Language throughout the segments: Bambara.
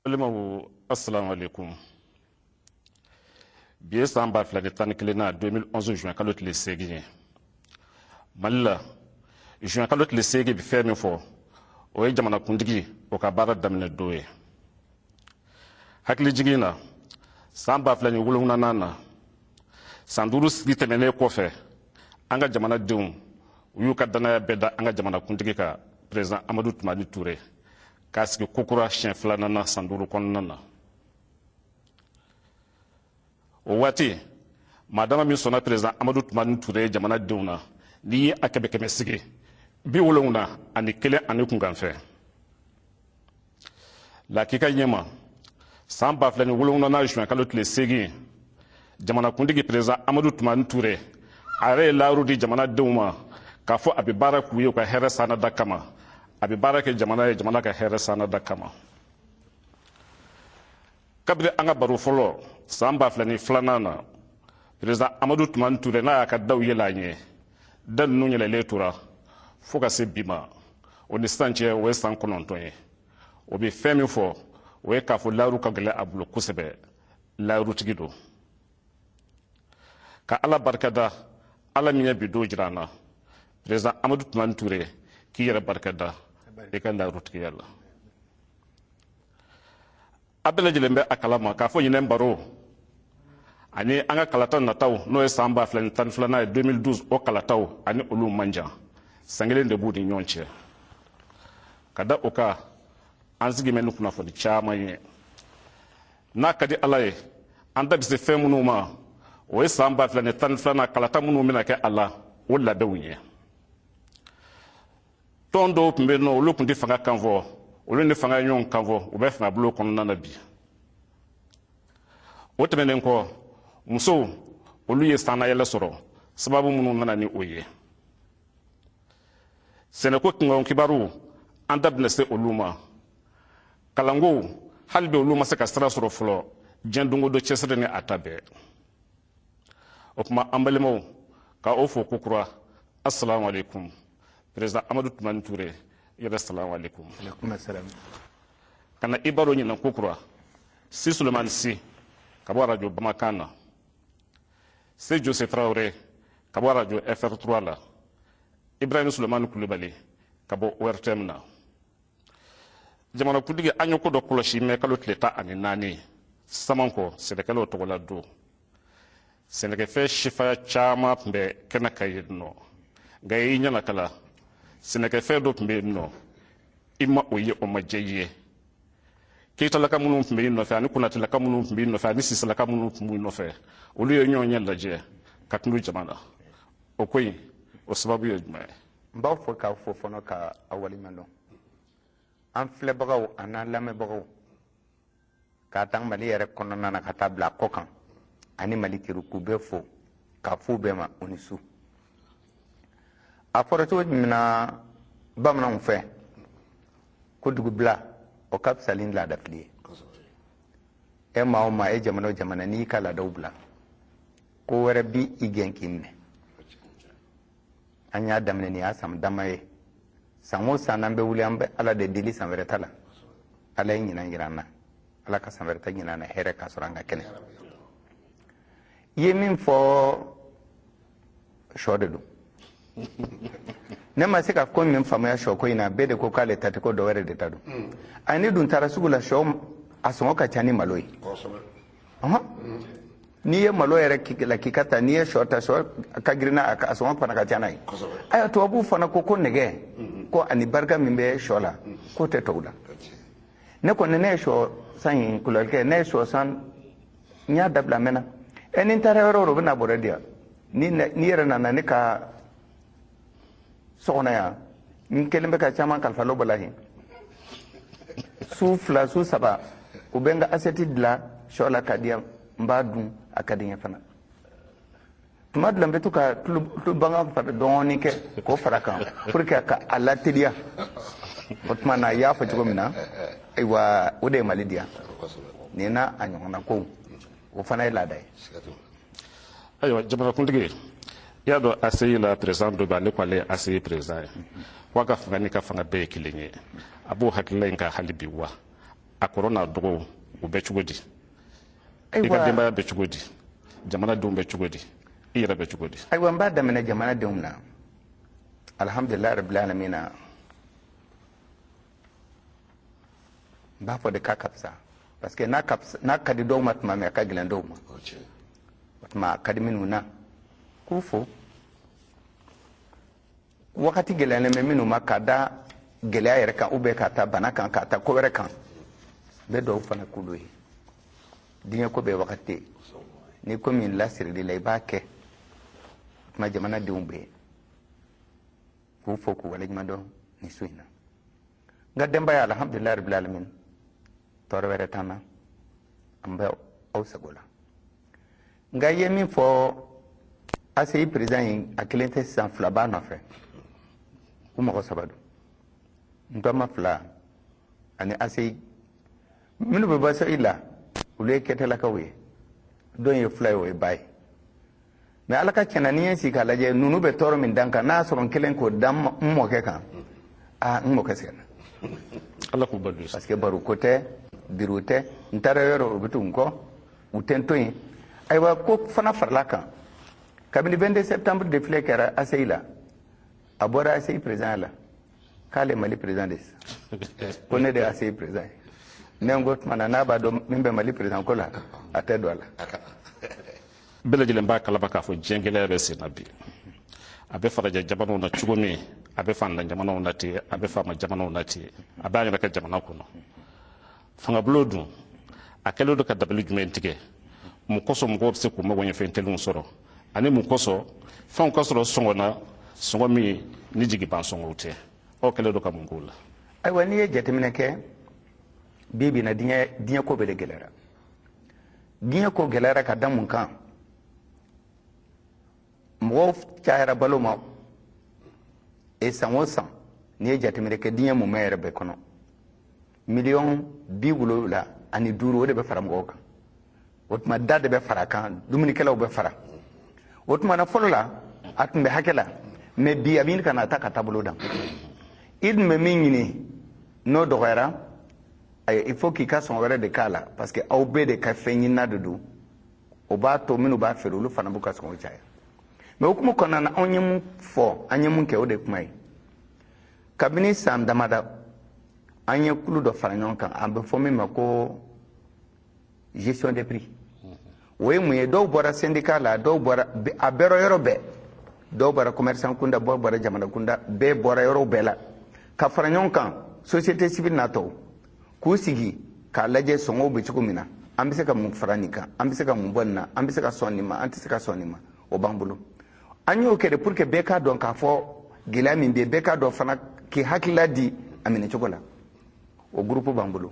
Balimaw, assalamu alaikum. Bi ye san 2011 na 2011 juin kalo tile 8 ye. Mali la, juin kalo tile 8 bɛ fɛn min fɔ, o ye jamanakuntigi o ka baara daminɛ don ye. Hakilijigin na, san 2007 na, san 5 sigi tɛmɛnen kɔfɛ, an ka jamanadenw u y'u ka danaya bɛɛ da an ka jamanakuntigi kan, président Amadu Tumani Ture, k'a sigi kokura siɲɛ filanan na san 5 kɔnɔna na. O waati, maa dama min sɔnna président Amadu Tumani Ture ye jamanadenw na, n'i ye a kɛmɛ kɛmɛ sigi, 71 ani kunkanfɛn. Lakika ɲɛma, san 2007 juin kalo tile 8, jamanakuntigi président Amadu Tumani Ture a yɛrɛ ye layiru di jamanadenw ma k'a fɔ a bɛ baara k'u ye u ka hɛrɛ sanada kama, a bɛ baara kɛ jamana ye jamana ka hɛrɛ sanada kama. Kabini an ka baro fɔlɔ san 2002 na, président Amadu Tumani Ture n'a y'a ka daw yɛlɛ an ye, da ninnu yɛlɛlen tora fo ka se bi ma. O ni sisan cɛ, o ye san 9 ye. O bɛ fɛn min fɔ, o ye k'a fɔ layiru ka gɛlɛn a bolo kosɛbɛ, layirutigi don. Ka Ala barikada, Ala min ye bi don jira an na. Président Amadu Tumani Ture, k'i yɛrɛ barikada i ka layirutigiya la. A bɛɛ lajɛlen bɛ a kalama k'a fɔ ɲinɛn baro ani an ka kalata nataw, n'o ye san 2012 ye, 2012, o kalataw ani olu man jan, san kelen de b'u ni ɲɔgɔn cɛ. Ka da o kan, an sigi bɛ ni kunnafoni caman ye. N'a ka di Ala ye, an da bɛ se fɛn minnu ma, o ye san 2012 kalata minnu bɛna kɛ a la, o labɛnw ye. Tɔn dɔw tun bɛ yen nɔ, olu tun tɛ fanga kan fɔ, olu ni fanga ye ɲɔgɔn kan fɔ, u bɛ fangabulon kɔnɔna na bi. O tɛmɛnen kɔ, musow olu ye sannayɛlɛ sɔrɔ, sababu minnu nana ni o ye. Sɛnɛko kunkan kibaru, an da bɛna se olu ma. Kalankow, hali bi olu ma se ka sira sɔrɔ fɔlɔ, diɲɛ don o don cɛsiri ni a ta bɛɛ. O tuma, an balimaw, ka o fo kokura, assalamu alaikum. Président Amadu Tumani Ture yɛrɛ, salamu alaikum. Ka na i baro ɲinan kokura, Si Sulemani Si ka bɔ arajo Bamakan na, Se Jose Tarawele ka bɔ arajo FR3 la, Ibrahim Sulemani Kulubali ka bɔ ORTM na. Jamanakuntigi, an ye ko dɔ kɔlɔsi mɛ kalo tile 14, Samankɔ sɛnɛkɛlaw tɔgɔla don. Sɛnɛkɛfɛn sifaya caman tun bɛ kɛnɛ kan yen nɔ, nka i ɲɛnakala sɛnɛkɛfɛn dɔ tun bɛ yen nɔ, i ma o ye, o ma diya i ye. Keyitalaka minnu tun bɛ i nɔfɛ, ani konatelaka minnu tun bɛ i nɔfɛ, ani siselaka minnu tun b'i nɔfɛ, olu ye ɲɔgɔn ɲɛ lajɛ ka tunu jama na. O ko in, o sababu ye jumɛn ye? N b'aw fo k'aw fo fana ka aw waleɲuman dɔn, an filɛbagaw an'an lamɛnbagaw, k'a ta Mali yɛrɛ kɔnɔna na ka taa bila kɔ kan, ani Mali teriw, k'u bɛɛ fo k'a f'u bɛɛ ma u ni su. A fɔra cogo min na bamananw fɛ ko dugubila o ka fisa ni laadafili ye. E maa o maa, e jamana o jamana, n'i ka laadaw bila, ko wɛrɛ bi i gɛn k'i minɛ. An y'a daminɛ, nin y'a san dama ye. San o san n'an bɛ wuli, an bɛ Ala de deli san wɛrɛ ta la. Ala ye ɲinan jira an na, Ala ka san wɛrɛ ta ɲinan na hɛrɛ k'a sɔrɔ an ka kɛnɛ. I ye min fɔ, sɔ de don. Ne ma se ka ko min faamuya sɔ ko in na, bɛɛ de ko k'ale ta tɛ, ko dɔ wɛrɛ de ta don. A ne dun taara sugu la, sɔ a sɔngɔ ka ca ni malo ye. N'i ye malo yɛrɛ la k'i ka ta, n'i ye sɔ ta, sɔ ka girin n'a a sɔngɔ fana ka ca n'a ye. Ayiwa, tubabuw fana ko ko nɛgɛ ko ani barika min bɛ sɔ la, k'o tɛ tɔw la. Ne kɔni, ne ye sɔ san yen, kulubalikɛ, ne ye sɔ san, n y'a dabila, n mɛnna. Ɛ, ni n taara yɔrɔ o yɔrɔ, u bɛ na bɔrɛ di yan. Ni yɛrɛ nana ne ka so kɔnɔ yan, n kelen bɛ ka caman kalifa lɔ bɔla yen. Su 2, su 3, u bɛ n ka assiette dilan sɔ la ka di yan, n b'a dun, a ka di n ye fana. Tuma dɔ la, n bɛ to ka tulu bagan fara dɔɔnin kɛ k'o fara kan pour que ka a lateliya. O tuma na, i y'a fɔ cogo min na, ayiwa, o de ye Mali diya nin n'a a ɲɔgɔnna kow, o fana ye laada ye. Ayiwa, jamanakuntigi, i y'a dɔn ACI la, président dɔ bɛ, ale ko ale ye ACI président ye, ko a ka fanga n'i ka fanga bɛɛ ye kelen ye. A b'o hakilila in kan hali bi wa? A kɔrɔ n'a dɔgɔw, u bɛ cogo di? I ka denbaya bɛ cogo di? Jamanadenw bɛ cogo di? I yɛrɛ bɛ cogo di? Ayiwa, n b'a daminɛ jamanadenw na. Alhamdulilayi rabbil alamina, n b'a fɔ de k'a ka fisa, parce que n'a ka di dɔw ma tuma min, a ka gɛlɛn dɔw ma. O tuma a ka di minnu na, k'u fo. Wagati gɛlɛyalen bɛ minnu ma, ka da gɛlɛya yɛrɛ kan, ou bien ka ta bana kan, ka ta ko wɛrɛ kan, n bɛ dugawu fana k'olu ye. Diɲɛ ko bɛɛ wagati ye, ni ko min lasirili la, i b'a kɛ. O tuma jamanadenw bɛ yen, k'u fo, k'u waleɲuman dɔn nin su in na. N ka denbaya, alhamdulilayi rabbil alamin, tɔɔrɔ wɛrɛ t'an na, an bɛ aw sago la. Nka i ye min fɔ, ACI président in, a kelen tɛ sisan, fila b'a nɔfɛ, u mɔgɔ saba don, n tɔma fila ani ACI. Minnu bɛ bɔ ACI la, olu ye kɛtɛlakaw ye, dɔ ye fila ye, o ye ba ye. Mais ala ka tiɲɛ na, ni ye n sigi k'a lajɛ, ninnu bɛ tɔɔrɔ min da n kan, n'a y'a sɔrɔ n kelen k'o da n mɔkɛ kan, aa, n mɔkɛ sɛgɛnna. Ala k'u balo. Parce que baro ko tɛ, biro tɛ, n taara yɔrɔ, u bɛ tugu n kɔ, u tɛ n to yen. Ayiwa, ko fana farala kan, kabini 22 septembre défilé kɛra ACI la, a bɔra ACI président la k'ale Mali président de sisan, ko ne de ye ACI président ye. Ne ko tuma na, n'a b'a dɔn min bɛ Mali président ko la, a tɛ don a la. Bɛɛ lajɛlen b'a kalama k'a fɔ diɲɛ gɛlɛya bɛ sen na bi. A bɛ farajɛ jamanaw na cogo min, a bɛ fantan jamanaw na ten, a bɛ faama jamanaw na ten, a b'a yɛrɛ ka jamana kɔnɔ. Fangabulon dun, a kɛlen don ka dabali jumɛn tigɛ? Mun kosɔn mɔgɔw bɛ se k'u mago ɲɛ fɛn teliw sɔrɔ, ani mun kosɔn fɛnw ka sɔrɔ sɔngɔ na, sɔngɔ min ni jigiban sɔngɔw tɛ? Aw kɛlen don ka mun k'o la? Ayiwa, n'i ye jateminɛ kɛ bi bi na, diɲɛ ko bɛɛ de gɛlɛyara. Diɲɛ ko gɛlɛyara ka da mun kan? Mɔgɔw cayara balo ma. E, san o san, n'i ye jateminɛ kɛ diɲɛ mumɛ yɛrɛ bɛɛ kɔnɔ, 75 miliyɔn, o de bɛ fara mɔgɔw kan. O tuma da de bɛ fara a kan, dumunikɛlaw bɛ fara. O tuma na, fɔlɔ la, a tun bɛ hakɛ la, mais bi a bɛ ɲini ka na ta ka taabolo dan. I tun bɛ min ɲini, n'o dɔgɔyara, il faut k'i ka sɔngɔ wɛrɛ de k'a la, parce que aw bɛɛ de ka fɛn ɲinina de don. O b'a to minnu b'a feere, olu fana b'u ka sɔngɔ caya. Mais hukumu kɔnɔna na, anw ye mun fɔ, an ye mun kɛ, o de ye kuma ye. Kabini san damada, an ye kulu dɔ fara ɲɔgɔn kan, a bɛ fɔ min ma ko gestion des prix. O ye mun ye? Dɔw bɔra syndicat la, dɔw bɔra a bɛɛ yɔrɔ bɛɛ, dɔw bɔra commerçant kunda, dɔw bɔra jamana kunda, bɛɛ bɔra yɔrɔ bɛɛ la ka fara ɲɔgɔn kan, société civile n'a tɔw, k'u sigi k'a lajɛ sɔngɔw bɛ cogo min na, an bɛ se ka mun fara nin kan, an bɛ se ka mun bɔ nin na, an bɛ se ka sɔn nin ma, an tɛ se ka sɔn nin ma. O b'an bolo. An y'o kɛ de pour que bɛɛ k'a dɔn k'a fɔ gɛlɛya min bɛ yen, bɛɛ k'a dɔn fana k'i hakilila di a minɛcogo la. O groupe b'an bolo,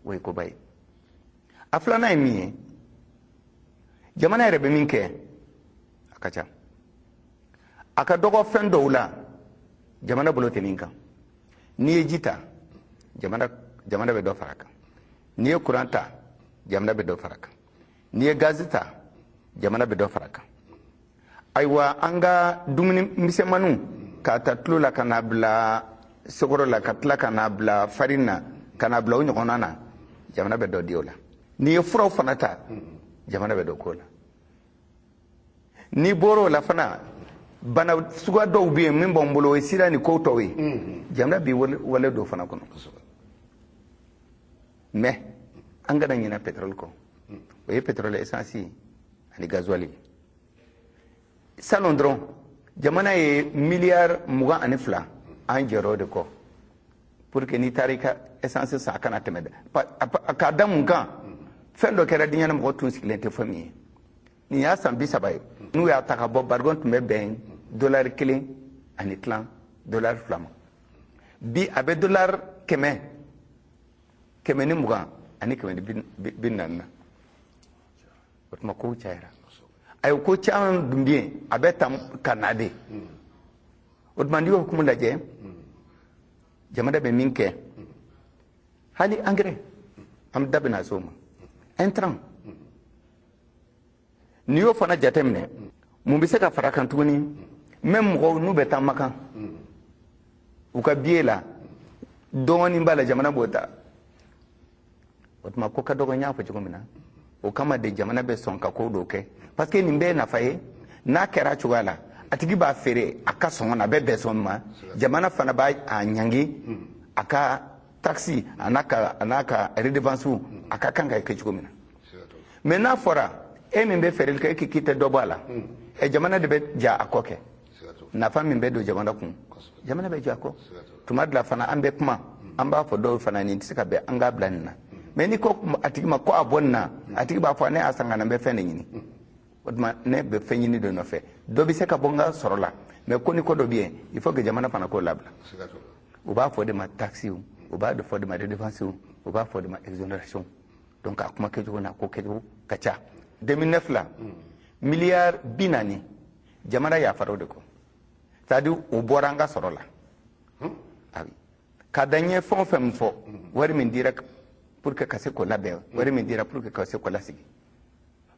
o ye koba ye. A filanan ye min ye, jamana yɛrɛ bɛ min kɛ, a ka ca, a ka dɔgɔ fɛn dɔw la, jamana bolo tɛ min kan. N'i ye ji ta, jamana bɛ dɔ fara a kan. N'i ye kuran ta, jamana bɛ dɔ fara a kan. N'i ye gazi ta, jamana bɛ dɔ fara a kan. Ayiwa, an ka dumuni misɛnmaninw, k'a ta tulo la ka n'a bila sukaro la, ka tila ka n'a bila farine na, ka n'a bila o ɲɔgɔnna na, jamana bɛ dɔ di o la. N'i ye furaw fana ta, jamana bɛ dɔ k'o la. N'i bɔra o la fana, bana suguya dɔw bɛ yen min b'an bolo, o ye sida ni ko tɔw ye, jamana b'i wale dɔ fana kɔnɔ. Mais an kana ɲinɛ pétrole kɔ, o ye pétrole, essence ani gasoil ye. Salon dɔrɔn, jamana ye miliyari 22, an jɛra o de kɔ pour que n'i taara i ka essence san, a kana tɛmɛ dɛ. K'a da mun kan? Fɛn dɔ kɛra diɲɛ na, mɔgɔ tun sigilen tɛ fɛn min ye. Nin y'a san 30 ye, n'u y'a ta ka bɔ, barikon tun bɛ bɛn dolari 1 ani tilan, dolari 2 ma. Bi a bɛ dolari 100, 120 ani 140 na. O tuma kow cayara. Ayiwa, ko caman dun bɛ yen, a bɛ ta ka na de. O tuma n'i y'o hukumu lajɛ, jamana bɛ min kɛ, hali engrais, an da bɛna se o ma, intrant, n'i y'o fana jateminɛ, mun bɛ se ka fara kan tuguni? Même mɔgɔw n'u bɛ taa Makan, u ka billet la, dɔɔnin b'a la, jamana b'o ta. O tuma ko ka dɔgɔ, n y'a fɔ cogo min na, o kama de jamana bɛ sɔn ka ko dɔw kɛ, parce que nin bɛɛ ye nafa ye. N'a kɛra cogoya la, a tigi b'a feere a ka sɔngɔ na, a bɛ bɛn sɔngɔ min ma, jamana fana b'a a ɲangi a ka taxe a n'a ka redevance, a ka kan ka kɛ cogo min na. Mais n'a fɔra e min bɛ feereli kɛ, e k'i tɛ dɔ bɔ a la, ɛ, jamana de bɛ ja a kɔ kɛ. Nafa min bɛ don jamana kun, jamana bɛ jɔ a kɔ. Tuma dɔ la fana, an bɛ kuma, an b'a fɔ dɔw fana, nin tɛ se ka bɛn, an k'a bila nin na. Mais n'i ko a tigi ma ko a bɔ nin na, a tigi b'a fɔ ne y'a san ka na, n bɛ fɛn de ɲini. O tuma ne bɛ fɛn ɲini de nɔfɛ, dɔ bɛ se ka bɔ n ka sɔrɔ la. Mais ko ni ko dɔ bɛ yen, il faut que jamana fana k'o labila. U b'a fɔ de ma taxe, u b'a fɔ de ma redevance, u b'a fɔ de ma exonération. Donc a kuma kɛcogo n'a ko kɛcogo ka ca. 2009 la, miliyari 40, jamana yafara o de kɔ, c'est à dire o bɔra an ka sɔrɔ la. Ah oui. Ka da n ye fɛn o fɛn min fɔ, wari min dira pour que ka se k'o labɛn, wari min dira pour que ka se k'o lasigi,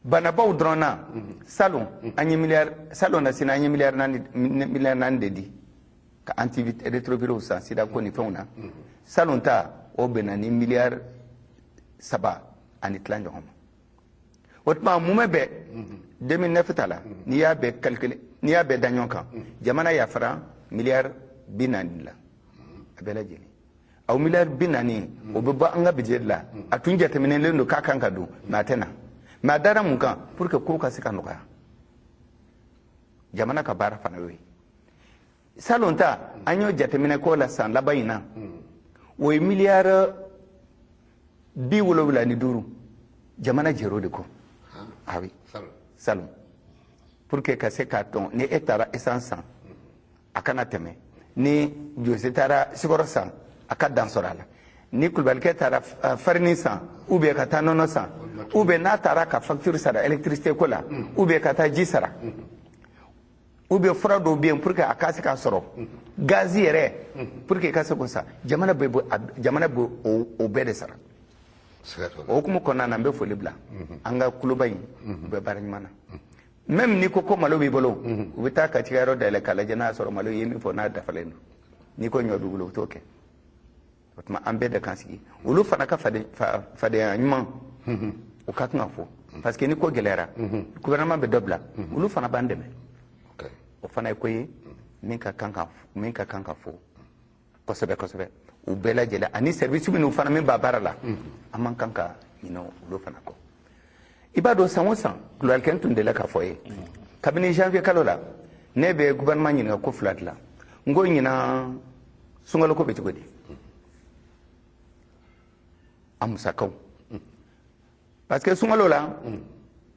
banabaw dɔrɔn na, salon an ye miliyari, salon na sini an ye miliyari 4, miliyari 4 de di ka antirétroviraux san sida ko ni fɛnw na. Salon ta, o bɛnna ni miliyari 3 ani tila ɲɔgɔn ma. O tuma mun bɛ 2009 ta la, n'i y'a bɛɛ calculer, n'i y'a bɛɛ da ɲɔgɔn kan, jamana yafara miliyari 40 la a bɛɛ lajɛlen. Aw miliyari 40, o bɛ bɔ an ka budget la. A tun jateminɛlen don k'a kan ka don, mais a tɛ na. Mais a dara mun kan? Pour que ko ka se ka nɔgɔya. Jamana ka baara fana y'o ye. Salon ta, an y'o jateminɛ k'o la san laban in na, o ye miliyari 75, jamana jɛr'o de kɔ. Ah oui, salon, pour que ka se k'a dɔn ni e taara essence san, a kana tɛmɛ, ni Jose taara sikɔrɔ san, a ka dan sɔrɔ a la, ni Kulubalikɛ taara farini san, ou bien ka taa nɔnɔ san, ou bien n'a taara ka facture sara électricité ko la, ou bien ka taa ji sara, ou bien fura dɔw bɛ yen pour que a ka se k'a sɔrɔ, gazi yɛrɛ, pour que i ka se k'o san, jamana bɛ jamana bɛ o bɛɛ de sara. O hukumu kɔnɔna na, n bɛ foli bila an ka kuloba in, u bɛ baara ɲuman na. Même n'i ko ko malo b'i bolo, u bɛ taa ka cikɛyɔrɔ dayɛlɛ k'a lajɛ n'a y'a sɔrɔ malo ye min fɔ n'a dafalen don. N'i ko ɲɔ b'i bolo, u t'o kɛ. O tuma an bɛɛ de kan sigi, olu fana ka fadenya ɲuman, o ka kan ka fɔ, parce que ni ko gɛlɛyara, gouvernement bɛ dɔ bila, olu fana b'an dɛmɛ. O fana ye ko ye min ka kan ka fɔ kosɛbɛ kosɛbɛ. U bɛɛ lajɛlen ani service minnu fana min b'a baara la, an man kan ka ɲinɛ olu fana kɔ. I b'a dɔn, san o san, Kulubalikɛ, n tun delila k'a fɔ ye, kabini janvier kalo la, ne bɛ gouvernement ɲininka ko fila dilan. N ko ɲinan sunkalo ko bɛ cogo di, a musakaw? Parce que sunkalo la,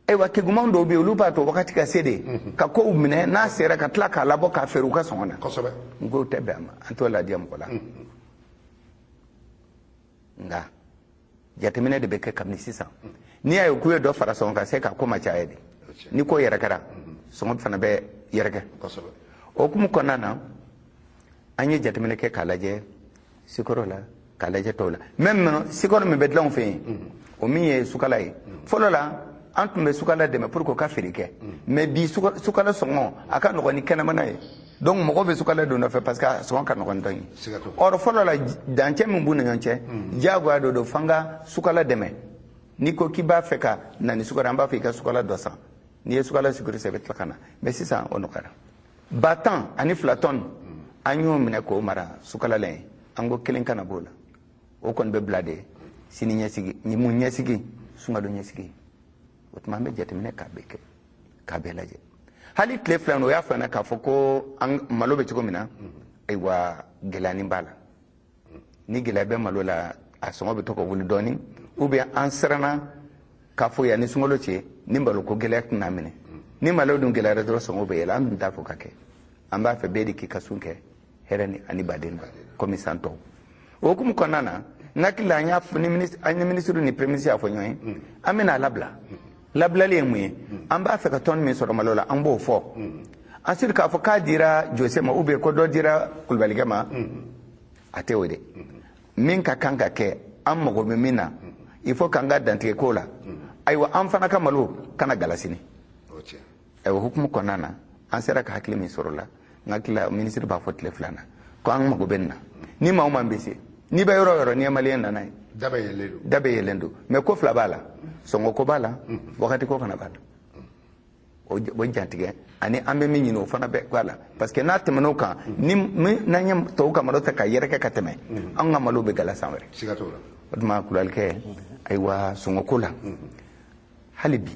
ayiwa, keguman dɔw bɛ yen, olu b'a to wagati ka se de ka kow minɛ, n'a sera ka tila k'a labɔ k'a feere u ka sɔngɔ na. N ko tɛ bɛn a ma, an t'o ladiya mɔgɔ la. Nka jateminɛ de bɛ kɛ kabini sisan. N'i y'a ye k'u ye dɔ fara sɔngɔ kan, se ka ko ma caya de. Ni ko yɛrɛkɛra, sɔngɔ fana bɛ yɛrɛkɛ. O hukumu kɔnɔna na, an ye jateminɛ kɛ k'a lajɛ sikɔrɔ la, k'a lajɛ tɔw la. Même sikɔrɔ min bɛ dilan anw fɛ yen, o min ye sukala ye, fɔlɔ la an tun bɛ sukala dɛmɛ pour que o ka feere kɛ. Mais bi sukala sɔngɔ a ka nɔgɔn ni kɛnɛmana ye, donc mɔgɔw bɛ sukala don nɔfɛ parce que a sɔngɔ ka nɔgɔn dɔɔni. Or fɔlɔ la, dancɛ min b'u ni ɲɔgɔn cɛ, diyagoya dɔ don f'an ka sukala dɛmɛ. N'i ko k'i b'a fɛ ka na ni sukaro, an b'a fɔ i ka sukala dɔ san. N'i ye sukala sécuriser, i bɛ tila ka na. Mais sisan o nɔgɔyara. 12,000 tonnes, an y'o minɛ k'o mara sukala la yen. An ko kelen kana b'o la, o kɔni bɛ bila de sini ɲɛsigi ni mun ɲɛsigi, sunkalo ɲɛsigi. O tuma an bɛ jateminɛ k'a bɛɛ kɛ, k'a bɛɛ lajɛ. Hali tile 2 o y'a fɔ an ɲɛna k'a fɔ ko an malo bɛ cogo min na, ayiwa, gɛlɛyanin b'a la. Ni gɛlɛya bɛ malo la, a sɔngɔ bɛ to ka wuli dɔɔni, ou bien an siranna k'a fɔ yanni sunkalo cɛ ni malo ko gɛlɛya tɛna minɛ. Ni malo dun gɛlɛyara dɔrɔn, sɔngɔ bɛ yɛlɛ. An dun t'a fɔ ka kɛ, an b'a fɛ bɛɛ de k'i ka sun kɛ hɛrɛ ni ani baden na komi san tɔw. O hukumu kɔnɔna na, n hakili la, an y'a fɔ ni ministre, an ni ministre ni premier ministre y'a fɔ ɲɔgɔn ye, an bɛna a labila. Labilali ye mun ye? An b'a fɛ ka tɔni min sɔrɔ malo la, an b'o fɔ. Ensuite, k'a fɔ k'a dira Jose ma ou bien ko dɔ dira Kulubalikɛ ma, a tɛ o de. Min ka kan ka kɛ, an mago bɛ min na, il faut k'an ka dantigɛ ko la. Ayiwa, an fana ka malo kana gala sini. Ayiwa, hukumu kɔnɔna na, an sera ka hakili min sɔrɔ la, n hakili la ministre b'a fɔ tile 2 na ko an mago bɛ nin na. Ni maa o maa bɛ se N'i bɛ yɔrɔ o yɔrɔ, n'i ye maliyɛn nana ye, da bɛ yɛlɛlen don. Da bɛ yɛlɛn don. Mais ko fila b'a la: sɔngɔ ko b'a la, wagati ko fana b'a la. O jantigɛ ani an bɛ min ɲini, o fana bɛ b'a la, parce que n'a tɛmɛn'o kan, ni n'an ye tɔw ka malo ta ka yɛrɛkɛ ka tɛmɛ, an ka malo bɛ gala san wɛrɛ. Siga t'o la. O tuma, kulubalikɛ, ayiwa, sɔngɔ ko la, hali bi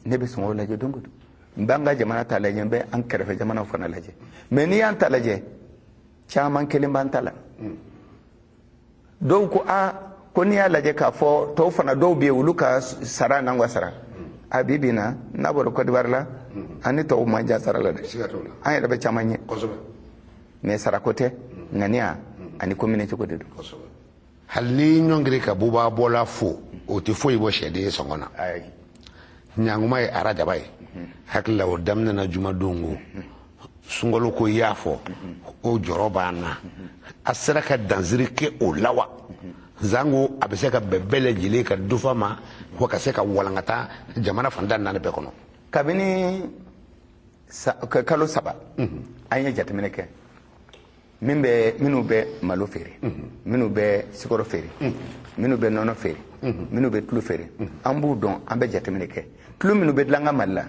ne bɛ sɔngɔ lajɛ don o don. N b'an ka jamana ta lajɛ, n bɛ an kɛrɛfɛ jamanaw fana lajɛ. Mais n'i y'an ta lajɛ, caman kelen b'an ta la. Dɔw ko aa, ko n'i y'a lajɛ k'a fɔ tɔw fana, dɔw bɛ yen, olu ka sara n'an ka sara a bi bi in na, n'a bɔra Côte d'Ivoire la, an ni tɔw man jan sara la dɛ. Siga t'o la. An yɛrɛ bɛ caman ɲɛ. Mais sarako tɛ, ŋaniya ani ko minɛ cogo de don. Hali ni ɲɔngiri ka buba bɔla fo, o tɛ foyi bɔ sɛden sɔngɔ na. Ayi. Ɲanguma ye arajaba ye. Hakili la, o daminɛna jumadon ko sunkalo ko, i y'a fɔ, o jɔrɔ b'an na. A sera ka dansiri kɛ o la wa? Zango a bɛ se ka bɛn bɛɛ lajɛlen ka dufa ma wa, ka se ka walankata jamana fantan naani bɛɛ kɔnɔ? Kabini kalo 3, an ye jateminɛ kɛ. Min bɛ, minnu bɛ malo feere, minnu bɛ sikɔrɔ feere, minnu bɛ nɔnɔ feere, minnu bɛ tulu feere, an b'u dɔn. An bɛ jateminɛ kɛ tulu minnu bɛ dilan ka Mali la,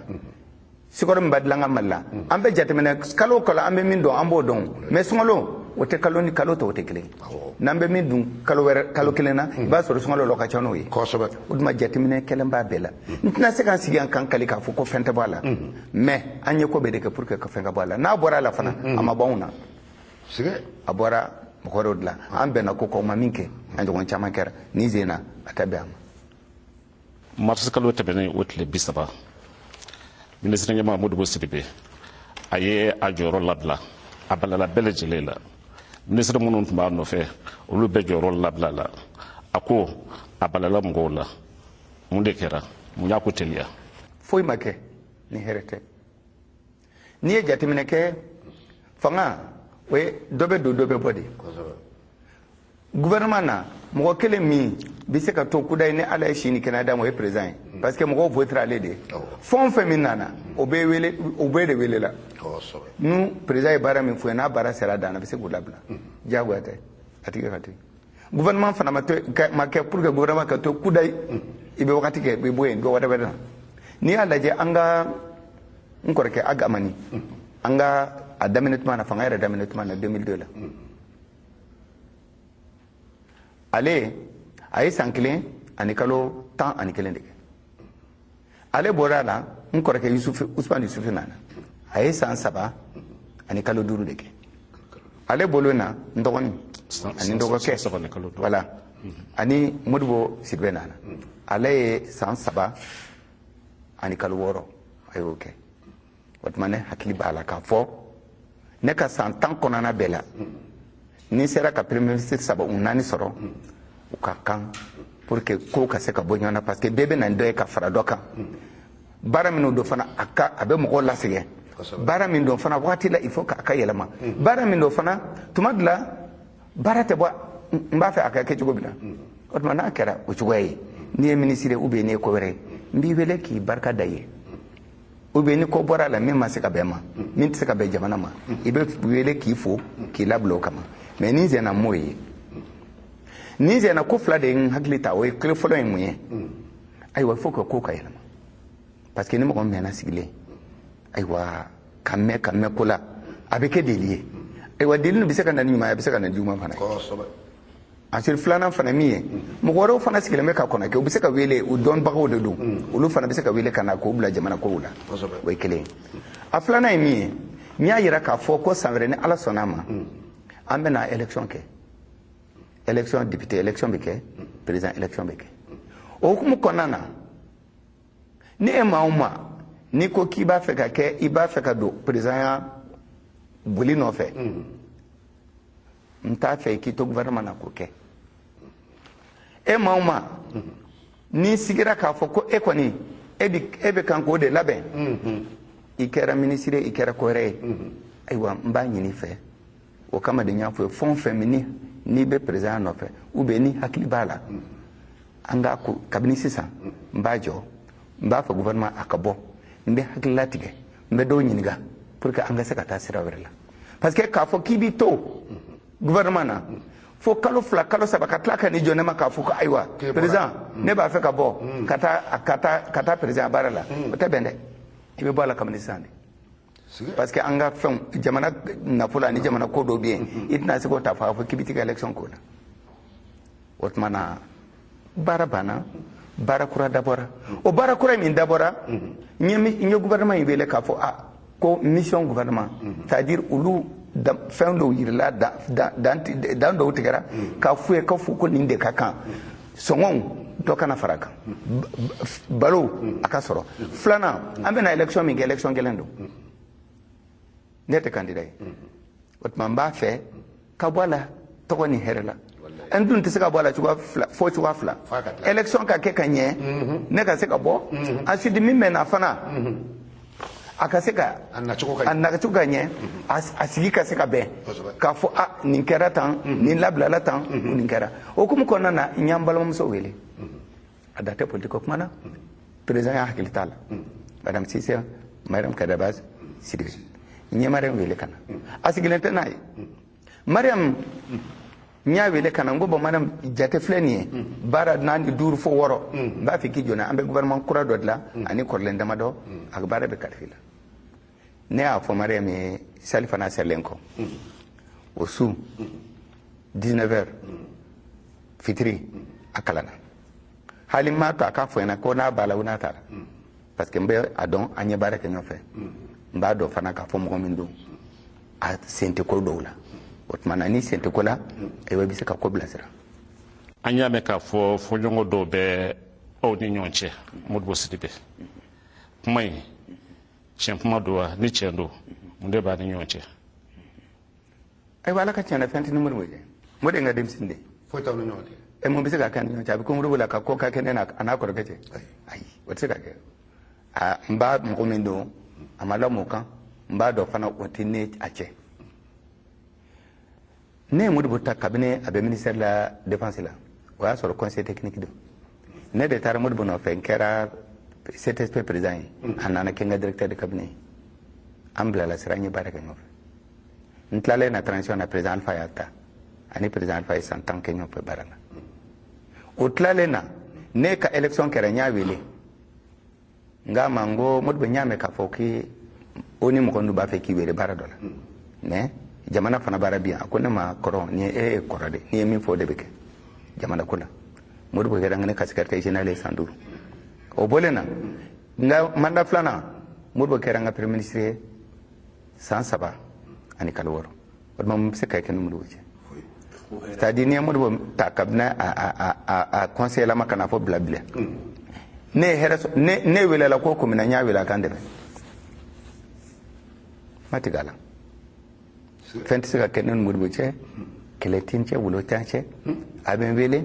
sikɔrɔ min bɛ dilan ka Mali la, an bɛ jateminɛ kalo o kalo. An bɛ min dɔn, an b'o dɔn. Mais sunkalo, o tɛ kalo ni kalo tɔw tɛ kelen ye. N'an bɛ min dun kalo wɛrɛ, kalo kelen na, i b'a sɔrɔ sunkalo la, o ka ca n'o ye. O tuma, jateminɛ kɛlen b'a bɛɛ la. N tɛna se ka n sigi yan kan kali k'a fɔ ko fɛn tɛ bɔ a la, mais an ye ko bɛɛ de kɛ pour que ka fɛn ka bɔ a la. N'a bɔra a la fana, a ma bɔ anw na. A bɔra mɔgɔ wɛrɛw de la. An bɛnna ko kan, o ma min kɛ, a ɲɔgɔn caman kɛra nin sen na, a tɛ bɛn a ma. Marisi kalo tɛmɛnen, o tile 30, minisiri ɲɛmaa Modibo Sidibe, a ye a jɔyɔrɔ labila. A balala bɛɛ lajɛlen la. Minisiri minnu tun b'a nɔfɛ, olu bɛɛ jɔyɔrɔ labila la. A ko a balala mɔgɔw la. Mun de kɛra? Mun y'a ko teliya? Foyi ma kɛ ni hɛrɛ tɛ. N'i ye jateminɛ kɛ, fanga, o ye dɔ bɛ don, dɔ bɛ bɔ de. Gouvernement na, mɔgɔ kelen min bɛ se ka to kudayi ni Ala ye si ni kɛnɛya d'a ma, o ye président ye, parce que mɔgɔw votera ale de ye. Fɛn o fɛn min nana, o bɛ wele, o bɛɛ de welela. Nu président ye baara min fɔ ye, n'a baara sera a dan na, a bɛ se k'u labila. Diyagoya tɛ, a tigi ka to yen. Gouvernement fana ma to ma kɛ pour que gouvernement ka to kudayi. I bɛ wagati kɛ, i bɛ bɔ yen, dɔ wɛrɛ bɛ na. N'i y'a lajɛ, an ka n kɔrɔkɛ Ag Amani, an ka a daminɛ tuma na, fanga yɛrɛ daminɛ tuma na, 2002 la, ale a ye san 1 ani kalo 11 de kɛ. Ale bɔra a la, n kɔrɔkɛ Yusufu, Usman Yusufu nana, a ye san 3 ani kalo 5 de kɛ. Ale bolo na, n dɔgɔnin ani n dɔgɔkɛ, san 3 ni kalo 5. Voilà, ani Modibo Sidibe nana, ale ye san 3 ani kalo 6, a y'o kɛ. O tuma, ne hakili b'a la k'a fɔ ne ka san 10 kɔnɔna bɛɛ la, ni n sera ka premier ministre saba u naani sɔrɔ, u ka kan pour que kow ka se ka bɔ ɲɔgɔn na, parce que bɛɛ bɛ na ni dɔ ye ka fara dɔ kan. Baara minnu don fana, a ka a bɛ mɔgɔw lasɛgɛn. Baara min don fana, waati la, il faut k'a ka yɛlɛma. Baara min don fana, tuma dɔ la, baara tɛ bɔ n b'a fɛ a ka kɛ cogo min na. O tuma, n'a kɛra o cogoya ye, n'i ye ministre ye ou bien n'i ye ko wɛrɛ ye, n b'i wele k'i barika da i ye. Ou bien ni ko bɔra a la min ma se ka bɛn ma, min tɛ se ka bɛn jamana ma, i bɛ wele k'i fo, k'i labila o kama. Mais ni n senna m'o ye, ni n senna ko fila de ye n hakili ta. O ye kile fɔlɔ ye mun ye? Ayiwa, il faut que ko ka yɛlɛma, parce que ni mɔgɔ mɛnna sigilen, ayiwa, ka mɛn ka mɛn ko la, a bɛ kɛ deli ye. Ayiwa, deli nin bɛ se ka na ni ɲuman ye, a bɛ se ka na ni juguman fana ye. Ensuite, filanan fana min ye, mɔgɔ wɛrɛw fana sigilen bɛ ka kɔnɔ kɛ, u bɛ se ka wele, u dɔnbagaw de don, olu fana bɛ se ka wele ka na k'u bila jamana kow la. O ye kelen ye. A filanan ye min ye, n y'a yira k'a fɔ ko san wɛrɛ, ni Ala sɔnna a ma, an bɛna élection kɛ. Élection député, élection bɛ kɛ, président élection bɛ kɛ. O hukumu kɔnɔna na, ni e maa o maa n'i ko k'i b'a fɛ ka kɛ, i b'a fɛ ka don président boli nɔfɛ, n t'a fɛ k'i to gouvernement na k'o kɛ. E maa o maa n'i sigira k'a fɔ ko e kɔni e bɛ kan k'o de labɛn, i kɛra ministre ye, i kɛra ko wɛrɛ ye, ayiwa, n b'a ɲini i fɛ. O kama de n y'a fɔ ye, fɛn o fɛn min n'i bɛ président nɔfɛ ou bien ni hakili b'a la, an k'a ko kabini sisan. N b'a jɔ, n b'a fɔ gouvernement a ka bɔ, n bɛ hakili latigɛ, n bɛ dɔw ɲininka pour que an ka se ka taa sira wɛrɛ la, parce que k'a fɔ k'i b'i to gouvernement na, Fo kalo 2, kalo 3, ka tila ka n'i jɔ ne ma k'a fɔ ko ayiwa président, ne b'a fɛ ka bɔ ka taa président baara la, o tɛ bɛn dɛ. I bɛ bɔ a la kabini sisan de, parce que an ka fɛnw, jamana nafolo ani jamana ko dɔw bɛ yen, i tɛna se k'o ta fɔ k'i bɛ t'i ka élection k'o la. O tuma na baara banna, baara kura dabɔra. O baara kura min dabɔra, n ye gouvernement in wele k'a fɔ a ko mission gouvernement, c'est à dire olu fɛn dɔw yirila, dan dɔw tigɛra k'a f'u ye, k'a fɔ ko nin de ka kan, sɔngɔw dɔ kana fara a kan, balo a ka sɔrɔ. Filanan, an bɛna élection min kɛ, élection gɛlɛn don, ne tɛ candidat ye. O tuma n b'a fɛ ka bɔ a la tɔgɔ ni hɛrɛ la. An dun tɛ se ka bɔ a la cogoya fila, fo cogoya fila: élection ka kɛ ka ɲɛ, ne ka se ka bɔ. Ensuite, min bɛ na fana, a ka se ka a nacogo ka a nacogo ka ɲɛ, a sigi ka se ka bɛn k'a fɔ a nin kɛra tan, nin labilala tan, nin kɛra. O hukumu kɔnɔna na, n y'an balimamuso wele, a da tɛ politique kuma na, président y'a hakili t'a la, madame Cissé, Mariam Kaderba Sidibé. N ye Mariam wele ka na, a sigilen tɛ n'a ye. Mariam, n y'a wele ka na, n ko bon, Mariam, jate filɛ nin ye, baara 4, 5 fo 6, n b'a fɛ k'i jɔna, an bɛ gouvernement kura dɔ dilan ani kɔrɔlen damadɔ, a ka baara bɛ kalifa i la. Ne y'a fɔ Mariam ye sali fana sɛlen kɔ, o su 19 heures fitiri, a kalanna. Hali n m'a to a k'a fɔ ɲɛna ko n'a b'a la ou n'a t'a la, parce que n bɛ a dɔn, an ye baara kɛ ɲɔgɔn fɛ, n b'a dɔn fana k'a fɔ mɔgɔ min don, a sen tɛ ko dɔw la. O tuma na, ni sen tɛ ko la, ayiwa, i bɛ se ka ko bilasira. An y'a mɛn k'a fɔ fɔɲɔgɔn dɔw bɛ aw ni ɲɔgɔn cɛ, Modibo Sidibe. Kuma in tiɲɛ kuma don wa? Ni tiɲɛ don, mun de b'a ni ɲɔgɔn cɛ? Ayiwa, Ala ka tiɲɛ na, fɛn tɛ ni Modibo cɛ. Modibo ye n ka denmisɛnnin de ye. Foyi t'aw ni ɲɔgɔn cɛ. Ɛ, mun bɛ se ka kɛ ani ɲɔgɔn cɛ? A bɛ ko Modibo la ka ko ka kɛ ne n'a a n'a kɔrɔkɛ cɛ? Ayi, o tɛ se ka kɛ. A n b'a mɔgɔ min don, a ma lamɔ o kan, n b'a dɔn fana, o tɛ ne a cɛ. Ne ye Modibo ta kabini a bɛ ministère de la défense la, o y'a sɔrɔ conseil technique don. Ne de taara Modibo nɔfɛ, n kɛra CTSP président ye, a nana kɛ n ka directeur de cabinet ye. An bilala sira, an ye baara kɛ ɲɔgɔn fɛ. N tilalen na transition na, président Alpha y'a ta, ani président Alpha ye san 10 kɛ ɲɔgɔn fɛ baara la. O tilalen na, ne ka élection kɛra, n y'a wele, n k'a ma, n ko Modibo, n y'a mɛn k'a fɔ k'i o ni mɔgɔ dun b'a fɛ k'i wele baara dɔ la, mais jamana fana baara bi yan. A ko ne ma, kɔrɔ, ni e ye kɔrɔ de, n'i ye min fɔ, o de bɛ kɛ jamana ko la. Modibo kɛra ne ka secrétaire général ye san 5. O bɔlen na, n ka mandat filanan, Modibo kɛra n ka premier ministre ye san 3 ani kalo 6. O tuma, mun bɛ se ka kɛ ni Modibo cɛ? C'est à dire, n'i ye Modibo ta kabini a conseiller lama ka na fɔ bila bila, ne ye hɛrɛ sɔrɔ. Ne welela ko ko min na, n y'a wele, a k'an dɛmɛ, ma tigɛ a la. Fɛn tɛ se ka kɛ ne ni Modibo cɛ, kɛlɛ tɛ n cɛ, wolo tɛ an cɛ. A bɛ n wele,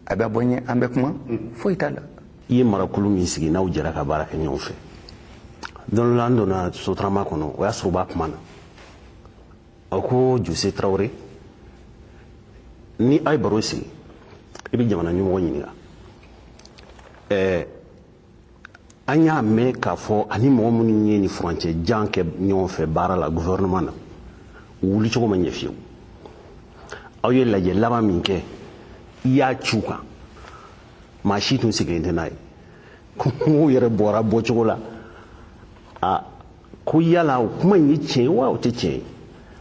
a bɛ bɔ n ye, an bɛ kuma, foyi t'a la. I ye marakulu min sigi, n'aw jɛra ka baara kɛ ɲɔgɔn fɛ, don dɔ la, an donna Sotrama kɔnɔ, o y'a sɔrɔ u b'a kuma na. A ko Jose Tarawele, ni a ye baro sigi, i bɛ jamana ɲɛmɔgɔ ɲininka. An y'a mɛn k'a fɔ ani mɔgɔ minnu ye nin furancɛ jan kɛ ɲɔgɔn fɛ baara la gouvernement na, u wulicogo ma ɲɛ fiyewu. Aw ye lajɛ laban min kɛ, i y'a ci u kan, maa si tun sigilen tɛ n'a ye ko mɔgɔw yɛrɛ bɔra bɔcogo la. A ko yala o kuma in ye tiɲɛ ye wa, o tɛ tiɲɛ ye?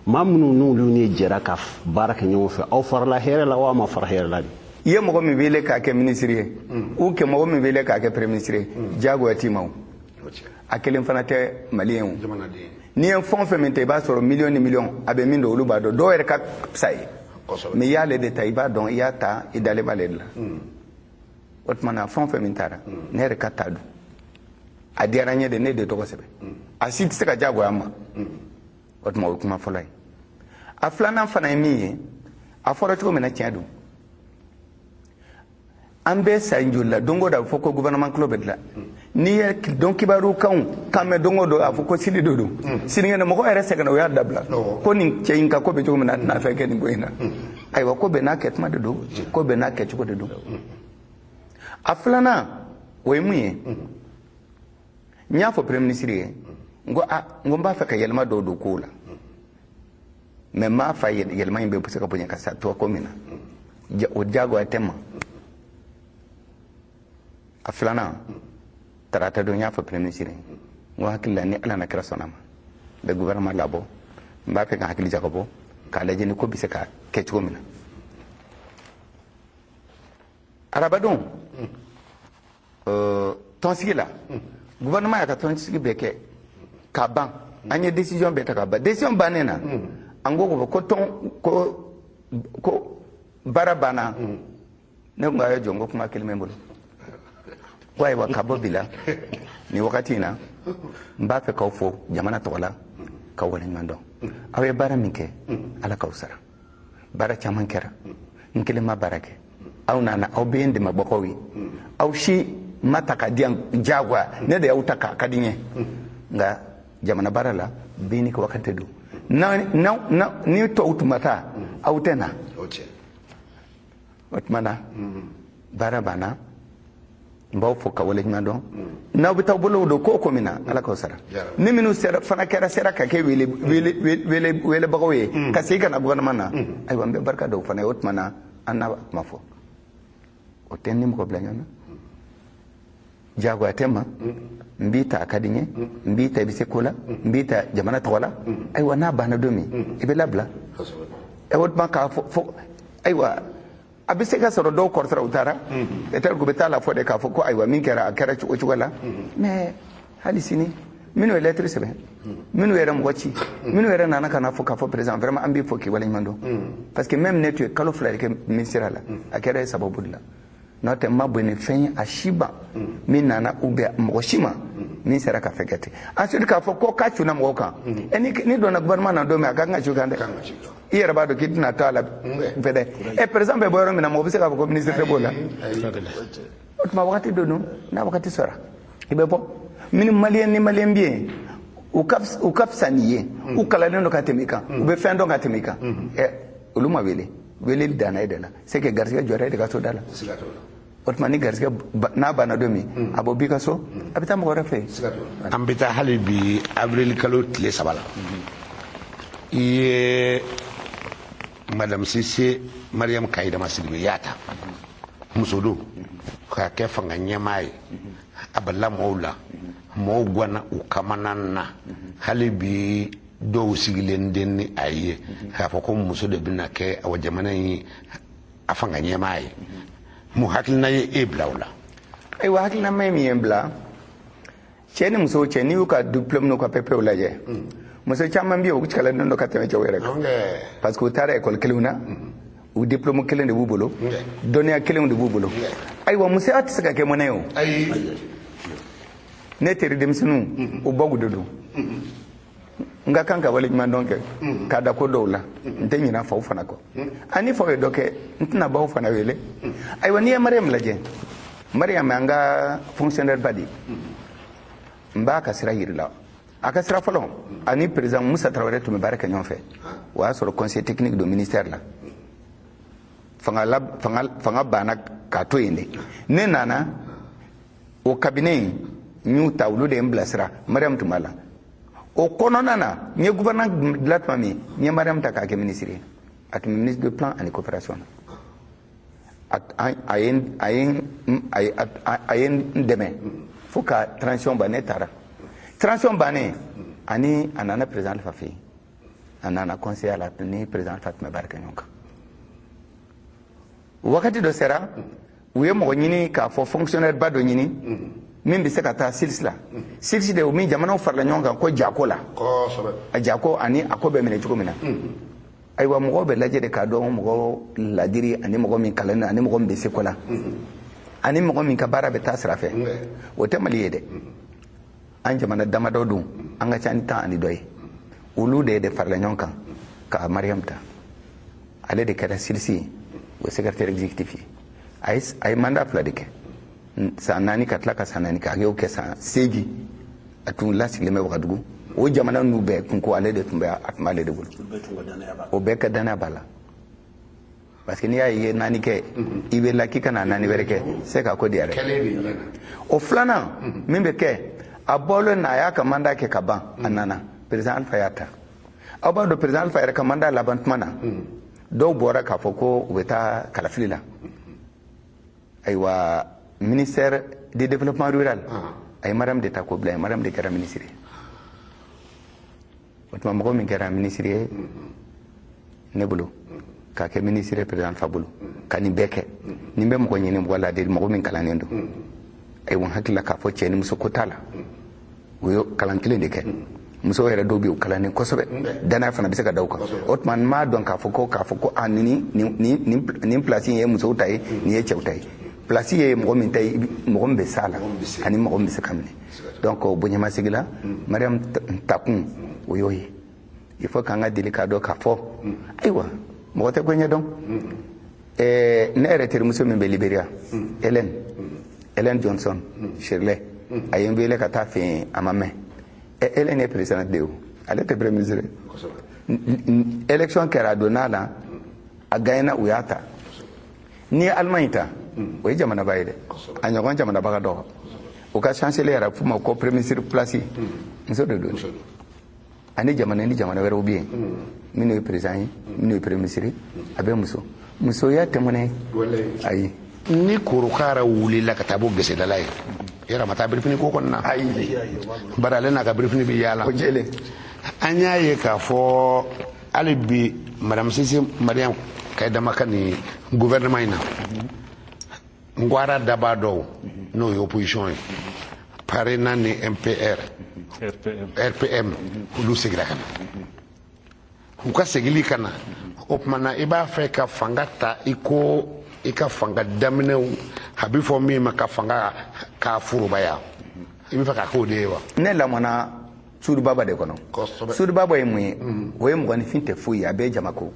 Maa minnu n'olu ne jɛra ka baara kɛ ɲɔgɔn fɛ, aw farala hɛrɛ la wa, aw ma fara hɛrɛ la de? I ye mɔgɔ min wele k'a kɛ ministre ye, ou que mɔgɔ min wele k'a kɛ premier ministre ye, diyagoya t'i ma. O a kelen fana tɛ maliyɛn o. N'i ye fɛn o fɛn min ta, i b'a sɔrɔ miliyɔn ni miliyɔn a bɛ min don, olu b'a dɔn, dɔw yɛrɛ ka fisa ye. Mais i y'ale de ta, i b'a dɔn, i y'a ta, i dalen b'ale de la. O tuma na, fɛn o fɛn min taara, ne yɛrɛ ka ta don, a diyara n ye de, ne de tɔgɔ sɛbɛn, a si tɛ se ka diyagoya n ma. O tuma, o ye kuma fɔlɔ ye. A filanan fana ye min ye, a fɔra cogo min na, tiɲɛ don. An bɛ san joli la, don o don a bɛ fɔ ko gouvernement kilo bɛ dilan. N'i ye don kibaru kanw kan mɛn, don o don a fɔ ko sini de don, sinikɛnɛ mɔgɔ yɛrɛ sɛgɛnna, o y'a dabila ko nin cɛ in ka ko bɛ cogo min na, a tɛna fɛn kɛ nin ko in na. Ayiwa, ko bɛɛ n'a kɛ tuma de don, ko bɛɛ n'a kɛcogo de don. A filanan, o ye mun ye? N y'a fɔ premier ministre ye, n ko a, n ko n b'a fɛ ka yɛlɛma dɔw don kow la, mais n m'a fa yɛlɛma in bɛ se ka bonya ka sa to ko min na. O diyagoya tɛ n ma. A filanan, tarata don, n y'a fɔ premier ministre ye, n ko hakili la, ni Ala na kira sɔnna ma, n bɛ gouvernement labɔ. N b'a fɛ ka hakili jagabɔ k'a lajɛ ni ko bɛ se ka kɛ cogo min na. Arabadon, tɔnsigi la, gouvernement y'a ka tɔnsigi bɛɛ kɛ ka ban. An ye décision bɛɛ ta ka ban. Décision bannen na, an ko ko tɔn ko baara banna. Ne ko a ye jɔ, n ko kuma kelen bɛ n bolo. Ko ayiwa, ka bɔ bi la, nin wagati in na, n b'a fɛ k'aw fo jamana tɔgɔ la, k'aw waleɲuman dɔn. Aw ye baara min kɛ, Ala k'aw sara. Baara caman kɛra, n kelen ma baara kɛ. Aw nana, aw bɛ n dɛmɛbagaw ye. Aw si ma ta ka di yan diyagoya, ne de y'aw ta k'a ka di n ye. Nka jamana baara la, bɛɛ n'i ka wagati don. Ni tɔw tun ma taa, aw tɛ na. O tuma na, baara banna, n b'aw fo ka waleɲuman dɔn. N'aw bɛ taa bolow don ko o ko min na, Ala k'aw sara. Ni minnu sera fana kɛra sera ka kɛ wele wele welebagaw ye ka segin ka na gouvernement na, ayiwa, n bɛ barika da o fana ye. O tuma na, an n'a kuma fɔ, o tɛ n ni mɔgɔ bila ɲɔgɔn na. Diyagoya tɛ n ma. N b'i ta, a ka di n ye. N b'i ta, i bɛ se ko la. N b'i ta jamana tɔgɔ la. Ayiwa, n'a banna don min, i bɛ labila. O tuma k'a fɔ, ayiwa, a bɛ se ka sɔrɔ dɔw kɔrɔtara, u taara, peut-être k'u bɛ taa la fɔ de k'a fɔ ko ayiwa, min kɛra, a kɛra o cogo la. Mais hali sini, minnu ye lettre sɛbɛn, minnu yɛrɛ mɔgɔ ci, minnu yɛrɛ nana ka na fɔ k'a fɔ président, vraiment, an b'i fɔ k'i waleɲuman dɔn, parce que même ne tun ye kalo 2 de kɛ ministère la, a kɛra e sababu de la. N'o tɛ, n ma bɔ ni fɛn ye a si ban min nana ou bien mɔgɔ si ma min sera ka fɛn kɛ ten. Ensuite, k'a fɔ ko k'a cunna mɔgɔw kan, ɛ ni donna gouvernement na don min, a ka kan ka cun kan dɛ. I yɛrɛ b'a dɔn k'i tɛna to a la fɛ dɛ. Ɛ, président bɛ bɔ yɔrɔ min na, mɔgɔ bɛ se k'a fɔ ko ministre tɛ b'o la. O tuma, wagati dɔ don, n'a wagati sɔrɔ, i bɛ bɔ. Minnu maliyɛn ni maliyɛn bɛ yen, u ka fisa n'i ye, u kalannen don ka tɛmɛ i kan, u bɛ fɛn dɔn ka tɛmɛ i kan, ɛ, olu ma wele. Weleli danna e de la. C'est que garisɛgɛ jɔra e de ka so da la. O tuma, ni garisɛgɛ n'a banna don min, a bɔ b'i ka so, a bɛ taa mɔgɔ wɛrɛ fɛ yen. An bɛ taa hali bi avril kalo tile 3 la, i ye Madame Sise Mariam Kayidama Sidibe y'a ta, muso don, k'a kɛ fanga ɲɛmaa ye. A balila mɔgɔw la, mɔgɔw ganna u kamana na. Hali bi, dɔw sigilen den ni a ye k'a fɔ ko muso de bɛna kɛ awa jamana in a fanga ɲɛmaa ye. Mun hakilina ye e bila o la? Ayiwa, hakilina ma min ye n bila, cɛ ni musow cɛ, n'i y'u ka diplôme n'u ka papiers lajɛ, muso caman bɛ yen, u kalannen don ka tɛmɛ cɛw yɛrɛ kan, parce que u taara école kelenw na, u diplôme kelen de b'u bolo, dɔnniya kelenw de b'u bolo. Ayiwa, musoya tɛ se ka kɛ mɔnɛ ye o. Ne teri denmisɛnninw, u baw de don. N ka kan ka waleɲuman dɔn kɛ k'a da ko dɔw la. N tɛ ɲinɛ faw fana kɔ, ani faw ye dɔ kɛ, n tɛna baw fana wele. Ayiwa, n'i ye Mariam lajɛ, Mariam an ka fonctionnaire ba de ye. N b'a ka sira yiri la. A ka sira fɔlɔ, ani président Musa Tarawele tun bɛ baara kɛ ɲɔgɔn fɛ. O y'a sɔrɔ conseil technique do ministère la. Fanga la, fanga banna k'a to yen de. Ne nana o cabinet in, n y'u ta, olu de ye n bilasira. Mariam tun b'a la. O kɔnɔna na, n ye gouvernement dilan tuma min, n ye Mariam ta k'a kɛ ministre ye. A tun bɛ ministre de plan ani coopération na. A ye n dɛmɛ fo ka transition ban. Ne taara, transition bannen, ani a nana président Alpha fɛ yen. A nana conseiller la, ni président Alpha tun bɛ baara kɛ ɲɔgɔn kan. Wagati dɔ sera, u ye mɔgɔ ɲini k'a fɔ fonctionnaire ba dɔ ɲini min bɛ se ka taa CILSS la. CILSS de, min jamanaw farala ɲɔgɔn kan ko jako la, a jako ani a ko bɛ minɛ cogo min na. Ayiwa, mɔgɔw bɛ lajɛ de k'a dɔn mɔgɔ ladiri ani mɔgɔ min kalannen ani mɔgɔ min bɛ se ko la ani mɔgɔ min ka baara bɛ taa sira fɛ. O tɛ Mali ye dɛ. An jamana damadɔ don, an ka ca ni 10 ani dɔ ye. Olu de farala ɲɔgɔn kan ka Mariam ta. Ale de kɛra CILSS ye, o secrétaire exécutif ye. A ye mandat 2 de kɛ, san 4 ka tila ka san 4 kɛ. A y'o kɛ san 8. A tun lasigilen bɛ Wagadugu. O jamana ninnu bɛɛ kun ko ale de tun bɛ, a tun b'ale de bolo. O bɛɛ ka danaya b'a la, parce que n'i y'a ye 4 kɛ, i bɛ la k'i ka na 4 wɛrɛ kɛ, se ka ko di yɛrɛ. O filanan min bɛ kɛ, a bɔlen na, a y'a ka mandat kɛ ka ban, a nana, président Alpha y'a ta. Aw b'a dɔn, président Alpha yɛrɛ ka mandat laban tuma na, Dɔw bɔra k'a fɔ ko u bɛ taa kalafili la. Ayiwa, ministère du Développement rural, a ye Mariam de ta k'o bila yen. Mariam de kɛra ministre ye. O tuma, mɔgɔ min kɛra ministre ye ne bolo, k'a kɛ ministre ye président Alpha bolo, ka nin bɛɛ kɛ, nin bɛ mɔgɔ ɲini, mɔgɔ ladeli, mɔgɔ min kalannen don. Ayiwa, n hakili la k'a fɔ cɛ ni muso ko t'a la, u ye kalan kelen de kɛ. Musow yɛrɛ dɔw bɛ yen, u kalannen kosɛbɛ, danaya fana bɛ se ka da u kan. O tuma, n m'a dɔn k'a fɔ ko a nin nin nin nin place in ye musow ta ye, nin ye cɛw ta ye. Place ye mɔgɔ min ta ye, mɔgɔ min bɛ s'a la ani mɔgɔ min bɛ se ka minɛ. Donc bonyamasigi la, Mariam takun o y'o ye. Il faut k'an ka deli k'a dɔn k'a fɔ, ayiwa, mɔgɔ tɛ ko ɲɛdɔn. Ne yɛrɛ terimuso min bɛ Liberia, Hélène Johnson Sirleaf, a ye n wele ka taa fɛ yen, a ma mɛn. Hélène ye président de ye, o ale tɛ premier ministre ye. Élection kɛra, a donna a la, a gagnena, u y'a ta. N'i ye Allemagne ta, o ye jamanaba ye dɛ, a ɲɔgɔn jamanaba ka dɔgɔ. O ka chancelier yɛrɛ, f'u ma ko premier ministre place, muso de don. Ani jamana ni jamana wɛrɛw bɛ yen, minnu ye président ye, minnu ye premier ministre, a bɛ muso. Musoya tɛ mɔnɛ ye, ayi. Ni korokara wulila ka taa bɔ gesedala ye, yɔrɔ ma taa birifini ko kɔnɔna. Ayi. Bari ale n'a ka birifini bɛ yaala. O jɛlen. An y'a ye k'a fɔ hali bi, Madame Sise Mariam Kayidama ka nin gouvernement in na, ngwara daba dɔw n'o ye opposition ye, PARENA ni MPR, RPM. RPM, olu seginna ka na. U ka segili ka na, o tuma na, i b'a fɛ ka fanga ta i ko i ka fanga daminɛw, a bɛ fɔ min ma ka fanga k'a forobaya, i bɛ fɛ ka k'o de ye wa? Ne lamɔna Sudubaba de kɔnɔ. Sudubaba ye mun ye? O ye mɔgɔninfin tɛ foyi ye, a bɛɛ ye jamako.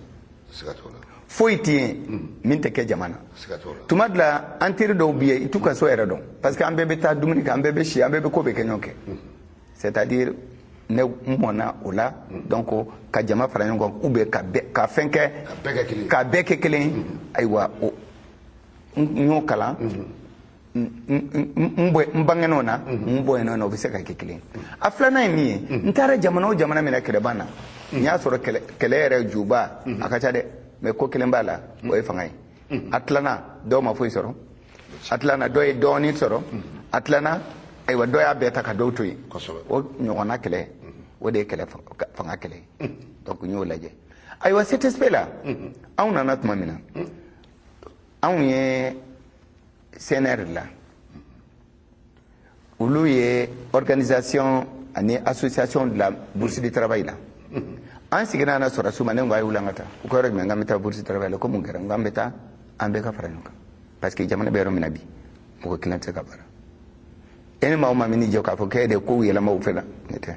Siga t'o la. Foyi tɛ yen min tɛ kɛ jama na. Siga t'o la. Tuma dɔ la, an teri dɔw bɛ yen, i t'u ka so yɛrɛ dɔn, parce que an bɛɛ bɛ taa dumuni kɛ, an bɛɛ bɛ si, an bɛɛ bɛ ko bɛɛ kɛ ɲɔgɔn kɛ. C'est à dire, ne n mɔnna o la. Donc ka jama fara ɲɔgɔn kan, ou bien ka bɛɛ ka fɛn kɛ, bɛɛ kɛ kelen ye. Ka bɛɛ kɛ kelen ye. Ayiwa, o n y'o kalan, n bɔ n bangenn'o na, n bɔyenn'o na, o bɛ se ka kɛ kelen ye. A filanan ye min ye, n taara jamana o jamana min na kɛlɛban na, n y'a sɔrɔ kɛlɛ kɛlɛ yɛrɛ juba a ka ca dɛ, mais ko kelen b'a la, o ye fanga ye. A tilana, dɔw ma foyi sɔrɔ. A tilana, dɔw ye dɔɔnin sɔrɔ. A tilana, ayiwa, dɔw y'a bɛɛ ta ka dɔw to yen. O ɲɔgɔnna kɛlɛ, o de ye kɛlɛ fanga kɛlɛ ye. Donc n y'o lajɛ. Ayiwa, CTSP la, anw nana tuma min na, anw ye CNR la, olu ye organisation ani association de la Bourse du travail la. An seginna na sɔrɔsiw ma. Ne ko a ye wuli, an ka taa. U ko yɔrɔ jumɛn? K'an bɛ taa Bourse du travail la. Ko mun kɛra? N ko an bɛ taa, an bɛɛ ka fara ɲɔgɔn kan, parce que jamana bɛ yɔrɔ min na bi, mɔgɔ kelen tɛ se ka baara. E ni maa o maa min jɔ k'a fɔ k'e de kow yɛlɛma o fɛ la, ne tɛ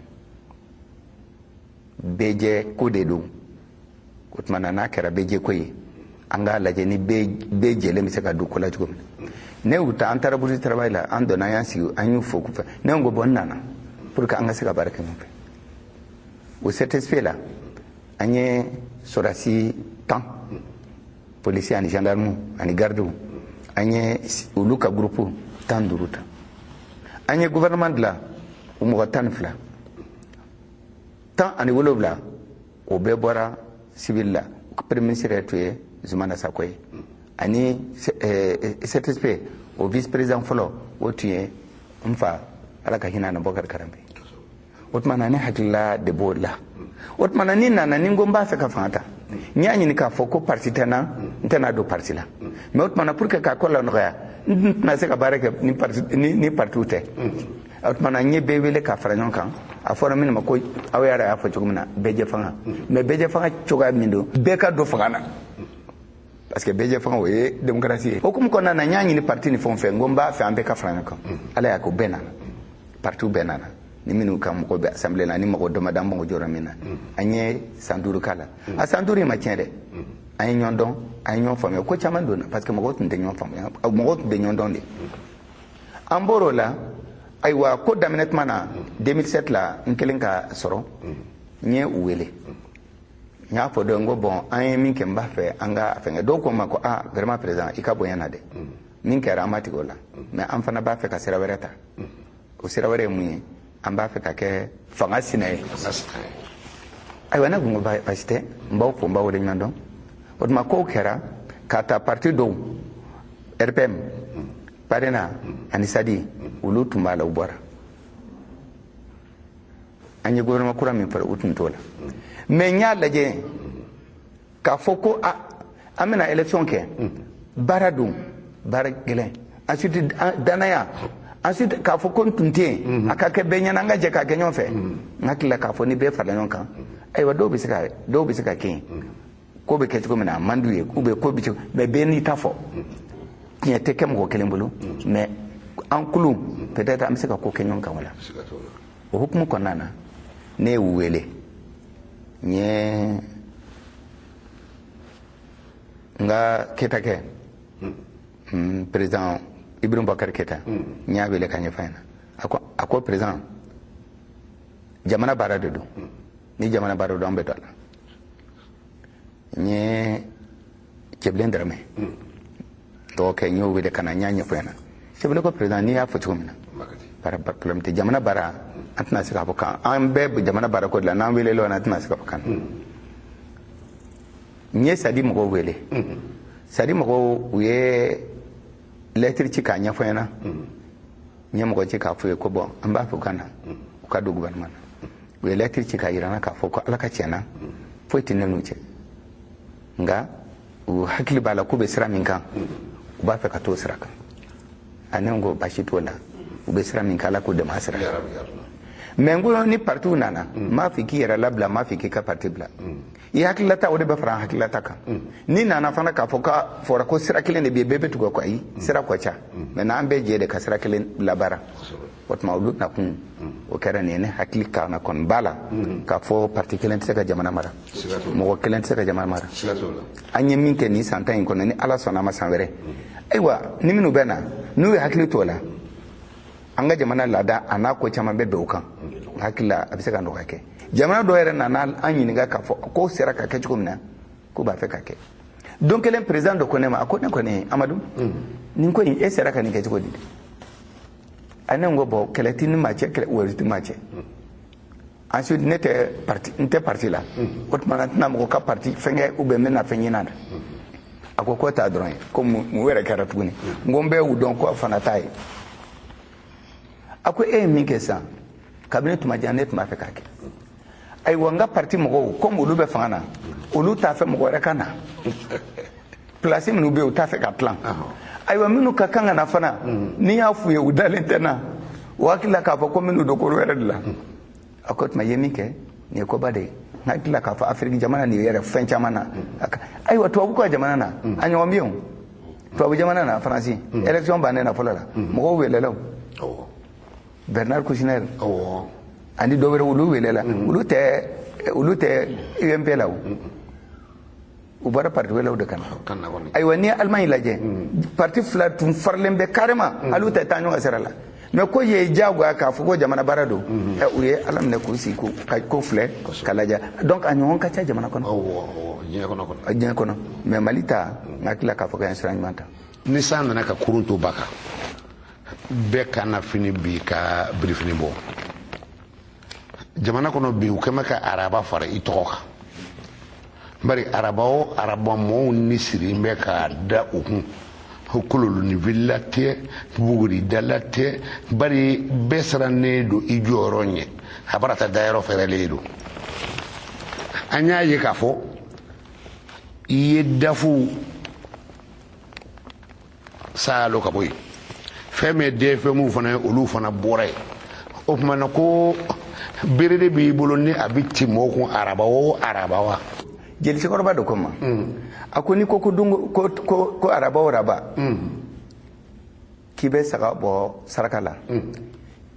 bɛɛ jɛ ko de don. O tuma na, n'a kɛra bɛɛ jɛ ko ye, an k'a lajɛ ni bɛɛ jɛlen bɛ se ka don ko la cogo min na. Ne y'u ta, an taara Bourse du travail la, an donna, an y'an sigi, an y'u fo k'u fɛ. Ne ko bon, n nana pour que an ka se ka baara kɛ ɲɔgɔn fɛ. O CTSP la, an ye sɔrɔdasi 10, policier ani gendarme ani garde, an ye olu ka groupe 15 ta. An ye gouvernement dilan, o mɔgɔ 12, 17, o bɛɛ bɔra civil la. Premier ministre yɛrɛ tun ye Zumana Sako ye, ani CTSP o vice président fɔlɔ, o tun ye n fa, Ala ka hinɛ na, Bɔkari Karanbe. O tuma na, ne hakilila de b'o la. O tuma na, ni nana ni n ko n b'a fɛ ka fanga ta, n y'a ɲini k'a fɔ ko parti tɛ n na, n tɛna don parti la. Mais o tuma na, pour que k'a ko la nɔgɔya, n tɛna se ka baara kɛ ni parti ni partiw tɛ. O tuma na, n ye bɛɛ wele k'a fara ɲɔgɔn kan. A fɔra minnu ma ko aw yɛrɛ y'a fɔ cogo min na, bɛɛ jɛ fanga. Mais bɛɛ jɛ fanga cogoya min don, bɛɛ ka don fanga na, parce que bɛɛ jɛ fanga, o ye démocratie ye. O hukumu kɔnɔna na, n y'a ɲini parti ni fɛn fɛn, n ko n b'a fɛ an bɛɛ ka fara ɲɔgɔn kan. Ala y'a kɛ, o bɛɛ nana, partiw bɛɛ nana, ni minnu ka mɔgɔ bɛ assemblée la, ni mɔgɔ dama da mɔgɔ jɔyɔrɔ min na. An ye san 5 k'a la. A san 5 in ma tiɲɛ dɛ. An ye ɲɔgɔn dɔn, an ye ɲɔgɔn faamuya, ko caman donna, parce que mɔgɔw tun tɛ ɲɔgɔn faamuya, mɔgɔw tun tɛ ɲɔgɔn dɔn de. An bɔr'o la. Ayiwa, ko daminɛ tuma na, 2007 la, n kelen ka sɔrɔ, n ye u wele, n y'a fɔ dɔ, n ko bon, an ye min kɛ, n b'a fɛ an ka fɛnkɛ. Dɔw ko n ma ko ah, vraiment président, i ka bonya na dɛ, min kɛra, an ma tigɛ o la, mais an fana b'a fɛ ka sira wɛrɛ ta. O sira wɛrɛ ye mun ye? An b'a fɛ ka kɛ fanga sina ye. Ayiwa, ne ko n ko baasi tɛ, n b'aw fo, n b'aw waleɲuman dɔn. O tuma O tuma kow kɛra k'a ta parti dɔw, RPM, PADENA ani SADI, olu tun b'a la, u bɔra. An ye gouvernement kura min fara, u tun t'o la. Mais n y'a lajɛ k'a fɔ ko a an bɛna élection kɛ, baara don, baara gɛlɛn, ensuite danaya, ensuite k'a fɔ ko n tun tɛ yen, a ka kɛ bɛɛ ɲɛna, an ka jɛ k'a kɛ ɲɔgɔn fɛ. N hakili la k'a fɔ ni bɛɛ farala ɲɔgɔn kan, ayiwa, dɔw bɛ se ka kɛ yen, ko bɛ kɛ cogo min na, a man d'u ye, ou bien ko bɛ cogo, mais bɛɛ n'i ta fɔ, tiɲɛ tɛ kɛ mɔgɔ kelen bolo. Mais an kulu, peut-être an bɛ se ka ko kɛ ɲɔgɔn kan o la. O hukumu kɔnɔna na, ne y'u wele, n ye n ka Keyita kɛ, président Ibrahim Boubacar Keyita, n y'a wele ka ɲɛfɔ a ɲɛna. A ko président, jamana baara de don, ni jamana baara don, an bɛ don a la. N ye Cɛbilen Daramɛ dɔgɔkɛ, n y'o wele ka na, n y'a ɲɛfɔ ɲɛna. Cɛbilen ko président, n'i y'a fɔ cogo min na, baara problème tɛ. Jamana baara, an tɛna se k'a fɔ kan an bɛɛ jamana baara ko de la. N'an wele la, an tɛna se k'a fɔ kan. N ye SADI mɔgɔw wele. SADI mɔgɔw, u ye lettre ci k'a ɲɛfɔ ɲɛna. N ye mɔgɔ ci k'a fɔ ye ko bon, an b'a fɛ u ka na, u ka don gouvernement na. U ye lettre ci k'a yira n na k'a fɔ ko Ala ka tiɲɛ na, foyi tɛ ne n'u cɛ, nka u hakili b'a la k'u bɛ sira min kan, u b'a fɛ ka t'o sira kan. A ne ko baasi t'o la, u bɛ sira min kan, Ala k'u dɛmɛ a sira. Mais n ko ni partiw nana, n m'a fɔ k'i yɛrɛ labila, n m'a fɔ k'i ka parti bila. I hakililata, o de bɛ fara an hakililata kan. Ni nana fana k'a fɔ k'a fɔra ko sira kelen de bɛ yen, bɛɛ bɛ tugu o kɔ, ayi, sira kɔ ca, mais n'an bɛɛ jɛ de ka sira kelen labaara. O tuma olu nakun o kɛra nin ye. Ne hakili kana kɔni b'a la k'a fɔ parti kelen tɛ se ka jamana mara, mɔgɔ kelen tɛ se ka jamana mara. An ye min kɛ nin san 10 in kɔnɔ, ni Ala sɔnna a ma, san wɛrɛ, ayiwa, ni minnu bɛ na, n'u ye hakili t'o la, an ka jamana laada a n'a ko caman bɛ bɛn o kan, n hakili la a bɛ se ka nɔgɔya kɛ. Jamana dɔw yɛrɛ nana an ɲininka k'a fɔ k'o sera ka kɛ cogo min na, k'u b'a fɛ ka kɛ. Don kelen, président dɔ ko ne ma, a ko ne kɔni Amadu, nin ko in, e sera ka nin kɛ cogo di? A ne ko bon, kɛlɛ ti ni maa cɛ, kɛlɛ wɛrɛ ti maa cɛ. Ensuite ne tɛ parti, n tɛ parti la. O tuma na n tɛna mɔgɔ ka parti fɛnkɛ ou bien n bɛna fɛn ɲini a la. A ko k'o t'a dɔrɔn ye, ko mun wɛrɛ kɛra tuguni? N ko n bɛ y'u dɔn ko fana t'a ye. A ko e ye min kɛ sisan, kabini tuma jan ne tun b'a fɛ k'a kɛ. Ayiwa, n ka parti mɔgɔw, komi olu bɛ fanga na, olu t'a fɛ mɔgɔ wɛrɛ ka na. Place minnu bɛ yen, u t'a fɛ ka tilan. Ayiwa, minnu ka kan ka na fana, n'i y'a f'u ye, u dalen tɛ na, u hakili la k'a fɔ ko minnu don ko wɛrɛ de la. A ko tuma i ye min kɛ, nin ye koba de ye. N hakili la k'a fɔ Afiriki jamana nin yɛrɛ fɛn caman na. Ayiwa, tubabu ka jamana na, a ɲɔgɔn bɛ yen o. Tubabu jamana na, Faransi, élection bannen na fɔlɔ la, mɔgɔw welela o, Bernard Kouchner ani dɔ wɛrɛ, olu welela. Olu tɛ UMP la o, u bɔra parti wɛrɛw de ka na. Ayiwa, n'i ye Allemagne lajɛ, parti fila tun faralen bɛ carrément, hali u tɛ taa ɲɔgɔn sira la. Mais ko ye diyagoya k'a fɔ ko jamana baara don, u ye Ala minɛ k'u sigi ka ko filɛ ka lajɛ. Donc a ɲɔgɔn ka ca jamana kɔnɔ, diɲɛ kɔnɔ. Mais Mali ta, n hakili la k'a fɔ k'an ye sira ɲuman ta. Ni san nana ka kurun to ba kan, bɛɛ ka na fini bi ka birifini bɔ jamana kɔnɔ bi, u kɛn bɛ ka araba fara i tɔgɔ kan, bari araba o araba, mɔɔw ni siri bɛ k'a da u kun. Kololoni wulila tɛ, buguridala tɛ, bari bɛɛ sirannen don i jɔyɔrɔ ɲɛ, a bara ta dayɔrɔ fɛrɛlen don. An y'a ye k'a fɔ i ye dafu saalo ka bɔ yen, fɛn min ye DFM fana ye, olu fana bɔra yen. O tuma na ko bere de b'i bolo ni a bɛ ci mɔgɔw kun araba o araba wa? Jeli cɛkɔrɔba dɔ ko ma, a ko n'i ko ko don ko ko ko araba o araba k'i bɛ saga bɔ saraka la,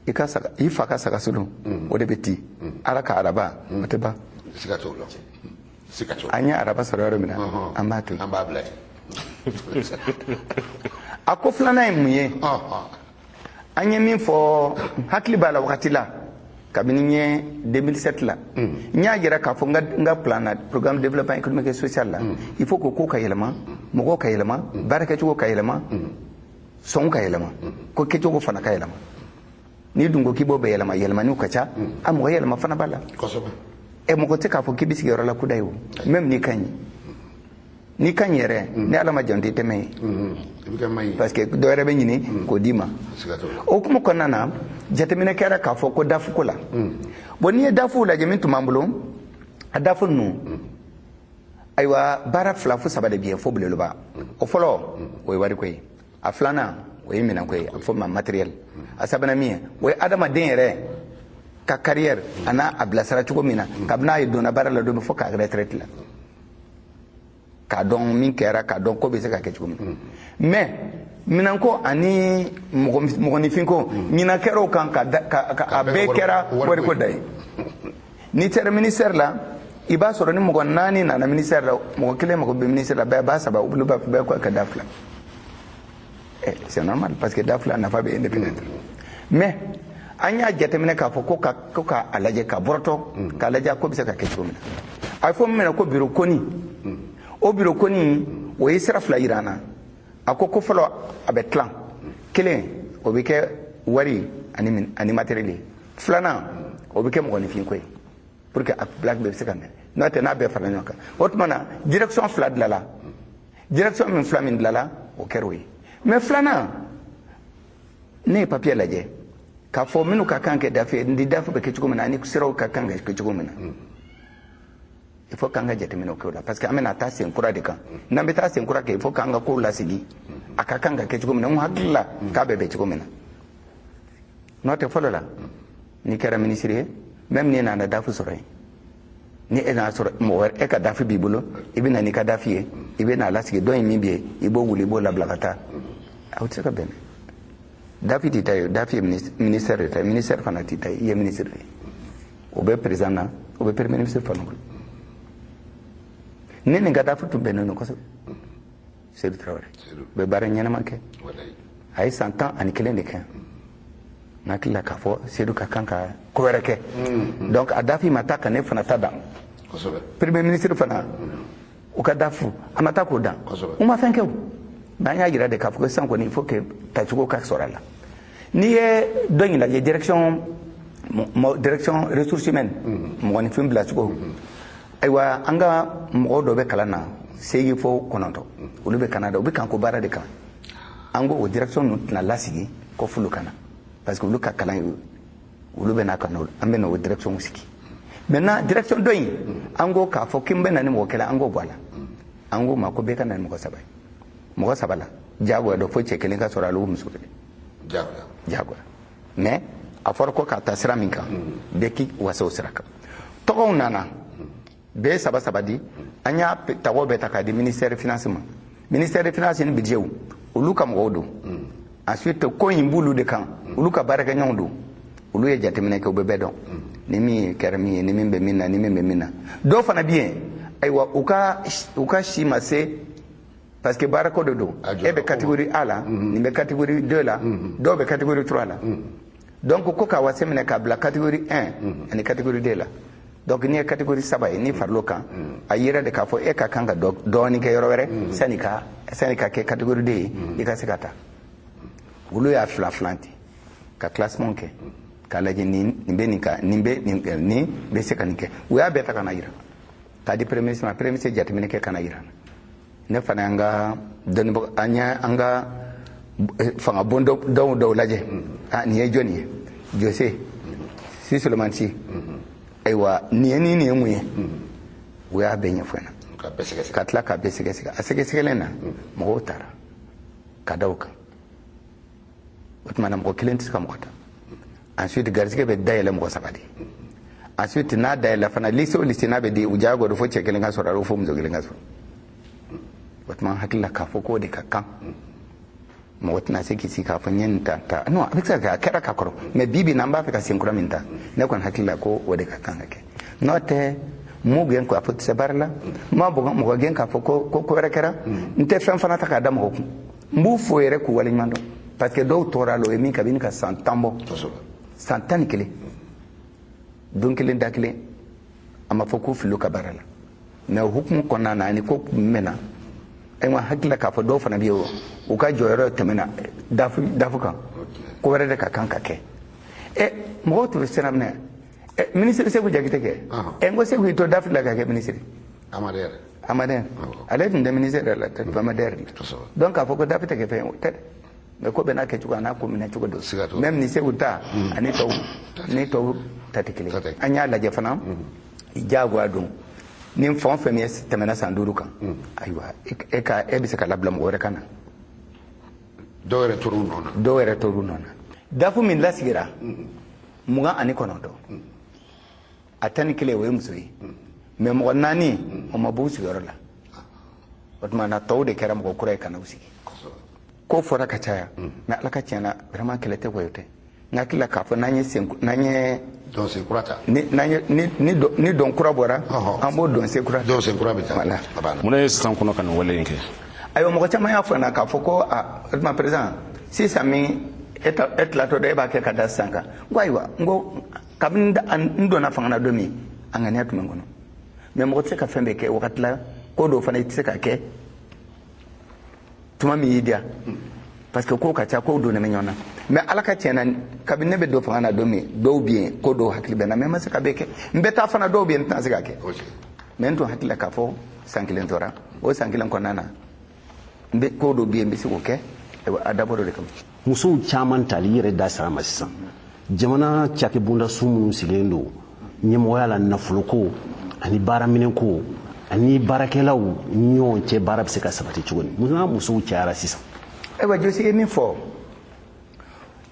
i ka saga, i fa ka saga sulu, o de bɛ ti Ala ka araba, o tɛ ban. Siga t'o la, siga t'o la. An ye araba sɔrɔ yɔrɔ min na, an b'a to yen. An b'a bila yen. A ko filanan ye mun ye? An ye min fɔ, hakili b'a la wagati la, kabini n ye 2007 la, n y'a jira k'a fɔ n ka plan na, programme de développement économique et social la, il faut que ko ka yɛlɛma, mɔgɔw ka yɛlɛma, baarakɛcogo ka yɛlɛma, sɔngɔ ka yɛlɛma, ko kɛcogo fana ka yɛlɛma. N'i dun ko k'i b'o bɛɛ yɛlɛma, yɛlɛmaniw ka ca, a mɔgɔ yɛlɛma fana b'a la. Ɛ, mɔgɔ tɛ k'a fɔ k'i bɛ sigi yɔrɔ la kudayi o, même n'i ka ɲi. N'i ka ɲi yɛrɛ, ni Ala ma janto, i tɛ mɛn yen. I bɛ kɛ man ɲi. Parce que dɔ wɛrɛ bɛ ɲini k'o d'i ma. Siga t'o la. O hukumu kɔnɔna na, jateminɛ kɛra k'a fɔ ko DAF ko la. Bon, n'i ye DAF lajɛ min tun b'an bolo, a DAF ninnu, ayiwa, baara fila fo saba de bɛ yen fo belebeleba. O fɔlɔ, o ye wariko ye. A filanan, o ye minɛnko ye, a bɛ fɔ o ma matériel. A sabanan min ye, o ye adamaden yɛrɛ ka carrière a n'a a bilasira cogo min na, kabini a ye donna baara la don min fo k'a retraite la, k'a dɔn min kɛra, k'a dɔn ko bɛ se ka kɛ cogo min na. Mais minɛnko ani mɔgɔninfinko, ɲinan kɛra o kan ka a bɛɛ kɛra wariko da ye. N'i taara ministère la, i b'a sɔrɔ ni mɔgɔ naani nana ministère la, mɔgɔ kelen mago bɛ ministère la, bɛɛ b'a saba, olu b'a bɛɛ ko ka da fila. C'est normal, parce que da fila nafa bɛ yen de peut-être. Mais an y'a jateminɛ k'a fɔ ko ka a lajɛ, ka bɔrɔtɔ k'a lajɛ a ko bɛ se ka kɛ cogo min na. A bɛ fɔ min ma ko bureau koni. O bureau koni, o ye sira fila yira an na. A ko ko fɔlɔ, a bɛ tilan kelen, o bɛ kɛ wari ani matériel ye. Filanan, o bɛ kɛ mɔgɔninfinko ye, pour que a plaque bɛɛ bɛ se ka mɛn. N'o tɛ, n'a bɛɛ farala ɲɔgɔn kan, o tuma na direction fila dilanla. Direction min fila min dilanla, o kɛra o ye. Mais filanan, ne ye papier lajɛ k'a fɔ minnu ka kan kɛ DAF ye, ni DAF bɛ kɛ cogo min na, ani siraw ka kan ka kɛ cogo min na, il faut k'an ka jateminɛw kɛ o la, parce que an bɛna taa sen kura de kan. N'an bɛ taa sen kura kɛ, il faut k'an ka kow lasigi a ka kan ka kɛ cogo min na, n hakili la k'a bɛ bɛn cogo min na. N'o tɛ, fɔlɔ la, n'i kɛra minisiri ye, même n'i nana DAF sɔrɔ yen, ni e n'a sɔrɔ mɔgɔ wɛrɛ e ka DAF b'i bolo, i bɛ na n'i ka DAF ye, i bɛ n'a lasigi. Dɔ in min bɛ yen, i b'o wuli, i b'o labila ka taa. Aw tɛ se ka bɛn dɛ. DAF t'i ta ye, DAF ye ministère de ta ye. Ministère fana t'i ta ye, i ye ministre de ye. O bɛ président na, o bɛ premier ministre fana bolo. Ne nin ka DAF tun bɛnnen don kosɛbɛ. Seydou Traoré bɛ baara ɲɛnama kɛ. A ye san 11 de kɛ. N hakili la k'a fɔ Seydou ka kan ka ko wɛrɛ kɛ. Donc a DAF ma taa ka ne fana ta dan. Premier ministre fana, u ka DAF a ma taa k'o dan. U ma fɛn kɛ o. Mais an y'a jira de k'a fɔ ko sisan kɔni, il faut que tacogo ka sɔrɔ a la. N'i ye dɔ in lajɛ, direction ressources humaines, mɔgɔninfin bilacogo, ayiwa, an ka mɔgɔw dɔ bɛ kalan na, seegin fo kɔnɔntɔn, olu bɛ Canada, u bɛ kanko baara de kan. An ko o direction ninnu tɛna lasigi ko f'olu ka na, parce que olu ka kalan ye, olu bɛ na ka na, an bɛ na o direction sigi. Maintenant, direction dɔ in, an ko k'a fɔ k'i bɛ na ni mɔgɔ kelen, an k'o bɔ a la. An ko ma ko bɛɛ ka na ni mɔgɔ saba ye. Mɔgɔ saba la, diyagoya dɔ fo cɛ kelen ka sɔrɔ a la, o muso kelen. Diyagoya. Diyagoya. Mais a fɔra ko k'a ta sira min kan, bɛɛ k'i wasa o sira kan. Tɔgɔw nana, bɛɛ ye saba saba di. An y'a tɔgɔ bɛɛ ta k'a di ministère finance ma. Ministère de finance ni budget, olu ka mɔgɔw don. Ensuite, ko in b'olu de kan, olu ka baarakɛɲɔgɔnw don. Olu ye jateminɛ kɛ, u bɛ bɛɛ dɔn, ni min kɛra min ye, ni min bɛ min na, ni min bɛ min na. Dɔw fana bɛ yen, ayiwa, u ka si ma se, parce que baarako de don. E bɛ catégorie A la, nin bɛ catégorie 2 la, dɔw bɛ catégorie 3 la. Donc ko ka wase minɛ k'a bila catégorie 1 ani catégorie 2 la. Donc n'i ye catégorie saba ye, n'i faral'o kan, a yira de k'a fɔ e ka kan ka dɔɔnin kɛ yɔrɔ wɛrɛ sani ka kɛ catégorie 2 ye, i ka se ka taa. Olu y'a fila filan ten ka classement kɛ k'a lajɛ, nin bɛ nin ka, nin bɛ nin, nin bɛ se ka nin kɛ. U y'a bɛɛ ta ka na yira k'a di premier ministre ma. Premier ministre jateminɛ kɛ ka na yira. Ne fana y'an ka dɔnnibaga, an y'an ka fanga bon dɔw dɔw lajɛ. Ah, nin ye jɔnni ye? Jose si Souleymane Si. Ayiwa, nin ye nin ye mun ye? U y'a bɛɛ ɲɛfɔ ɲɛna. Ka bɛɛ sɛgɛsɛgɛ. Ka tila k'a bɛɛ sɛgɛsɛgɛ. A sɛgɛsɛgɛlen na, mɔgɔw taara ka da o kan. O tuma na, mɔgɔ kelen tɛ se ka mɔgɔ ta. Ensuite, garisɛgɛ bɛ dayɛlɛ mɔgɔ saba de. Ensuite, n'a dayɛlɛ fana, lycée o lycée n'a bɛ di, u diyagoya don fo cɛ kelen ka sɔrɔ a la, fo muso kelen ka sɔrɔ. O tuma, an hakili la k'a fɔ k'o de ka kan. Mɔgɔ tɛna se k'i sigi k'a fɔ n ye nin ta ta. Non, a bɛ se ka kɛ, a kɛra ka kɔrɔ, mais bi bi in na, an b'a fɛ ka sen kura min ta, ne kɔni hakili la ko o de ka kan ka kɛ. N'o tɛ, m'u gɛn k'a fɔ tɛ se baara la, n ma mɔgɔ gɛn k'a fɔ ko wɛrɛ kɛra. N tɛ fɛn fana ta k'a da mɔgɔ kun. N b'u fo yɛrɛ k'u waleɲuman dɔn, parce que dɔw tora la, o ye min kabini ka san 10 bɔ. San 11, don kelen da kelen, a ma fɔ k'u fili ka baara la. Mais o hukumu kɔnɔna na, ani ko mɛnna, ayiwa, hakili la k'a fɔ dɔw fana bɛ yen, u ka jɔyɔrɔ tɛmɛna DAF kan, ko wɛrɛ de ka kan ka kɛ. Ɛ, mɔgɔw tun bɛ siran minɛ. Ɛ, minisiri Seku Jakite kɛ. Ɛ, n ko Seku y'i to DAF la ka kɛ minisiri. Amadu yɛrɛ. AMADER, ale tun tɛ ministère yɛrɛ la, tɛ AMADER la. Donc k'a fɔ ko DAF tɛ kɛ fɛn ye, o tɛ dɛ, mais ko bɛɛ n'a kɛcogo, a n'a ko minɛ cogo don. Siga t'o la. Même ni Segu ta ani tɔw ni tɔw ta tɛ kelen. Ta tɛ. An y'a lajɛ fana, diyagoya don ni fɛn o fɛn min ye tɛmɛna san 5 kan, ayiwa, e ka e bɛ se ka labila mɔgɔ wɛrɛ ka na. Dɔw yɛrɛ tor'u nɔ na. Dɔw yɛrɛ tor'u nɔ na. DAF min lasigira 29, a 11 o ye muso ye, mais mɔgɔ 4 o ma bɔ u sigiyɔrɔ la. O tuma na, tɔw de kɛra mɔgɔ kura ye ka na u sigi. Ko fɔra ka caya, mais Ala ka tiɲɛ na, vraiment, kɛlɛ tɛ, wɔyɔ tɛ. N hakili la k'a fɔ n'an ye sen, n'an ye dɔn sen kura ta. Ni n'an ye ni dɔn kura bɔra, an b'o dɔn sen kura. Dɔn sen kura bɛ taa. Voilà. A banna. Mun ye sisan kɔnɔ ka nin wale in kɛ? Ayiwa, mɔgɔ caman y'a fɔ n na k'a fɔ ko a o tuma, président, sisan min e ta e tilatɔ dɛ, e b'a kɛ ka da sisan kan. N ko ayiwa, n ko kabini n donna fanga na don min, a ŋaniya tun bɛ n kɔnɔ, mais mɔgɔ tɛ se ka fɛn bɛɛ kɛ wagati la. Ko dɔw fana, i tɛ se ka kɛ tuma min y'i diya, parce que kow ka ca, kow donnen bɛ ɲɔgɔn na. Mais Ala ka tiɲɛ na, kabini ne bɛ don fanga na don min, dɔw bɛ yen, ko dɔw hakili bɛ n na, mais n ma se ka bɛɛ kɛ. N bɛ taa fana, dɔw bɛ yen, n tɛna se ka kɛ. Mais n tun hakili la k'a fɔ san 1 tora, o san 1 kɔnɔna na, n bɛ ko dɔw bɛ yen, n bɛ se k'o kɛ. Ayiwa, a dabɔra o de kama. Musow caman tali, i yɛrɛ da sara ma sisan, jamana cakɛbondaso minnu sigilen don ɲɛmɔgɔya la, nafoloko ani baaraminɛko ani baarakɛlaw ɲɔgɔn cɛ, baara bɛ se ka sabati cogo di munna musow cayara sisan? Ayiwa, Josi ye min fɔ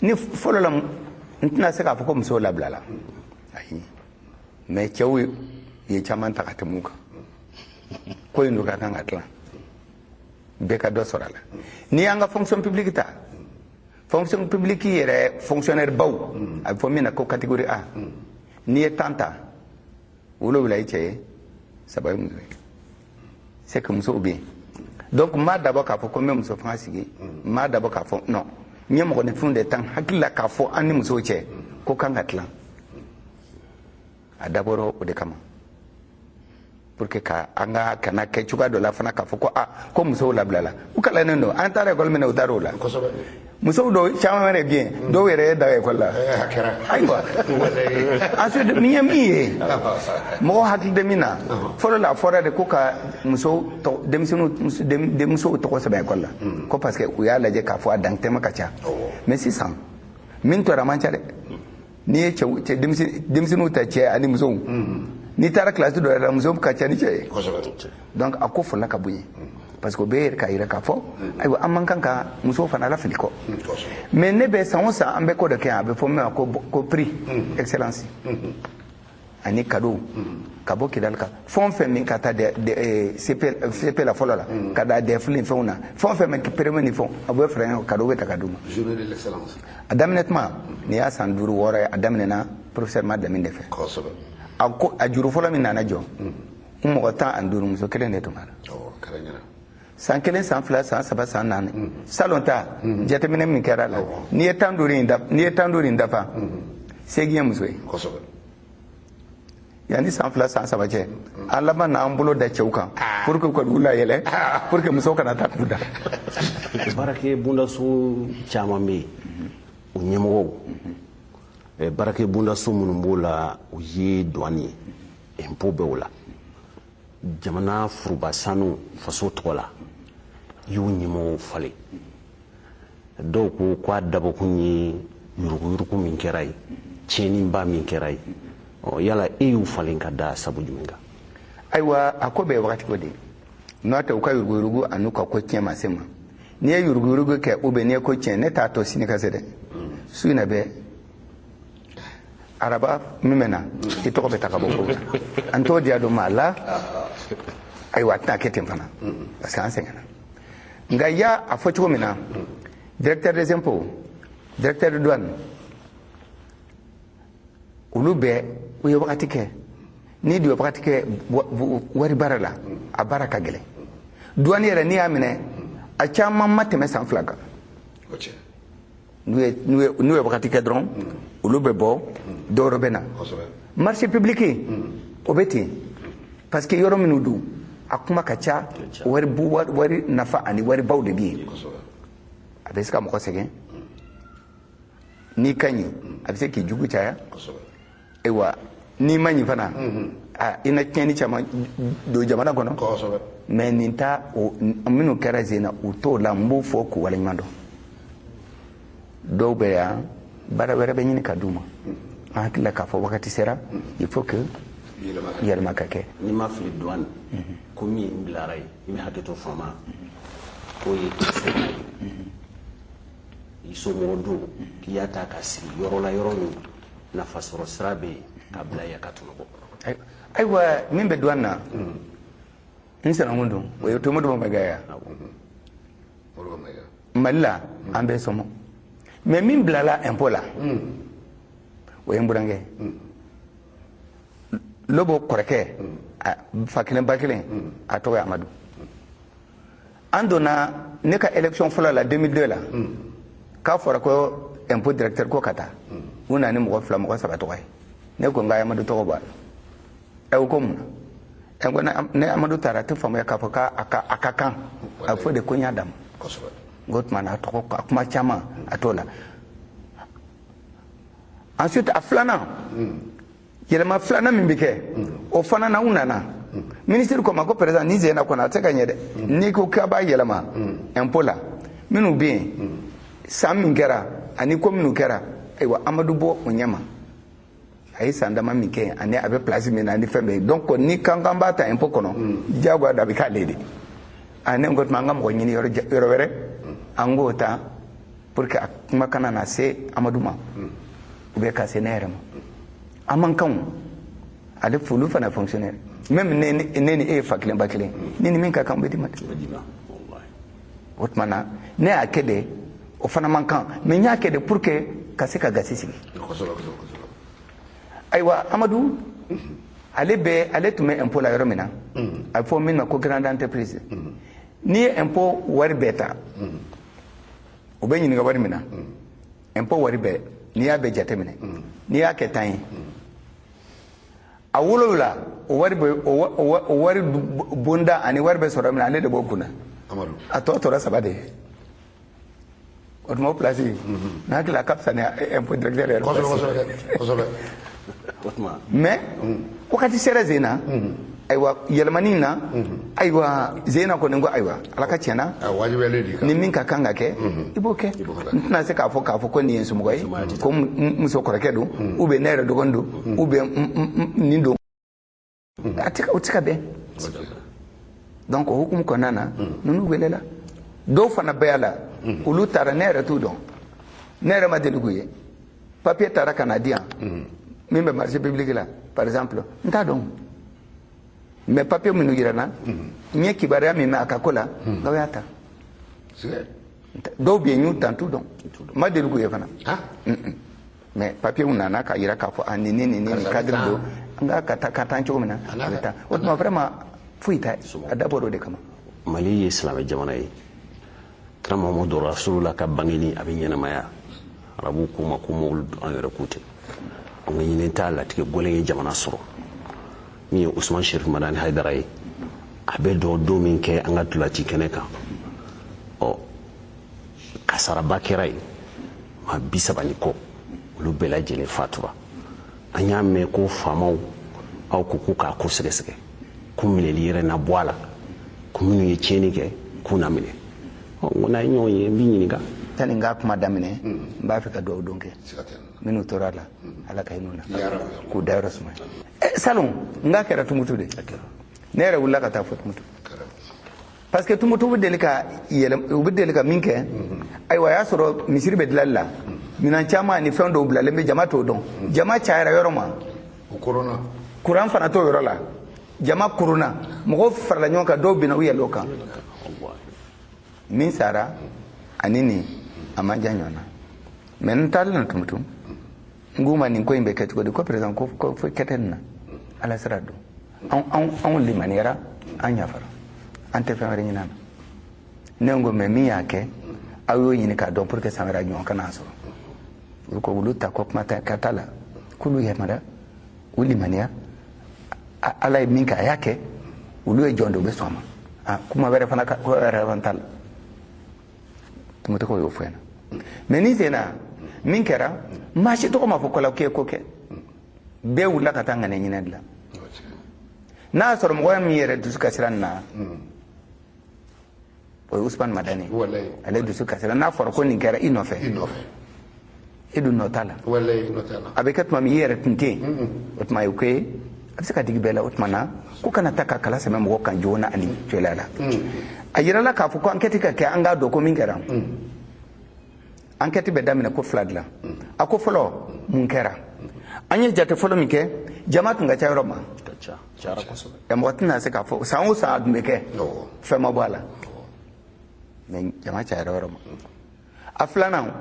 ni fɔlɔ la, n tɛna se k'a fɔ ko musow labilala, ayi, mais cɛw ye caman ta ka tɛmɛ u kan. Ko in dun ka kan ka dilan, bɛɛ ka dɔ sɔrɔ a la. N'i y'an ka fonction publique ta, fonction publique yɛrɛ fonctionnaire baw, a bɛ fɔ min na ko catégorie A, n'i ye 10 ta, 7 ye cɛ ye, 3 ye muso ye. C'est que musow bɛ yen. Donc n m'a dabɔ k'a fɔ ko n bɛ muso fanga sigi, n m'a dabɔ k'a fɔ non, n ye mɔgɔninfinw de ta, n hakili la k'a fɔ an ni musow cɛ ko kan ka tilan. A dabɔra o de kama, pour que ka an ka kana kɛ cogoya dɔ la fana k'a fɔ ko ah, ko musow labilala. U kalannen don, an taara ekɔli min na, u taara o la. Musow dɔw caman yɛrɛ bɛ yen, dɔw yɛrɛ ye da ekɔli la. A kɛra. Ayiwa, ensuite, min ye min ye, mɔgɔ hakili bɛ min na, fɔlɔ la, a fɔra de ko ka musow tɔgɔ, denmisɛnninw, denmusow tɔgɔ sɛbɛn ekɔli la, ko parce que u y'a lajɛ k'a fɔ a dantɛmɛ ka ca. Mais sisan min tora, a man ca dɛ. N'i ye cɛw, cɛ denmisɛnninw ta, cɛ ani musow, n'i taara kilasi dɔ yɛrɛ la, musow ka ca ni cɛ ye. Donc a ko fɔlɔla ka bonya, parce que o bɛɛ yɛrɛ k'a yira k'a fɔ ayiwa, an man kan ka musow fana lafili kɔ. Mais ne bɛ san o san, an bɛ ko dɔ kɛ yan, a bɛ fɔ min ma ko prix excellence ani cadeau ka bɔ Kidali kan, fɛn o fɛn min ka taa CP la fɔlɔ la, ka da DEF ni fɛnw na, fɛn o fɛn min premier ni fɛnw, a bɛ fara ɲɔgɔn kan, cadeau bɛ ta ka d'u ma. Journée de l'excellence. A daminɛ tuma, nin y'a san 5 6 ye, a daminɛna professeur Madamin de fɛ. A ko a juru fɔlɔ min nana jɔ, n mɔgɔ 15, muso kelen de tun b'a la. Awɔ, a kɛra ɲɛna. San 1, san 2, san 3, san 4, salon ta, jateminɛ min kɛra la, n'i ye 15 in n'i ye 15 in dafa, 8 ye muso ye. Yanni san 2, san 3 cɛ, an laban n'an bolo da cɛw kan pour que u ka dugu layɛlɛ, pour que musow kana taa k'u da. Baarakɛ bondaso caman bɛ yen, o ɲɛmɔgɔw, baarakɛ bondaso minnu b'o la, o ye douane ye, impôt bɛ o la, jamana foroba sanu faso tɔgɔ la, i y'o ɲɛmɔgɔw falen. Dɔw ko k'a dabɔkun ye yuruguyurugu min kɛra yen, tiɲɛniba min kɛra yen. Ɔ, yala e y'u falen ka da sabu jumɛn kan? Ayiwa, a ko bɛɛ ye wagati ko de ye. N'o tɛ, u ka yuruguyurugu an'u ka ko tiɲɛ ma se ma. N'i ye yuruguyurugu kɛ ou bien n'i ye ko tiɲɛ, ne t'a to sini ka se dɛ, su in na bɛɛ, araba min bɛ na, i tɔgɔ bɛ ta ka bɔ ko la. An t'o diya don maa la. Ayiwa, a tɛna kɛ ten fana, parce que an sɛgɛnna. Nka i y'a a fɔ cogo min na, directeur des impôts, directeur de douane, olu bɛɛ u ye wagati kɛ. N'i dun ye wagati kɛ wari baara la, a baara ka gɛlɛn. Douane yɛrɛ, n'i y'a minɛ, a caman ma tɛmɛ san 2 kan. O tiɲɛ. N'u ye wagati kɛ dɔrɔn, olu bɛ bɔ, dɔwɛrɛ bɛ na. Marché public, o bɛ ten, parce que yɔrɔ minnu don, a kuma ka ca, wari bu, wari nafa ani waribaw de bɛ yen. A bɛ se ka mɔgɔ sɛgɛn. N'i ka ɲi, a bɛ se k'i jugu caya. Ayiwa, n'i ma ɲi fana, I na tiɲɛni caman don jamana kɔnɔ. Mais nin ta minnu kɛra sen na, u t'o la. N b'o fɔ k'u waleɲuman dɔn. Dɔw bɛ yan, baara wɛrɛ bɛ ɲini ka d'u ma. An hakili la k'a fɔ wagati sera, il faut que yɛlɛma ka kɛ. N'i ma fili, douane ko min bilara yen, i bɛ hakɛ to faama k'o ye kisɛ ye, i somɔgɔ don, k'i y'a ta ka sigi yɔrɔ la, yɔrɔ min nafa sɔrɔ sira bɛ yen, ka bila yen ka tɔnɔ bɔ. Ayiwa, min bɛ douane na, n sinankun don, o ye Modibo Mayiga ye. Mali la, an bɛɛ sɔmɔ. Mais min bilala impôt la, o ye n burankɛ Lobo kɔrɔkɛ, fa kelen ba kelen, a tɔgɔ ye Amadu. An donna ne ka élection fɔlɔ la 2002 la, k'a fɔra ko impôt directeur ko ka taa, u nana ni mɔgɔ fila, mɔgɔ saba tɔgɔ ye. Ne ko n ka Amadu tɔgɔ bɔ a la. Ɛ, o ko mun na? Ɛ, ko ne Amadu taara, a tɛ faamuya k'a fɔ k'a ka kan a fɔ de ko n y'a d'a ma. N ko tuma na, a tɔgɔ, a kuma caman a t'o la. Ensuite, a filanan, yɛlɛma filanan min bɛ kɛ, o fana na, u nana ministre ko ma ko président, nin sen na kɔnɔ, a tɛ se ka ɲɛ dɛ. N'i ko k'a b'a yɛlɛma impôt la, minnu bɛ yen, san min kɛra ani ko minnu kɛra, ayiwa, Amadu bɔ o ɲɛma, a ye san dama min kɛ ani a bɛ place min na ani fɛn bɛɛ. Donc ni kan kan b'a ta impôt kɔnɔ, diyagoya da bɛ k'ale de. A ne ko tuma, an ka mɔgɔ ɲini yɔrɔ wɛrɛ, an k'o ta pour que a kuma kana na se Amadu ma ou bien ka se ne yɛrɛ ma. An man kan ale olu fana fonctionnaire, même ne ni e ye fa kelen ba kelen, ni min ka kan, o bɛ di ma. O tuma na, ne y'a kɛ de, o fana man kan, mais n y'a kɛ de pour que ka se ka gasi sigi. Ayiwa, Amadu, ale bɛ, ale tun bɛ impôt la yɔrɔ min na, a bɛ fɔ min ma ko grande entreprise. N'i ye impôt wari bɛɛ ta, u bɛ ɲininka wari min na, impôt wari bɛɛ, n'i y'a bɛɛ jateminɛ, n'i y'a kɛ 10 ye, a 7 o wari bɛ, o wari bonda ani wari bɛ sɔrɔ min na, ale de b'o kunna. A tɔ tora saba de ye. O tuma, o place n hakili la, a ka fisa ni impôt directeur yɛrɛ place. Mais wagati sera sen na, ayiwa, yɛlɛmani na, ayiwa, sen na kɔni ko ayiwa, ala ka tiɲɛna, ni min ka kan ka kɛ, i b'o kɛ. N tɛna se k'a fɔ ko nin ye n somɔgɔ ye, ko n muso kɔrɔkɛ don, ou bien ne yɛrɛ dɔgɔnin don, ou bien nin don, a tɛ, o tɛ ka bɛn. Donc o hukumu kɔnɔna na, ninnu welela, dɔw fana bɛɛ la, olu taara, ne yɛrɛ t'u dɔn, ne yɛrɛ ma deli k'u ye. Papier taara ka na di yan, min bɛ marché public la par exemple, n t'a dɔn. Mais papier minnu yira n na, n ye kibaruya min mɛn a ka ko la, nka o y'a ta. Dɔw bɛ yen, n y'u ta, n t'u dɔn, n ma deli k'u ye fana. Mais papier nana k'a yira k'a fɔ a nin ni nin ni nin cadre don, n ka ka taa cogo min na, a bɛ taa. O tuma, vraiment, foyi t'a a dabɔra o de kama. Mali ye silamɛ jamana ye. Kira Muhamadu Rasulula ka bangeni, a bɛ ɲɛnamaya, arabuw k'u ma ko mawulu, an yɛrɛ k'u tɛ an ka ɲini t'a latigɛ gɔlɛn ye jamana sɔrɔ. Min ye Usman Sherif Madani Hayidara ye, a bɛ dɔn don min kɛ an ka dulaci kɛnɛ kan, ɔ kasaraba kɛra yen, maa 30 ni kɔ, olu bɛɛ lajɛlen fatura. An y'a mɛn ko faamaw, aw ko k'u k'a ko sɛgɛsɛgɛ, ko minɛli yɛrɛ na bɔ a la, ko minnu ye tiɲɛni kɛ, k'u na minɛ. Ɔ, n ko n'a ye ɲɔgɔn ye, n b'i ɲininka. Sani n ka kuma daminɛ, n b'a fɛ ka dugawu don kɛ minnu tora a la, Ala ka hinɛ u na k'u dayɔrɔ sumaya. Salon n k'a kɛra Tumutu de, ne yɛrɛ wulila ka taa fɔ Tumutu, parce que Tumutu bɛ deli ka yɛlɛ, u bɛ deli ka min kɛ. Ayiwa, a y'a sɔrɔ misiri bɛ dilanli la, minɛn caman ani fɛn dɔw bilalen bɛ, jama t'o dɔn. Jama cayara yɔrɔ ma, kuran fana t'o yɔrɔ la, jama koronna, mɔgɔw farala ɲɔgɔn kan, dɔw binna, u yɛlɛ o kan. Min sara ani nin a man jan ɲɔgɔn na. Mais n taalen na Tumutu, n k'u ma nin ko in bɛ kɛ cogo di? Ko président, ko foyi kɛ tɛ nin na, Ala sira don. Anw limaniyara, an yafara, an tɛ fɛn wɛrɛ ɲini a na. Ne ko mais min y'a kɛ, aw y'o ɲini k'a dɔn pour que san wɛrɛ a ɲɔgɔn kana sɔrɔ. Olu ko olu ta ko kuma tɛ ka t'a la, k'olu yamara, u limaniya, Ala ye min kɛ, a y'a kɛ, olu ye jɔn de, u bɛ sɔn a ma. A kuma wɛrɛ fana, ko wɛrɛ fana t'a la. Tumutɔgɔ y'o fɔ ɲɛna. Mais ni sen na min kɛra, maa si tɔgɔ ma fɔ ko la k'e ko kɛ, bɛɛ wulila ka taa ŋaniya ɲinɛ dilan. N'a y'a sɔrɔ mɔgɔ min yɛrɛ dusu kasira nin na, o ye Usumani Madani ye. Ale dusu kasira n'a fɔra ko nin kɛra i nɔfɛ, e dun nɔ t'a la. A bɛ kɛ tuma min i yɛrɛ tun tɛ yen, o tuma o ko a bɛ se ka digi bɛɛ la. O tuma na ko kana taa ka kala sɛmɛ mɔgɔ kan joona ani teliya la. A yirala k'a fɔ ko enquête ka kɛ, an k'a dɔn ko min kɛra. Enquête bɛ daminɛ ko fila dilan. A ko fɔlɔ, mun kɛra? An ye jate fɔlɔ min kɛ, jama tun ka ca yɔrɔ ma, mɔgɔ tɛna se k'a fɔ san o san a tun bɛ kɛ, fɛn ma bɔ a la, mais jama cayara yɔrɔ ma. A filanan,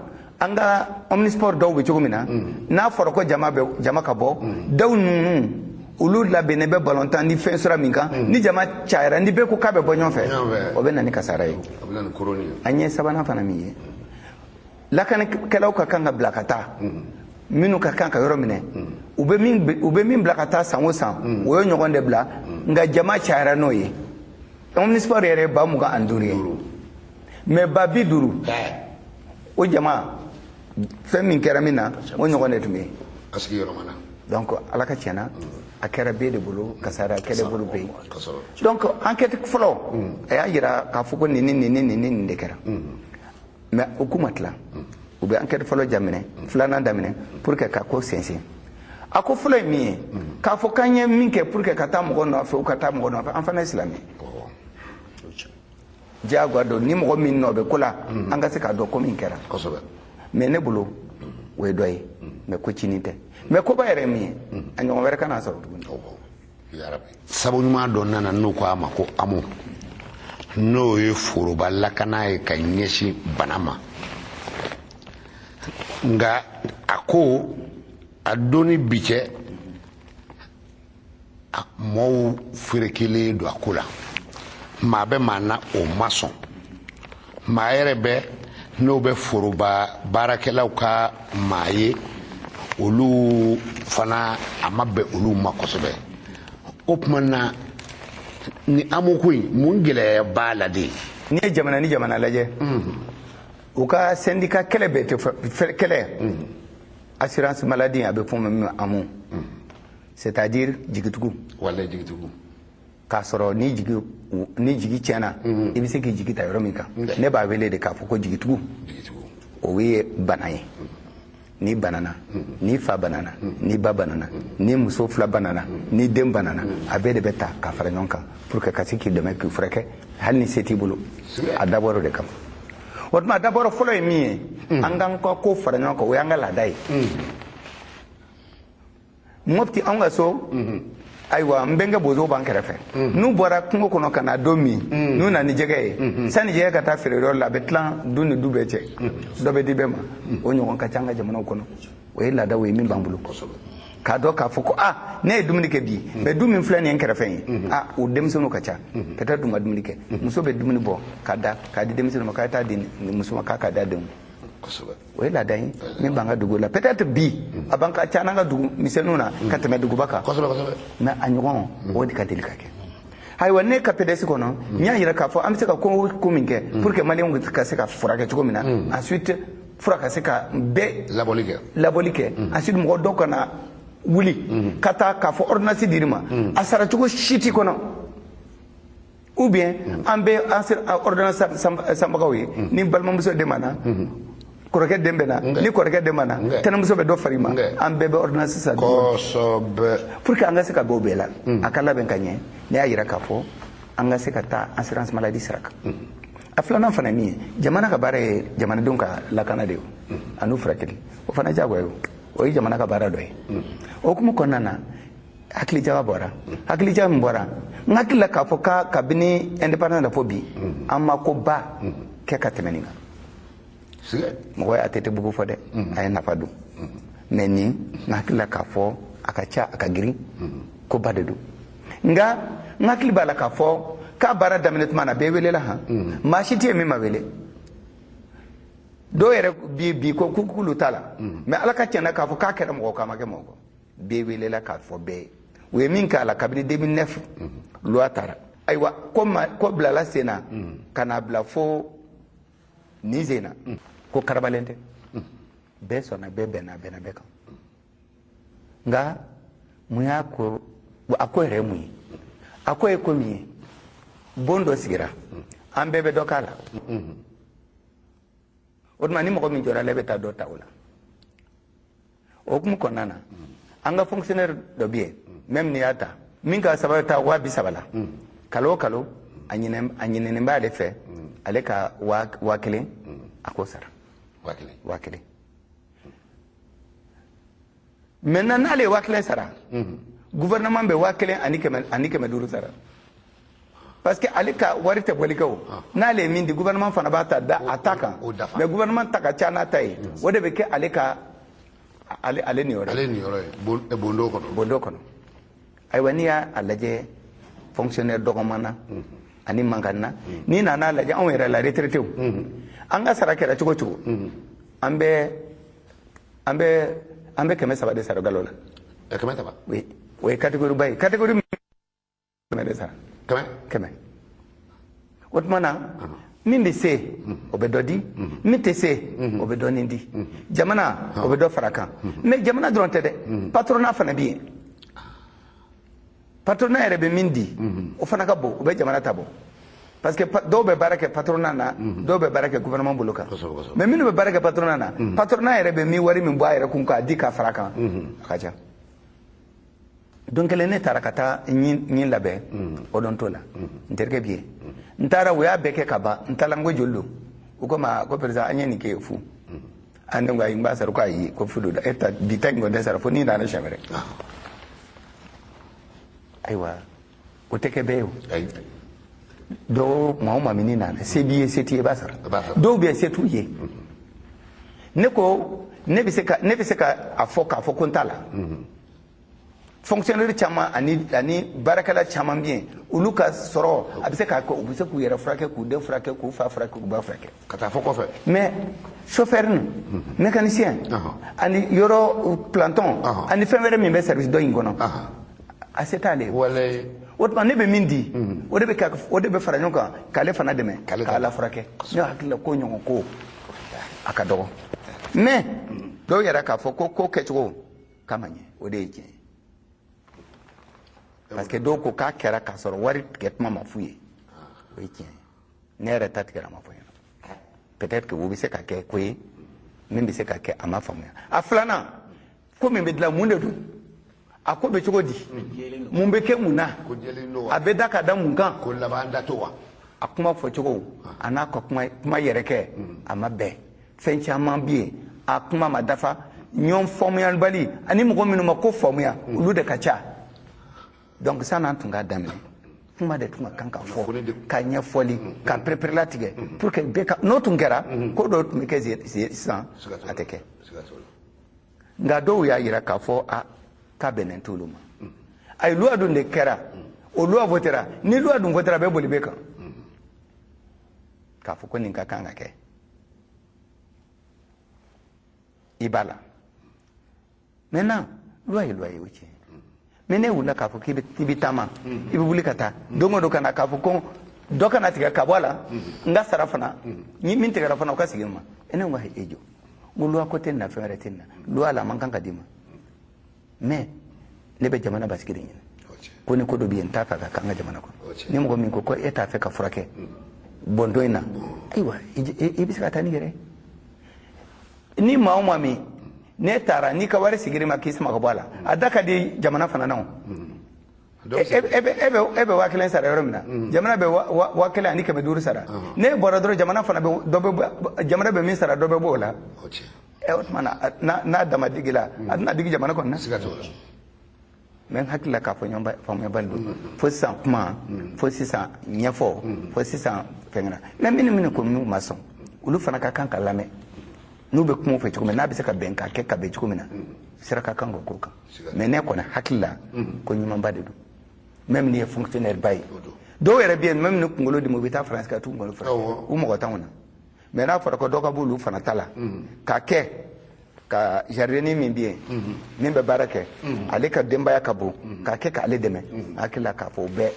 an ka omnisport dɔw bɛ cogo min na, n'a fɔra ko jama bɛ jama ka bɔ, dɔw ninnu olu labɛnnen bɛ balontan ni fɛn sira min kan, ni jama cayara, ni bɛɛ ko k'a bɛ bɔ ɲɔgɔn fɛ, o bɛ na ni kasara ye. An ye sabanan fana min ye, lakanikɛlaw ka kan ka bila ka taa, minnu ka kan ka yɔrɔ minɛ, u bɛ min bila ka taa san o san, o ye ɲɔgɔn de bila, nka jama cayara n'o ye. Omnisport yɛrɛ ye 25,000 ye, mais 50,000, o jama fɛn min kɛra min na, o ɲɔgɔn de tun bɛ yen. Donc ala ka tiɲɛ na, a kɛra bɛɛ de bolo kasara, a kɛra bolo bɛɛ ye. Donc enquête fɔlɔ, a y'a jira k'a fɔ ko nin ni nin ni nin ni nin de kɛra, mais o k'u ma tila. U bɛ enquête fɔlɔ daminɛ, filanan daminɛ pour que ka ko sɛnsɛn. A ko fɔlɔ ye min ye, k'a fɔ k'an ye min kɛ pour que ka taa mɔgɔ nɔfɛ, u ka taa mɔgɔ nɔfɛ, an fana ye silamɛ diyagoya don, ni mɔgɔ min nɔ bɛ ko la, an ka se k'a dɔn ko min kɛra. Mais ne bolo o ye dɔ ye, mais ko cinin tɛ. Mais koba yɛrɛ ye min ye, a ɲɔgɔn wɛrɛ kana sɔrɔ tuguni. Sabu ɲuman dɔ nana n'u ko a ma ko AMO, n'o ye foroba lakana ye ka ɲɛsin bana ma. Nka a ko a don ni bi cɛ, mɔɔw ferekelen don a ko la. Maa bɛ maa na o ma sɔn, maa yɛrɛ bɛ n'o bɛ foroba baarakɛlaw ka maa ye, olu fana a ma bɛn olu ma kosɛbɛ. O tuma na ni AMO ko in, mun gɛlɛya b'a la de? N'i ye jamana ni jamana lajɛ, u ka syndicat kɛlɛ bɛɛ tɛ kɛlɛ. Assurance maladie, a bɛ fɔ min ma AMO, c'est-à-dire jigitugu. Walayi, jigitugu. K'a sɔrɔ ni jigi tiɲɛna, i bɛ se k'i jigi ta yɔrɔ min kan, ne b'a wele de k'a fɔ ko jigitugu. O ye bana ye. Ni banana, ni fa banana, ni ba banana, ni muso fila banana, ni den banana, a bɛɛ de bɛ ta ka fara ɲɔgɔn kan pour que ka se k'i dɛmɛ k'i furakɛ hali ni se t'i bolo. A dabɔra o de kama. O tuma a dabɔra fɔlɔ ye min ye, an k'an ka ko fara ɲɔgɔn kan, o y'an ka laada ye. Mopti, an ka so, ayiwa, n bɛnkɛ bozow b'an kɛrɛfɛ. N'u bɔra kungo kɔnɔ ka na don min, n'u nana ni jɛgɛ ye, sani jɛgɛ ka taa feere yɔrɔ la, a bɛ tilan du ni du bɛɛ cɛ, dɔ bɛ di bɛɛ ma. O ɲɔgɔn ka ca an ka jamanaw kɔnɔ. O ye laadaw ye min b'an bolo, k'a dɔn k'a fɔ ko aa, ne ye dumuni kɛ bi, mais du min filɛ nin ye n kɛrɛfɛ ye, aa, o denmisɛnninw ka ca, peut-être u ma dumuni kɛ. Muso bɛ dumuni bɔ k'a da k'a di denmisɛnninw ma, k'a taa di muso ma, k'a k'a da denw. O ye laada ye min b'an ka dugu la. Peut-être bi a b'an ka ca n'an ka dugu misɛnninw na ka tɛmɛ duguba kan, mais a ɲɔgɔn o de ka deli ka kɛ. Ayiwa, ne ka PDS kɔnɔ, n y'a yira k'a fɔ an bɛ se ka ko min kɛ pour que maliyɛnw ka se ka furakɛ cogo min na, ensuite fura ka se ka bɛɛ labɔli kɛ, ensuite mɔgɔ dɔw kana wuli ka taa k'a fɔ ordonnance dir'i ma, a sara cogo si t'i kɔnɔ, ou bien an bɛ ordonnance sanbagaw ye, ni balimamuso den ma na, kɔrɔkɛ den bɛ na, ni kɔrɔkɛ den ma na, tɛnɛmuso bɛ dɔ far'i ma, an bɛɛ bɛ ordonnance san. Kosɛbɛ. Pour que an ka se ka bɔ o bɛɛ la, a ka labɛn ka ɲɛ. Ne y'a yira k'a fɔ an ka se ka taa assurance maladie sira kan. A filanan fana ye min ye, jamana ka baara ye jamanadenw ka lakana de ye, a n'u furakɛli, o fana diyagoya ye, o ye jamana ka baara dɔ ye. O hukumu kɔnɔna na, hakilijaga bɔra, hakilijaga min bɔra, n hakili la k'a fɔ ka kabini indépendance la fo bi, an ma ko ba kɛ ka tɛmɛ nin kan. Mɔgɔ ye ATT bugu fɔ dɛ, a ye nafa don, mais nin, n hakili la k'a fɔ a ka ca, a ka girin, ko ba de don. Nka n hakili b'a la k'a fɔ k'a baara daminɛ tuma na, bɛɛ welela han, maa si tɛ yen min ma wele. Dɔw yɛrɛ bi ko k'olu t'a la, mais ala ka tiɲɛ na k'a fɔ k'a kɛra mɔgɔ kan, a ma kɛ mɔgɔ kɔ. Bɛɛ welela k'a fɔ bɛɛ ye. U ye min k'a la kabini 2009 loi taara, ayiwa, ko bilala sen na ka n'a bila fo nin sen na, ko karabalen tɛ, bɛɛ sɔnna, bɛɛ bɛnna, bɛnna bɛɛ kan. Nka mun y'a ko, a ko yɛrɛ ye mun ye? A ko ye ko min ye, bon dɔ sigira, an bɛɛ bɛ dɔ k'a la. O tuma ni mɔgɔ min jɔra la, e bɛ taa dɔ ta o la. O hukumu kɔnɔna na, an ka fonctionnaire dɔ bɛ yen, même n'i y'a ta min ka saba taa 30 000 la kalo o kalo, a ɲininen b'ale fɛ, ale ka 1000, a k'o sara. 1000. 1000. Maintenant, n'ale ye 1000 sara, gouvernement bɛ 1500 sara, parce que ale ka wari tɛ bɔli kɛ o. N'ale ye min di, gouvernement fana b'a ta da a ta kan. O dafa. Mais gouvernement ta ka ca n'a ta ye, o de bɛ kɛ ale ka ale niyɔrɔ ye. Ale niyɔrɔ ye bondo kɔnɔ. Bondo kɔnɔ. Ayiwa, n'i y'a lajɛ fonctionnaire dɔgɔman na ani mankan na, n'i nana lajɛ anw yɛrɛ la, retraitéw, an ka sara kɛra cogo cogo, an bɛ 300 de sara kalo la. 300? Oui, o ye catégorie ba ye, catégorie min 100 de sara. 100? 100. O tuma na, min bɛ se, o bɛ dɔ di, min tɛ se, o bɛ dɔɔnin di. Jamana o bɛ dɔ fara kan. Mais jamana dɔrɔn tɛ dɛ, patronat fana bɛ yen. Patronat yɛrɛ bɛ min di, o fana ka bon, o bɛ jamana ta bɔ, parce que dɔw bɛ baara kɛ patronat na, dɔw bɛ baara kɛ gouvernement bolo kan. Mais minnu bɛ baara kɛ patronat na, patronat yɛrɛ bɛ min wari min bɔ a yɛrɛ kun k'a di k'a fara kan, a ka ca. Don kelen ne taara ka taa ɲin labɛn o don t'o la, n terikɛ bi yen. N taara, u y'a bɛɛ kɛ ka ban. N taara, n ko joli don? U ko ma ko président, an ye nin kɛ fu. An ne ko ayi, n b'a sara. Ko ayi, ko fu don, e ta bi ta in kɔni tɛ sara fo n'i nana siɲɛ wɛrɛ. Ayiwa, o tɛ kɛ bɛɛ ye o. Ayi. Dɔw, maa o maa min n'i nana, se b'i ye, se t'i ye, i b'a sara. I b'a sara. Dɔw bɛ yen, se t'u ye. Ne ko ne bɛ se ka a fɔ k'a fɔ ko n t'a la. Fonctionnaire caman ani baarakɛla caman bɛ yen, olu ka sɔrɔ a bɛ se k'a kɛ, u bɛ se k'u yɛrɛ furakɛ, k'u den furakɛ, k'u fa furakɛ, k'u ba furakɛ. Ka taa fɔ kɔfɛ. Mais chauffeur ninnu, mécanicien ani yɔrɔ planton ani fɛn wɛrɛ min bɛ service dɔ in kɔnɔ, a se t'ale ye. Walayi. O tuma ne bɛ min di, o de bɛ fara ɲɔgɔn kan k'ale fana dɛmɛ K'ale k'a dɛmɛ. la furakɛ. Ne hakili la ko ɲɔgɔn ko a ka dɔgɔ, mais dɔw yɛrɛ k'a fɔ ko ko kɛcogo k'a ma ɲɛ, o de ye tiɲɛ ye, parce que dɔw ko k'a kɛra k'a sɔrɔ wari tigɛ tuma ma f'u ye. O ye tiɲɛ ye. Ne yɛrɛ ta tigɛra, ma fɔ ɲɛna. Peut-être que o bɛ se ka kɛ ko ye min bɛ se ka kɛ a ma faamuya. A filanan, ko min bɛ dilan, mun de don? A ko bɛ cogo di? Mun bɛ kɛ mun na? Ko jɛlen don wa? A bɛ da ka da mun kan? Ko laban datɔ wa? A kuma fɔcogo a n'a ka kuma yɛrɛ kɛ, a ma bɛn. Fɛn caman bɛ yen, a kuma ma dafa. Ɲɔgɔn faamuyabali ani mɔgɔ minnu ma ko faamuya, olu de ka ca. Donc san'an tun k'a daminɛ, kuma de tun ka kan ka fɔ, ka ɲɛfɔli, ka pereperelatigɛ pour que bɛɛ ka. N'o tun kɛra, ko dɔw tun bɛ kɛ sisan, a tɛ kɛ. Siga t'o la. Nka dɔw y'a yira k'a fɔ a k'a bɛnnen t'olu ma. Ayi, loi dun de kɛra, o loi votera. Ni loi dun votera, a bɛ boli bɛɛ kan k'a fɔ ko nin ka kan ka kɛ. I b'a la. Maintenant, loi ye loi ye, o tiɲɛ. Mais ne wulila k'a fɔ k'i bɛ taama, i bɛ wuli ka taa don o don, ka na k'a fɔ ko dɔ kana tigɛ ka bɔ a la, n ka sara fana ni min tigɛra fana, o ka segin n ma. E ne ko e jɔ, n ko loi ko tɛ nin na, fɛn wɛrɛ tɛ nin na. Loi la, a man kan ka d'i ma, mais ne bɛ jamana basigi de ɲini. O tiɲɛ. Ko ni ko dɔ bɛ yen, n t'a fɛ ka k'an ka jamana O kɔnɔ. tiɲɛ. Ni mɔgɔ min ko ko e t'a fɛ ka furakɛ bɔndon in na, ayiwa, i bɛ se ka taa n'i yɛrɛ ye. Ni maa o maa min n'e taara n'i ka wari sigir'i ma k'i sama ka bɔ a la, a da ka di jamana fana na o. Dɔw bɛ se E bɛ 1000 sara yɔrɔ min na, jamana bɛ 1500 sara. N'e bɔra dɔrɔn, jamana fana bɛ dɔ bɛ bɔ, jamana bɛ min sara, dɔ bɛ bɔ o la. O tiɲɛ. Ɛ, o tuma na, n'a dama digi la, a tɛna digi jamana kɔnɔ na. Siga t'o la. Mais n hakili la k'a fɔ ɲɔgɔn faamuyabali don fo sisan, kuma fo sisan, ɲɛfɔ fo sisan, fɛnkɛna. Mais minnu ko minnu ma sɔn, olu fana ka kan ka lamɛn n'u bɛ kuma u fɛ cogo min n'a bɛ se ka bɛn ka kɛ ka bɛn cogo min na, sira ka kan ka k'o kan. Mais ne kɔni hakili la ko ɲumanba de don, même n'i ye fonctionnaire ba ye. Dɔw yɛrɛ bɛ yen, même ni kunkolo dimi, u bɛ taa France ka t'u kunkolo furakɛ. U mɔgɔ t'anw na. Mais n'a fɔra ko dɔ ka b'olu fana ta la ka kɛ ka jardinier min bɛ yen, min bɛ baara kɛ, ale ka denbaya ka bon, k'a kɛ k'ale dɛmɛ, hakili la k'a fɔ o bɛɛ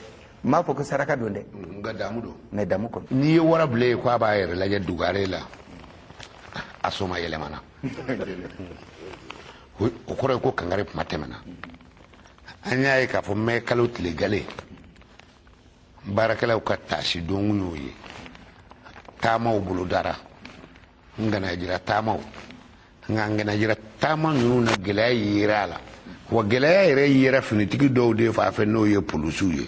n m'a fɔ ko saraka don dɛ. Nka damu don. Mais damu kɔnɔ. N'i ye wara bila yen k'a b'a yɛrɛ lajɛ dugare la, a soma yɛlɛmana, o kɔrɔ ye ko kangari kuma tɛmɛna. An y'a ye k'a fɔ mɛ kalo tile gale. Baarakɛlaw ka tasi don y'o ye. Taamaw bolodara, n kana jira taamaw, nka n kana jira taama ninnu na, gɛlɛya yera a la. Wa gɛlɛya yɛrɛ yera finitigi dɔw de fan fɛ, n'o ye polisiw ye.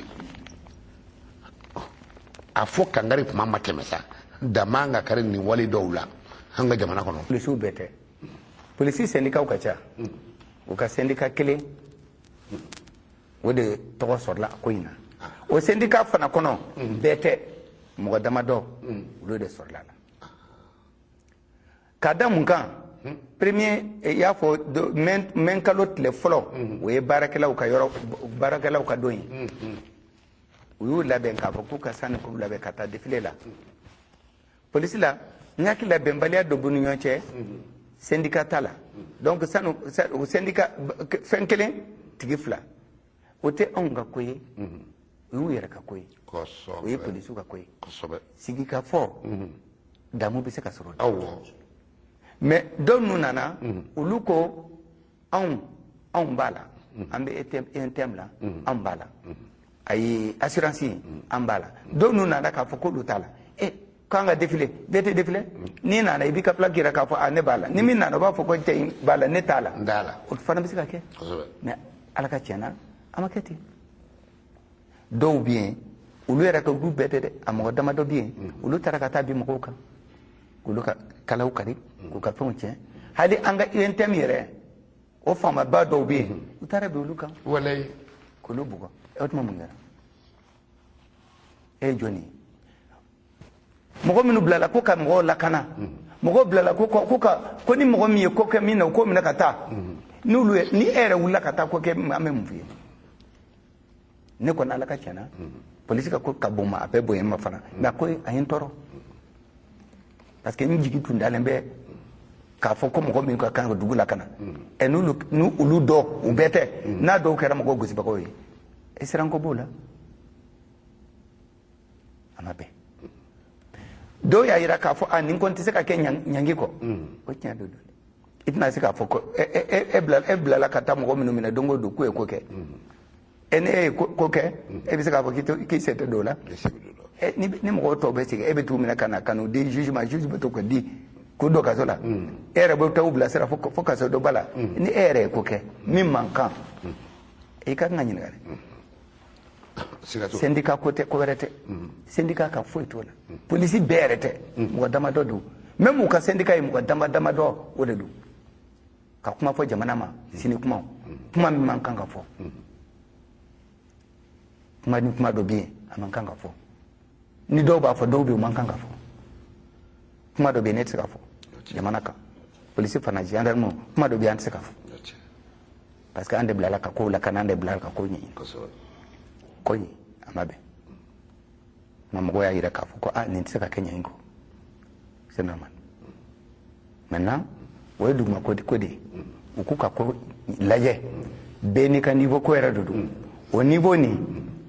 A fɔ kangari kuma ma tɛmɛ sa, dan man ka kari nin wale dɔw la an ka jamana kɔnɔ. Polisiw bɛɛ tɛ. Polisi sɛndikaw ka ca. U ka sɛndika kelen o de tɔgɔ sɔrɔla a ko in na. O sɛndika fana kɔnɔ, bɛɛ tɛ, mɔgɔ damadɔ olu de sɔrɔla a la. Ka da mun kan? Premier, i y'a fɔ, mɛn kalo tile fɔlɔ, o ye baarakɛlaw ka yɔrɔ, baarakɛlaw ka don ye. U y'u labɛn k'a fɔ k'u ka sani k'u labɛn ka taa défilé la. Polisi la, n hakili la, bɛnbaliya dɔ b'u ni ɲɔgɔn cɛ syndicat ta la. Donc sanu o syndicat fɛn kelen tigi fila, o tɛ anw ka ko ye, o y'u yɛrɛ ka ko ye, o ye polisiw ka ko ye. Sigikafɔ damu bɛ se ka sɔrɔ. Mais dɔw ninnu nana, olu ko anw b'a la, an bɛ UNTM la, anw b'a la, ayi, assurance, an b'a la. Dɔw ninnu nana k'a fɔ k'olu t'a la. E k'an ka défilé, bɛɛ tɛ défilé. N'i nana, i b'i ka plaque yira k'a fɔ a ne b'a la. Ni min nana, o b'a fɔ ko cɛ in b'a la, ne t'a la. N t'a la. O fana bɛ se ka kɛ. Mais ala ka tiɲɛ na, a ma kɛ ten. Dɔw bɛ yen, olu yɛrɛ ka, olu bɛɛ tɛ dɛ, a mɔgɔ damadɔ bɛ yen, olu taara ka taa bin mɔgɔw kan, k'olu ka kalaw kari, k'u ka fɛnw tiɲɛ. Hali an ka UNTM yɛrɛ, o faamaba dɔw bɛ yen, u taara bin olu kan k'olu bugɔ. O tuma mun kɛra? E ye jɔnni ye? Mɔgɔ minnu bilala ko ka mɔgɔw lakana, mɔgɔw bilala ko ni mɔgɔ min ye ko kɛ min na, u k'o minɛ ka taa n'olu ye. Ni e yɛrɛ wulila ka taa ko kɛ, an bɛ mun f'i ye? Ne kɔni, ala ka tiɲɛ na, polisi ka ko ka bon ma, a bɛɛ bonya ma fana, mais a ko a ye n tɔɔrɔ, parce que n jigi tun dalen bɛ k'a fɔ ko mɔgɔ min ka kan ka dugu lakana, ɛ n'olu ni olu dɔw, u bɛɛ tɛ, n'a dɔw kɛra mɔgɔw gosibagaw ye, e siranko b'o la, a ma bɛn. Dɔw y'a yira k'a fɔ a nin kɔni tɛ se ka kɛ ɲangi kɔ. O tiɲɛ don. I tɛna se k'a fɔ ko e bilala ka taa mɔgɔ minnu minɛ don o don k'u ye ko kɛ, e ni e ye ko kɛ, e bɛ se k'a fɔ k'i sen tɛ don o la? Ni mɔgɔw tɔw bɛ segin, e bɛ t'u minɛ ka na ka n'u di juge ma, juge bɛ to ka di k'u don kaso la, e yɛrɛ bɛ taa u bilasira fo kaso dɔ ba la. Ni e yɛrɛ ye ko kɛ min man kan, i ka kan ka ɲininka dɛ. Syndicat ko tɛ, ko wɛrɛ tɛ. Syndicat ka foyi t'o la. Polisi bɛɛ yɛrɛ tɛ, mɔgɔ damadɔ don. Même u ka syndicat ye mɔgɔ dama damadɔ, o de don ka kuma fɔ jamana ma sini, kuma kuma min man kan ka fɔ. Kuma ni kuma dɔ bɛ yen, a man kan ka fɔ. Ni dɔw b'a fɔ, dɔw bɛ yen, o man kan ka fɔ. Kuma dɔ bɛ yen, ne tɛ se ka fɔ jamana kan. Polisi fana, gendarme, kuma dɔ bɛ yen, an tɛ se ka fɔ, parce que an de bilala ka kow lakana, an de bilala ka kow ɲɛɲini. Ko in a ma bɛn nka mɔgɔw y'a yira k'a fɔ ko aa nin tɛ se ka kɛ ɲɛ in kɔ, c'est normal. Maintenant, o ye duguma ko de ye. U k'u ka ko lajɛ, bɛɛ n'i ka niveau ko yɛrɛ de don. O niveau nin,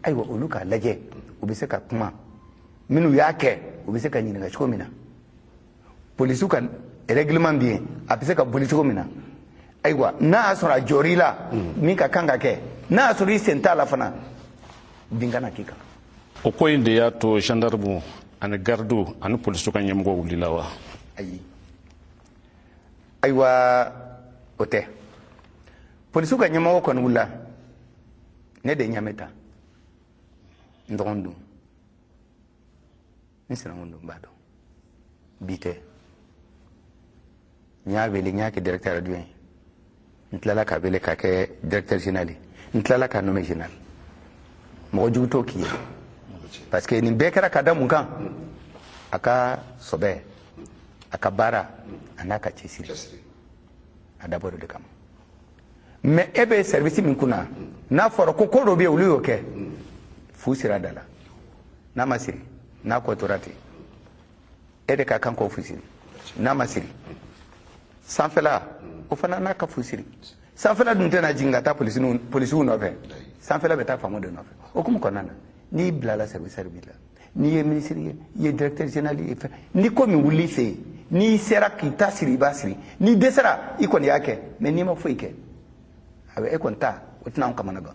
ayiwa, olu k'a lajɛ, u bɛ se ka kuma minnu y'a kɛ, u bɛ se ka ɲininka cogo min na. Polisiw ka règlement bɛ yen, a bɛ se ka boli cogo min na. Ayiwa, n'a y'a sɔrɔ a jɔr'i la, min ka kan ka kɛ, n'a y'a sɔrɔ i sen t'a la fana, bin kana k'i kan. O ko in de y'a to gendarme ani gardiw ani polisiw ka ɲɛmɔgɔ wulila wa? Ayi, ayiwa, o tɛ. Polisiw ka ɲɛmɔgɔ kɔni wulila, ne de ɲamɛ ta. N dɔgɔnin don, n sinankun don, n b'a dɔn. Bi tɛ, n y'a wele, n y'a kɛ directeur adjoint ye, n tilala k'a wele k'a kɛ directeur général ye, n tilala k'a nommé général. Mɔgɔ jugu t'o k'i ye, parce que nin bɛɛ kɛra ka da mun kan? A ka sɔbɛ, a ka baara, a n'a ka cɛsiri, a dabɔra o de kama. Mais e bɛ service min kunna, n'a fɔra ko ko dɔ bɛ yen, olu y'o kɛ, fu sira da la, n'a ma siri, n'a ko tora ten, e de ka kan k'o fu siri. N'a ma siri, sanfɛla o fana n'a ka fu siri. Sanfɛla dun tɛna jigin ka taa polisiw nɔfɛ, sanfɛla bɛ taa faamaw de nɔfɛ. O hukumu kɔnɔna na, n'i bilala service la, n'i ye ministre ye, i ye directeur général ye, fɛn ni ko min wuli fɛ yen, n'i sera k'i ta siri, i b'a siri. N'i dɛsɛra, i kɔni y'a kɛ. Mais n'i ma foyi kɛ, a bɛ e kɔni ta, o tɛna anw kamana gan.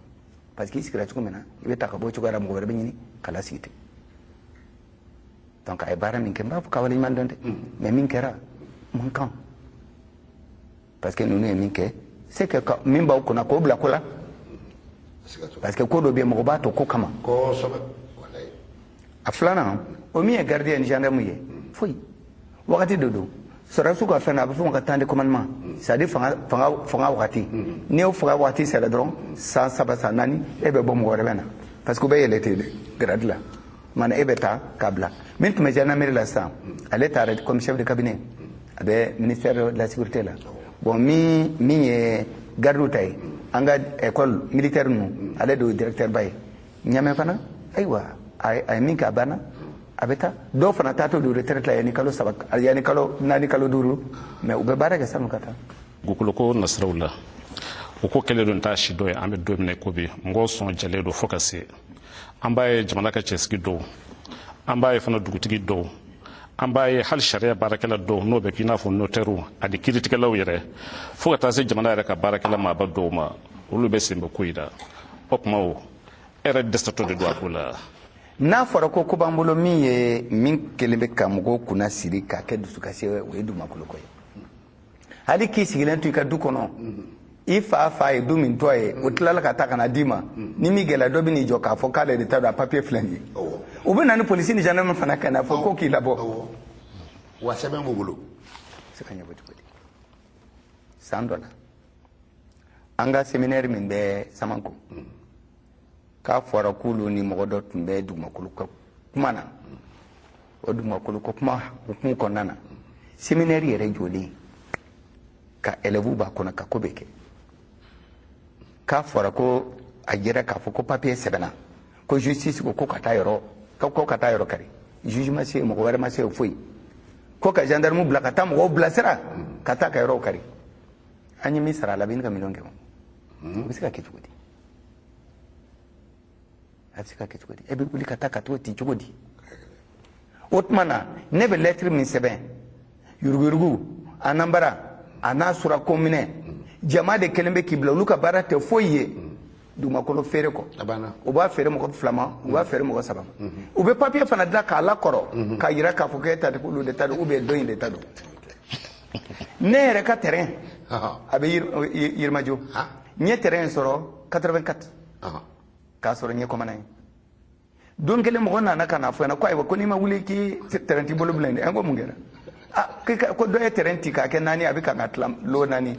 Parce que i sigira cogo min na, i bɛ ta ka bɔ o cogoya la, mɔgɔ wɛrɛ bɛ ɲini ka lasigi ten. Donc a ye baara min kɛ, n b'a fɔ k'a waleɲuman dɔn dɛ, mais min kɛra man kan, parce que ninnu ye min kɛ, c'est que min b'aw kunna k'o bila ko la, parce que ko dɔ bɛ yen, mɔgɔ b'a to ko kama. A filanan, o min ye gardien ni gendarme ye, foyi wagati de don. Sɔrɔdasiw ka fɛn na, a bɛ fɔ o ma ka temps de commandement, c'est à dire fanga wagati. N'i y'o fanga wagati sera dɔrɔn, san 3, san 4, e bɛ bɔ, mɔgɔ wɛrɛ bɛ na, parce que u bɛ yɛlɛ ten de grade la. Maana e bɛ taa k'a bila. Min tun bɛ gendarmerie la sisan, ale taara comme chef de cabinet, a bɛ ministère de la Sécurité la. Bon, min ye gardiw ta ye, an ka école militaire ninnu, ale de ye directeur ba ye. Ɲamɛ fana, ayiwa, a ye min kɛ, a banna, a bɛ taa. Dɔw fana taatɔ don retraite la yanni kalo 3, yanni kalo 4, kalo 5, mais u bɛ baara kɛ sanu ka taa. Dugukolo nasiraw la, o ko kɛlen don t'a si dɔ ye. An bɛ don min na i ko bi, mɔgɔw sɔn jalen don fo ka se. An b'a ye jamana ka cɛsigi dɔw, an b'a ye fana dugutigi dɔw, an b'a ye hali sariya baarakɛla dɔw, n'o bɛ k'i n'a fɔ notɛriw ani kiiritigɛlaw yɛrɛ, fo ka taa se jamana yɛrɛ ka baarakɛla maaba dɔw ma, olu bɛ sen bɛ ko in na. O tuma, o e yɛrɛ dɛsɛtɔ de don a ko la. N'a fɔra ko ko b'an bolo, min ye min kelen bɛ ka mɔgɔw kunna siri k'a kɛ dusukasi ye, o ye dugumakolo ko ye. Hali k'i sigilen to i ka du kɔnɔ, i fa fa ye du min tɔ ye, o tilala ka taa ka na d'i ma, ni min gɛlɛya, dɔ bɛ n'i jɔ k'a fɔ k'ale de ta don, a papier filɛ nin ye. U bɛ na ni polisi ni gendarme fana ka na fɔ ko k'i labɔ. Wa sɛbɛn b'u bolo. Se ka ɲɛbɔ cogo di? San dɔ la, an ka séminaire min bɛ Samanko, k'a fɔra k'olu ni mɔgɔ dɔ tun bɛ dugumakolo ko kuma na. O dugumakolo ko kuma hukumu kɔnɔna na, séminaire yɛrɛ jɔlen ka élèves b'a kɔnɔ ka ko bɛɛ kɛ, k'a fɔra ko a jɛra k'a fɔ ko papier sɛbɛnna ko justice ko ko ka taa yɔrɔ ko ka taa yɔrɔ kari. Juge ma se, mɔgɔ wɛrɛ ma se, foyi. Ko ka gendarme bila ka taa mɔgɔw bilasira ka taa ka yɔrɔw kari. An ye min sara a la, a bɛ ɲini ka miliyɔn 100. O bɛ se ka kɛ cogo di? A bɛ se ka kɛ cogo di? E bɛ wuli ka taa ka t'o ci cogo di? O tuma na, ne bɛ lɛtiri min sɛbɛn, yuruguyurugu a nanbara a n'a surako minɛ, jama de kelen bɛ k'i bila, olu ka baara tɛ foyi ye dugumakolo feere kɔ. U b'a feere mɔgɔ fila ma, u b'a feere mɔgɔ saba ma. U bɛ papiye fana dilan k'a lakɔrɔ k'a yira k'a fɔ k'e ta tɛ, k'olu de ta don, ou bien dɔ in de ta don. Ne yɛrɛ ka terrain, a bɛ Yirimajɔ. N ye terrain sɔrɔ 84, k'a sɔrɔ n ye commandant ye. Don kelen, mɔgɔ nana ka na fɔ n ɲɛna ko ayiwa, ko n'i ma wuli k'i terrain t'i bolo bilen dɛ. N ko mun kɛra? Ah, ko dɔ ye terrain ci k'a kɛ naani, a bɛ kan ka tila lo naani.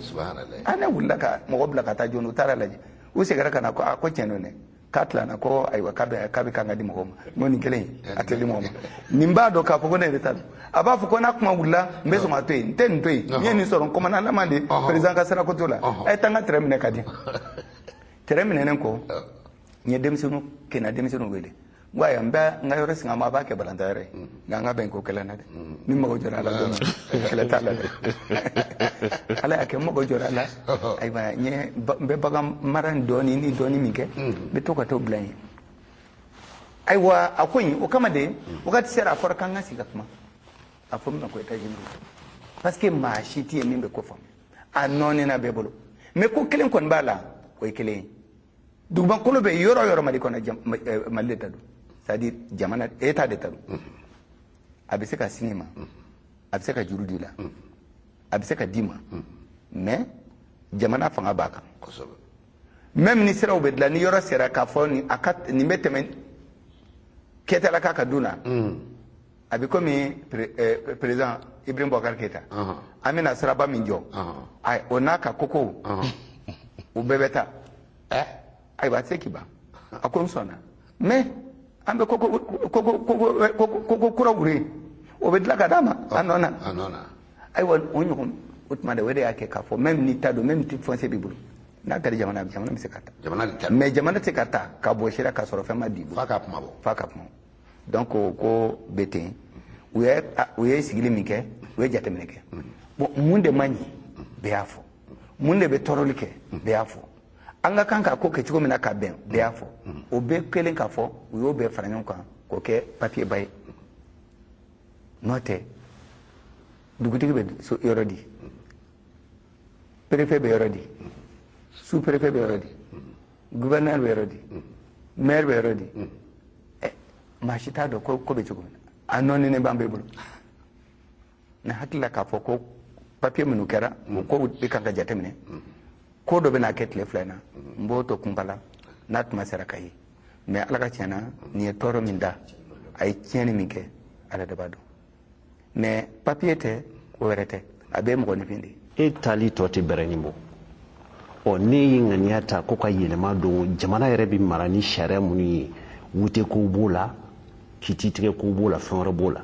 Ah, ne wulila ka mɔgɔ bila ka taa joona, u taara lajɛ, u seginna ka na ko ah, ko tiɲɛ don dɛ, k'a tilana, ko ayiwa, k'a bɛ kan ka di mɔgɔw ma. N ko nin kelen a tɛ di mɔgɔ ma. Nin b'a dɔn k'a fɔ ko ne yɛrɛ ta don. A b'a fɔ ko n'a kuma wulila, n bɛ sɔn ka to yen, n tɛ nin to yen. N ye nin sɔrɔ n commandant lama de, président ka sira ko t'o la. A ye taa n ka terrain minɛ ka di. Terrain minɛnen kɔ, n ye denmisɛnninw kena, denmisɛnninw wele, n ko ayiwa, n bɛ n ka yɔrɔ sigi a ma, a b'a kɛ balanta yɛrɛ ye, nka an ka bɛn ko kɛlɛ na dɛ. Ni mago jɔra a la don min, kɛlɛ t'a la dɛ. Ala y'a kɛ, n mago jɔra a la. Ayiwa, n ye n bɛ bagan mara ni dɔɔni ni dɔɔni min kɛ, n bɛ to ka t'o bila yen. Ayiwa, a ko in o kama de, wagati sera, a fɔra k'an ka sigi ka kuma, a fɔ min ma ko état généraux, parce que maa si tɛ yen min bɛ ko faamu, a nɔɔnina bɛɛ bolo. Mais ko kelen kɔni b'a la, o ye kelen ye: dugumakolo bɛ yɔrɔ o yɔrɔ Mali kɔnɔ, Mali de ta don, c'est à dire jamana, état de ta don. A bɛ se ka sini ma, a bɛ se ka juru di la, a bɛ se ka d'i ma, mais jamana fanga b'a kan. Même ni siraw bɛ dilan, ni yɔrɔ sera k'a fɔ nin a ka nin bɛ tɛmɛ Kɛtalaka ka du na, a bɛ komi président Ibrahim Boubacar Keïta, an bɛna siraba min jɔ, o n'a ka koko, u bɛɛ bɛ taa. Ayiwa, a tɛ se k'i ban, a ko n sɔnna, mais an bɛ koko koko koko koko kura wuri, o bɛ dilan ka d'a ma a nɔ na. Ayiwa, o ɲɔgɔn o tuma de, o de y'a kɛ k'a fɔ même n'i ta don, même titre foncier b'i bolo, n'a ka di jamana, jamana bɛ se ka ta. Mais jamana tɛ se ka ta ka bɔ sira k'a sɔrɔ fɛn ma d'i bolo. F'a ka kuma bɔ. F'a ka kuma. Donc o ko bɛ ten. U ye sigili min kɛ, u ye jateminɛ kɛ. Bon, mun de man ɲi, bɛɛ y'a fɔ. Mun de bɛ tɔɔrɔli kɛ, bɛɛ y'a fɔ. An ka kan ka ko kɛ cogo min na ka bɛn, bɛɛ y'a fɔ. O bɛɛ kelen k'a fɔ, u y'o bɛɛ fara ɲɔgɔn kan k'o kɛ papier ba ye. N'o tɛ, dugutigi bɛ yɔrɔ di, préfet bɛ yɔrɔ di, sous préfet bɛ yɔrɔ di. Gouverneur bɛ yɔrɔ di, maire bɛ yɔrɔ di, maa si t'a dɔn ko ko bɛ cogo min na. A nɔɔninen b'an bɛɛ bolo. Ne hakili la k'a fɔ ko papiye minnu kɛra, o kow de kan ka jateminɛ. Ko dɔ bɛna kɛ tile 2 in na, n b'o to kunba la n'a tuma sera ka ye. Mais Ala ka tiɲɛ na, nin ye tɔɔrɔ min da, a ye tiɲɛni min kɛ, Ala de b'a dɔn. Mais papiye tɛ, ko wɛrɛ tɛ, a bɛɛ ye mɔgɔninfin de ye. E taali tɔ tɛ bɛrɛnin bɔ. Ɔ, ne ye ŋaniya ta ko ka yɛlɛma don jamana yɛrɛ bɛ mara ni sariya minnu ye, wute kow b'o la, kititigɛ kow b'o la, fɛn wɛrɛ b'o la.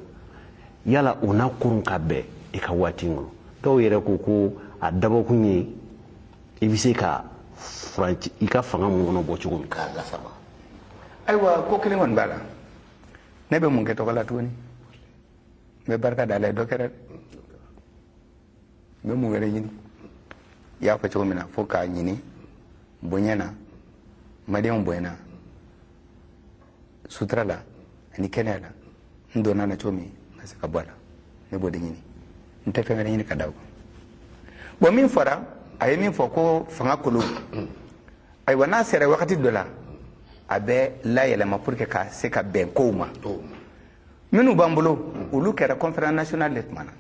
Yala o n'a kurun ka bɛn i ka waati in kɔnɔ? Dɔw yɛrɛ ko ko a dabɔkun ye i bɛ se ka i ka fanga mɔnɔ bɔ cogo min. K'a lasama. Ayiwa, ko kelen kɔni b'a la, ne bɛ mun kɛ tɔgɔ la tuguni? N bɛ barika da Ala ye, dɔ kɛra dɛ. N bɛ mun wɛrɛ ɲini? I y'a fɔ cogo min na, fo k'a ɲini bonya na, maliyɛnw bonya na, sutura la ani kɛnɛya la. N donna na cogo min, n ka se ka bɔ a la, ne b'o de ɲini. N tɛ fɛn wɛrɛ ɲini ka da o kan. Bon, min fɔra, a ye min fɔ ko fanga kolo, ayiwa, n'a sera wagati dɔ la, a bɛ layɛlɛma pour que ka se ka bɛn kow ma. Minnu b'an bolo, olu kɛra conférence nationale de tuma na.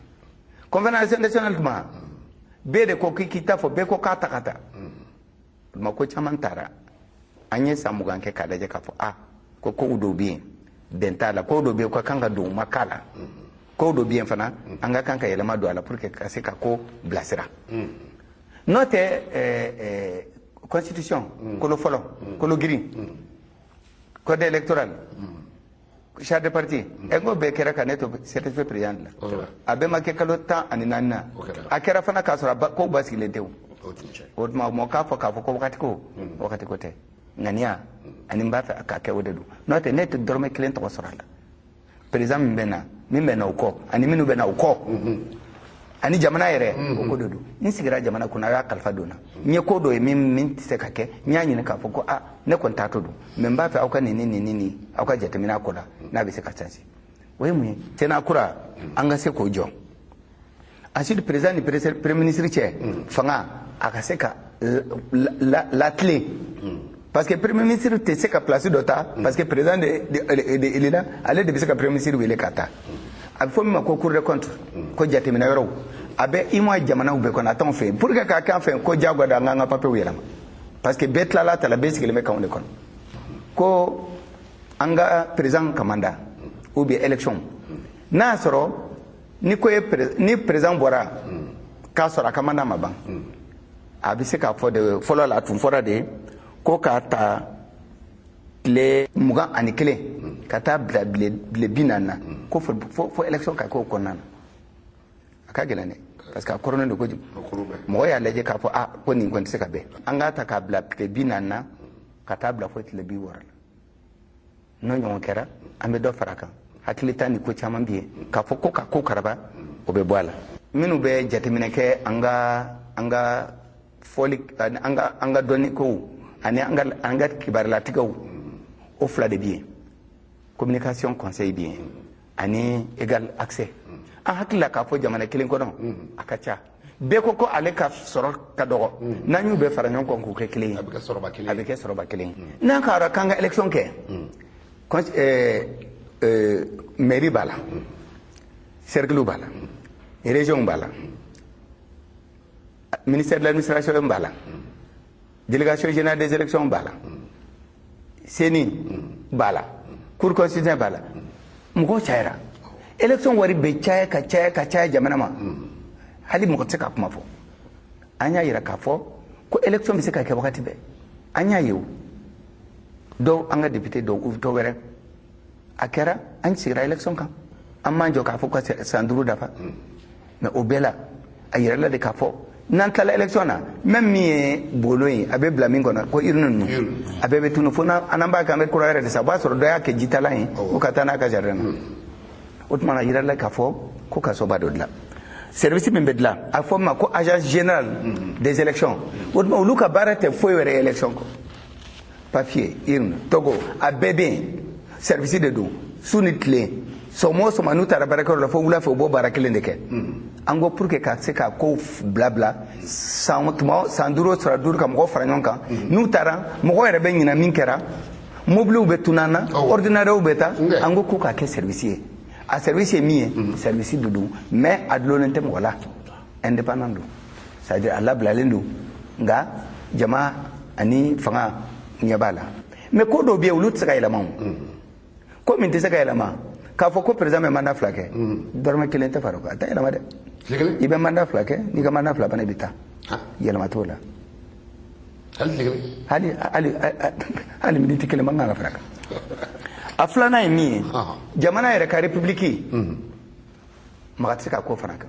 Conférence nationale tuma, bɛɛ de ko k'i ta fɔ, bɛɛ ko k'a ta ka taa. O ko caman taara. An ye san 20 kɛ k'a lajɛ k'a fɔ a ko kow dɔw bɛ yen, bɛn t'a la, kow dɔw bɛ yen ka kan ka don, u ma k'a la, kow dɔw bɛ yen fana, an ka kan ka yɛlɛma don a la pour que ka se ka ko bilasira. N'o tɛ, constitution kolo fɔlɔ, kolo girin, code électoral, charte de parti, ɛ, n ko bɛɛ kɛra ka ne to CNSP président la. A bɛɛ ma kɛ kalo 14 na. A kɛra fana k'a sɔrɔ kow basigilen tɛ. O o tuma, mɔgɔ k'a fɔ k'a fɔ ko wagati ko, wagati ko tɛ. Ŋaniya ani n b'a fɛ k'a kɛ, o de don. N'o tɛ, ne tɛ dɔrɔmɛ kelen tɔgɔ sɔrɔ a la. Président min bɛ na, min bɛ na o kɔ, ani minnu bɛ na o kɔ, ani jamana yɛrɛ, o ko de don. N sigira jamana kunna, a y'a kalifa don na, n ye ko dɔ ye min tɛ se ka kɛ, n y'a ɲini k'a fɔ ko a ne kɔni t'a to don, mais n b'a fɛ aw ka nin ni nin ni nin, aw ka jateminɛ a ko la, n'a bɛ se ka changer. O ye mun ye? Sénat kura, an ka se k'o jɔ. Ensuite, président ni premier ministre cɛ, fanga a ka se ka latilen, parce que premier ministre tɛ se ka place dɔ ta, parce que président de élu la, ale de bɛ se ka premier ministre wele ka taa. A bɛ fɔ min ma ko Cour des comptes, ko jateminɛ yɔrɔw, a bɛ UEMOA jamanaw bɛɛ kɔnɔ, a t'anw fɛ yen. Pour que k'a kɛ an fɛ yen, ko diyagoya don an k'an ka papiyew yɛlɛma, parce que bɛɛ tilala ta la, bɛɛ sigilen bɛ kanw de kɔnɔ ko an ka président ka mandat ou bien élection, n'a y'a sɔrɔ ni ko ye, ni président bɔra k'a sɔrɔ a ka mandat ma ban, a bɛ se k'a fɔ de. Fɔlɔ la, a tun fɔra de ko k'a ta tile 21 ka taa bila tile 40 na, ko fo élection ka kɛ o kɔnɔna na. A ka gɛlɛn dɛ, parce que a kɔrɔnen don kojugu. Mɔgɔ y'a lajɛ k'a fɔ a ko nin kɔni tɛ se ka bɛn, an k'a ta k'a bila tile 40 na ka taa bila fo tile 60 la. N'o ɲɔgɔn kɛra, an bɛ dɔ fara a kan. Hakili ta ni ko caman bɛ yen k'a fɔ ko ka ko karaba, o bɛ bɔ a la. Minnu bɛ jateminɛ kɛ an ka fɔli, an ka dɔnni kow ani an ka kibarulatigɛw, o fila de bɛ yen: communication conseil bɛ yen ani égal accès. An hakili la k'a fɔ jamana kelen kɔnɔ, a ka ca, bɛɛ ko ko ale ka sɔrɔ ka dɔgɔ. N'an y'u bɛɛ fara ɲɔgɔn kan k'u kɛ kelen ye, a bɛ kɛ sɔrɔba kelen ye, a bɛ kɛ sɔrɔba kelen ye. N'an k'a dɔn k'an ka élection kɛ, mairie b'a la, cercle b'a la, région b'a la, ministère de l'administration b'a la, délégation générale des élections b'a la, CENI b'a la, cour constitutionnelle b'a la, mɔgɔw cayara, élection wari bɛ caya ka caya ka caya jamana ma, hali mɔgɔ tɛ se ka kuma fɔ. An y'a yira k'a fɔ ko élection bɛ se ka kɛ wagati bɛɛ. An y'a ye, o dɔw, an ka député dɔw, dɔw wɛrɛ, a kɛra an sigira élection kan, an m'an jɔ k'a fɔ ka san 5 dafa. Mais o bɛɛ la, a yirala de k'a fɔ n'an tilala élection na, même min ye bolo ye, a bɛ bila min kɔnɔ ko urne ninnu, a bɛɛ bɛ tunu. Fo n'an b'a kɛ, an bɛ kura yɛrɛ de san. O b'a sɔrɔ dɔ y'a kɛ jitalan ye, o ka taa n'a ka jardin na. O tuma na, a yirala k'a fɔ ko kasoba dɔ dilan, service min bɛ dilan, a fɔ min ma ko agence générale des élections. O tuma, olu ka baara tɛ foyi wɛrɛ ye élection kɔ. Papier, urne, togo, a bɛɛ bɛ yen, service de don, su ni tile. Sɔgɔma o sɔgɔma, n'u taara baarakɛyɔrɔ la, fo wula fɛ, u b'o baara kelen de kɛ. An ko pour que ka se ka kow bila bila san tuma, san 5 o san 5, ka mɔgɔw fara ɲɔgɔn kan. N'u taara, mɔgɔw yɛrɛ bɛ ɲina min kɛra, mobiliw bɛ tunun an na, ordinateur bɛ taa. An ko k'u k'a kɛ service ye. A service ye min ye, service de don, mais a dulonnen tɛ mɔgɔ la, indépendant don, c'est à dire a labilalen don, nka jama ani fanga ɲɛ b'a la. Mais ko dɔw bɛ yen, olu tɛ se ka yɛlɛma. O ko min tɛ se ka yɛlɛma, k'a fɔ ko président bɛ mandat 2 kɛ, dɔrɔmɛ kelen tɛ fara o kan, a tɛ yɛlɛma dɛ. I bɛ mandat 2 kɛ, n'i ka mandat 2 banna, i bɛ taa, yɛlɛma t'o la. Hali hali hali miniti kelen man kan ka fara kan. A filanan ye min ye, jamana yɛrɛ ka république, maga tɛ se ka ko fana kan,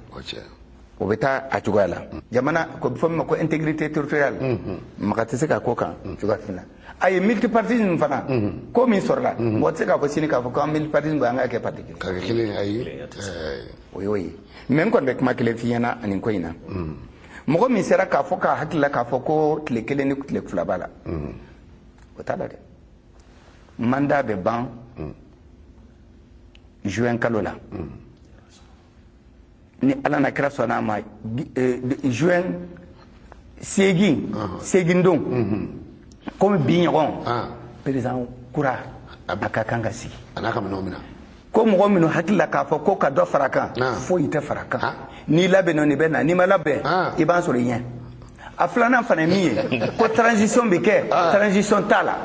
o bɛ taa a cogoya la. Jamana ko bɛ fɔ min ma ko intégrité territoriale, maga tɛ se ka ko kan cogoya si la. A ye multipartisme fana ko min sɔrɔla, mɔgɔ tɛ se k'a fɔ sini k'a fɔ ko an multipartisme bɛ, an ka kɛ parti kelen. Kelen. O y'o ye. Mais n kɔni bɛ kuma kelen f'i ɲɛna nin ko in na. Mɔgɔ min sera k'a fɔ k'a hakili la k'a fɔ ko tile kelen ni tile 2 b'a la, o t'a la dɛ. Mandat bɛ ban juin kalo la. Ni Ala na kira sɔnna a ma, juin 8, 8 don, komi bi ɲɔgɔn, président kura a ka kan ka sigi. A n'a ka minɛnw minɛ. Ko mɔgɔ minnu hakili la k'a fɔ ko ka dɔ fara kan, foyi tɛ fara kan. N'i labɛnna, nin bɛ na. N'i ma labɛn, i b'an sɔrɔ i ɲɛ. A filanan fana ye min ye, ko transition bɛ kɛ, transition t'a la.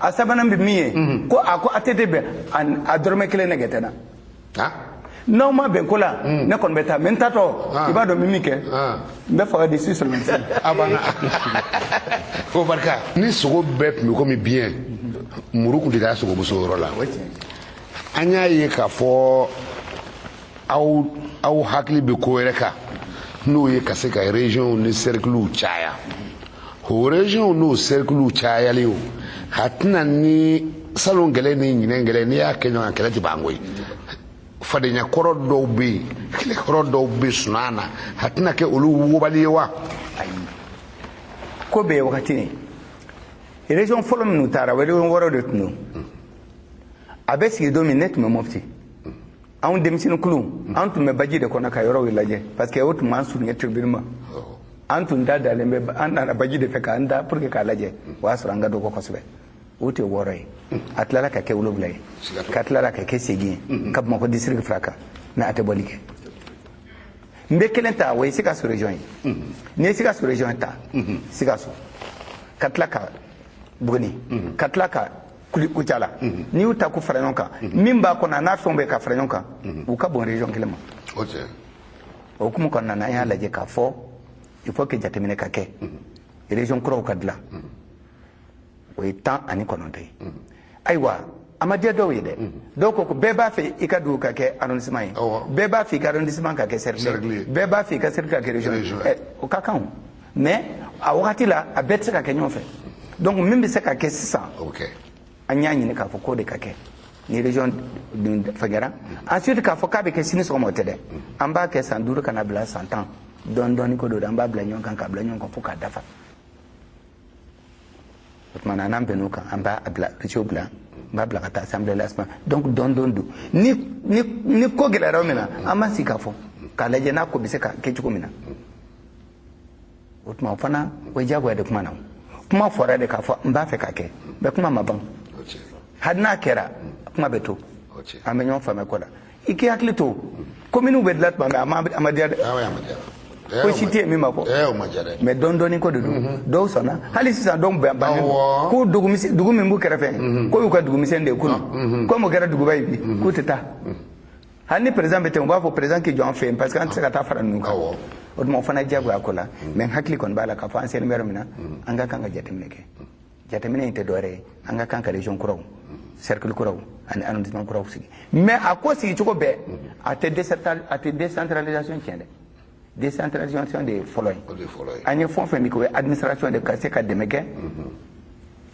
A sabanan bɛ min ye, ko a ko ATT bɛn, a dɔrɔmɛ kelen nɛgɛ tɛ na. N'aw ma bɛn ko la, ne kɔni bɛ taa, mais n taatɔ, i b'a dɔn n bɛ min kɛ, n bɛ fanga di si seulement. A banna o barika. Ni sogo bɛɛ tun bɛ komi biyɛn, muru tun tɛ taa sogomuso yɔrɔ la. An y'a ye k'a fɔ aw hakili bɛ ko wɛrɛ kan, n'o ye ka se ka région ni cercles caya. O région n'o cercles cayali, o a tɛna ni salon gɛlɛn ni ɲinɛn gɛlɛn, n'i y'a kɛ ɲɔgɔn kan, kɛlɛ tɛ ban koyi. Fadenya kɔrɔ dɔw bɛ yen, kɛlɛkɔrɔ dɔw bɛ sunaa na, a tɛna kɛ olu wugubali ye wa? Ayi, ko bɛɛ ye wagati ne. Région fɔlɔ minnu taara, o région wɔɔrɔ de tun don. A bɛ sigi don min, ne tun bɛ Mopti. Anw denmisɛnnin kulu, an tun bɛ baji de kɔnɔ ka yɔrɔw lajɛ, parce que o tun b'an surunya tribune ma. An tun da dalen bɛ, an nana baji de fɛ k'an da pour que k'a lajɛ. O y'a sɔrɔ an ka dɔgɔ kosɛbɛ. O tɛ 6 ye, a tilala ka kɛ 7 ye, ka tilala ka kɛ 8 ye, ka Bamakɔ district fara kan. Mais a tɛ bɔli kɛ. N bɛ kelen ta, o ye Sikaso région ye. N'i ye Sikaso région ta, Sikaso ka tila ka Buguni, ka tila ka Kucala, n'i y'u ta k'u fara ɲɔgɔn kan, min b'a kɔnɔ, a n'a fɛnw bɛɛ ka fara ɲɔgɔn kan, u ka bon région kelen ma. O hukumu kɔnɔna na, an y'a lajɛ k'a fɔ il faut que jateminɛ ka kɛ, région kuraw ka dilan. O ye 19 ye. Ayiwa, a ma diya dɔw ye dɛ. Dɔw ko ko bɛɛ b'a fɛ i ka dugu ka kɛ arrondissement ye, bɛɛ b'a fɛ i ka arrondissement ka kɛ cercle ye, bɛɛ b'a fɛ i ka cercle ka kɛ région ye. O ka kan o, mais a wagati la, a bɛɛ tɛ se ka kɛ ɲɔgɔn fɛ. Donc min bɛ se ka kɛ sisan, an y'a ɲini k'a fɔ k'o de ka kɛ ni région dun fɛngɛra. Ensuite, k'a fɔ k'a bɛ kɛ sini sɔgɔma, o tɛ dɛ. An b'a kɛ san 5 ka na bila san 10, dɔɔni dɔɔni ko don. An b'a bila ɲɔgɔn kan, k'a bila ɲɔgɔn kan fo k'a dafa. O tuma na, n'an bɛnn'o kan, an b'a bila dossier bila, n b'a bila ka taa assemblée nationale. Donc dɔɔni dɔɔni don. Ni ko gɛlɛyara yɔrɔ min na, an b'an sigi k'a fɔ k'a lajɛ n'a ko bɛ se ka kɛ cogo min na. O tuma, o fana o ye diyagoya de kuma na. Kuma fɔra de k'a fɔ n b'a fɛ k'a kɛ, mais kuma ma ban. Hali n'a kɛra, kuma bɛ to, an bɛ ɲɔgɔn faamuya ko la. I k'i hakili to, kominiw bɛ dilan tuma bɛɛ, a ma diya dɛ. Ko si tɛ yen min ma fɔ, mais dɔɔni dɔɔni ko de don. Dɔw sɔnna, hali sisan dɔw bannen don ko dugu min b'u kɛrɛfɛ, k'o y'u ka dugumisɛn de ye kunun, komi o kɛra duguba ye bi, k'u tɛ taa. Hali ni président bɛ ten, u b'a fɔ président k'i jɔ an fɛ yen, parce que an tɛ se ka taa fara ninnu kan. O tuma, o fana diyagoya ko la. Mais n hakili kɔni b'a la k'a fɔ an selen bɛ yɔrɔ min na, an ka kan ka jateminɛ kɛ. Jateminɛ in tɛ dɔwɛrɛ ye, an ka kan ka région kuraw, cercle kuraw ani arrondissement kuraw sigi. Mais a ko sigi cogo bɛɛ, a tɛ décentralisation tiɲɛ dɛ. Décentralisation de ye fɔlɔ ye. An ye fɛn o fɛn min kɛ, o ye administration de ka se ka dɛmɛ kɛ,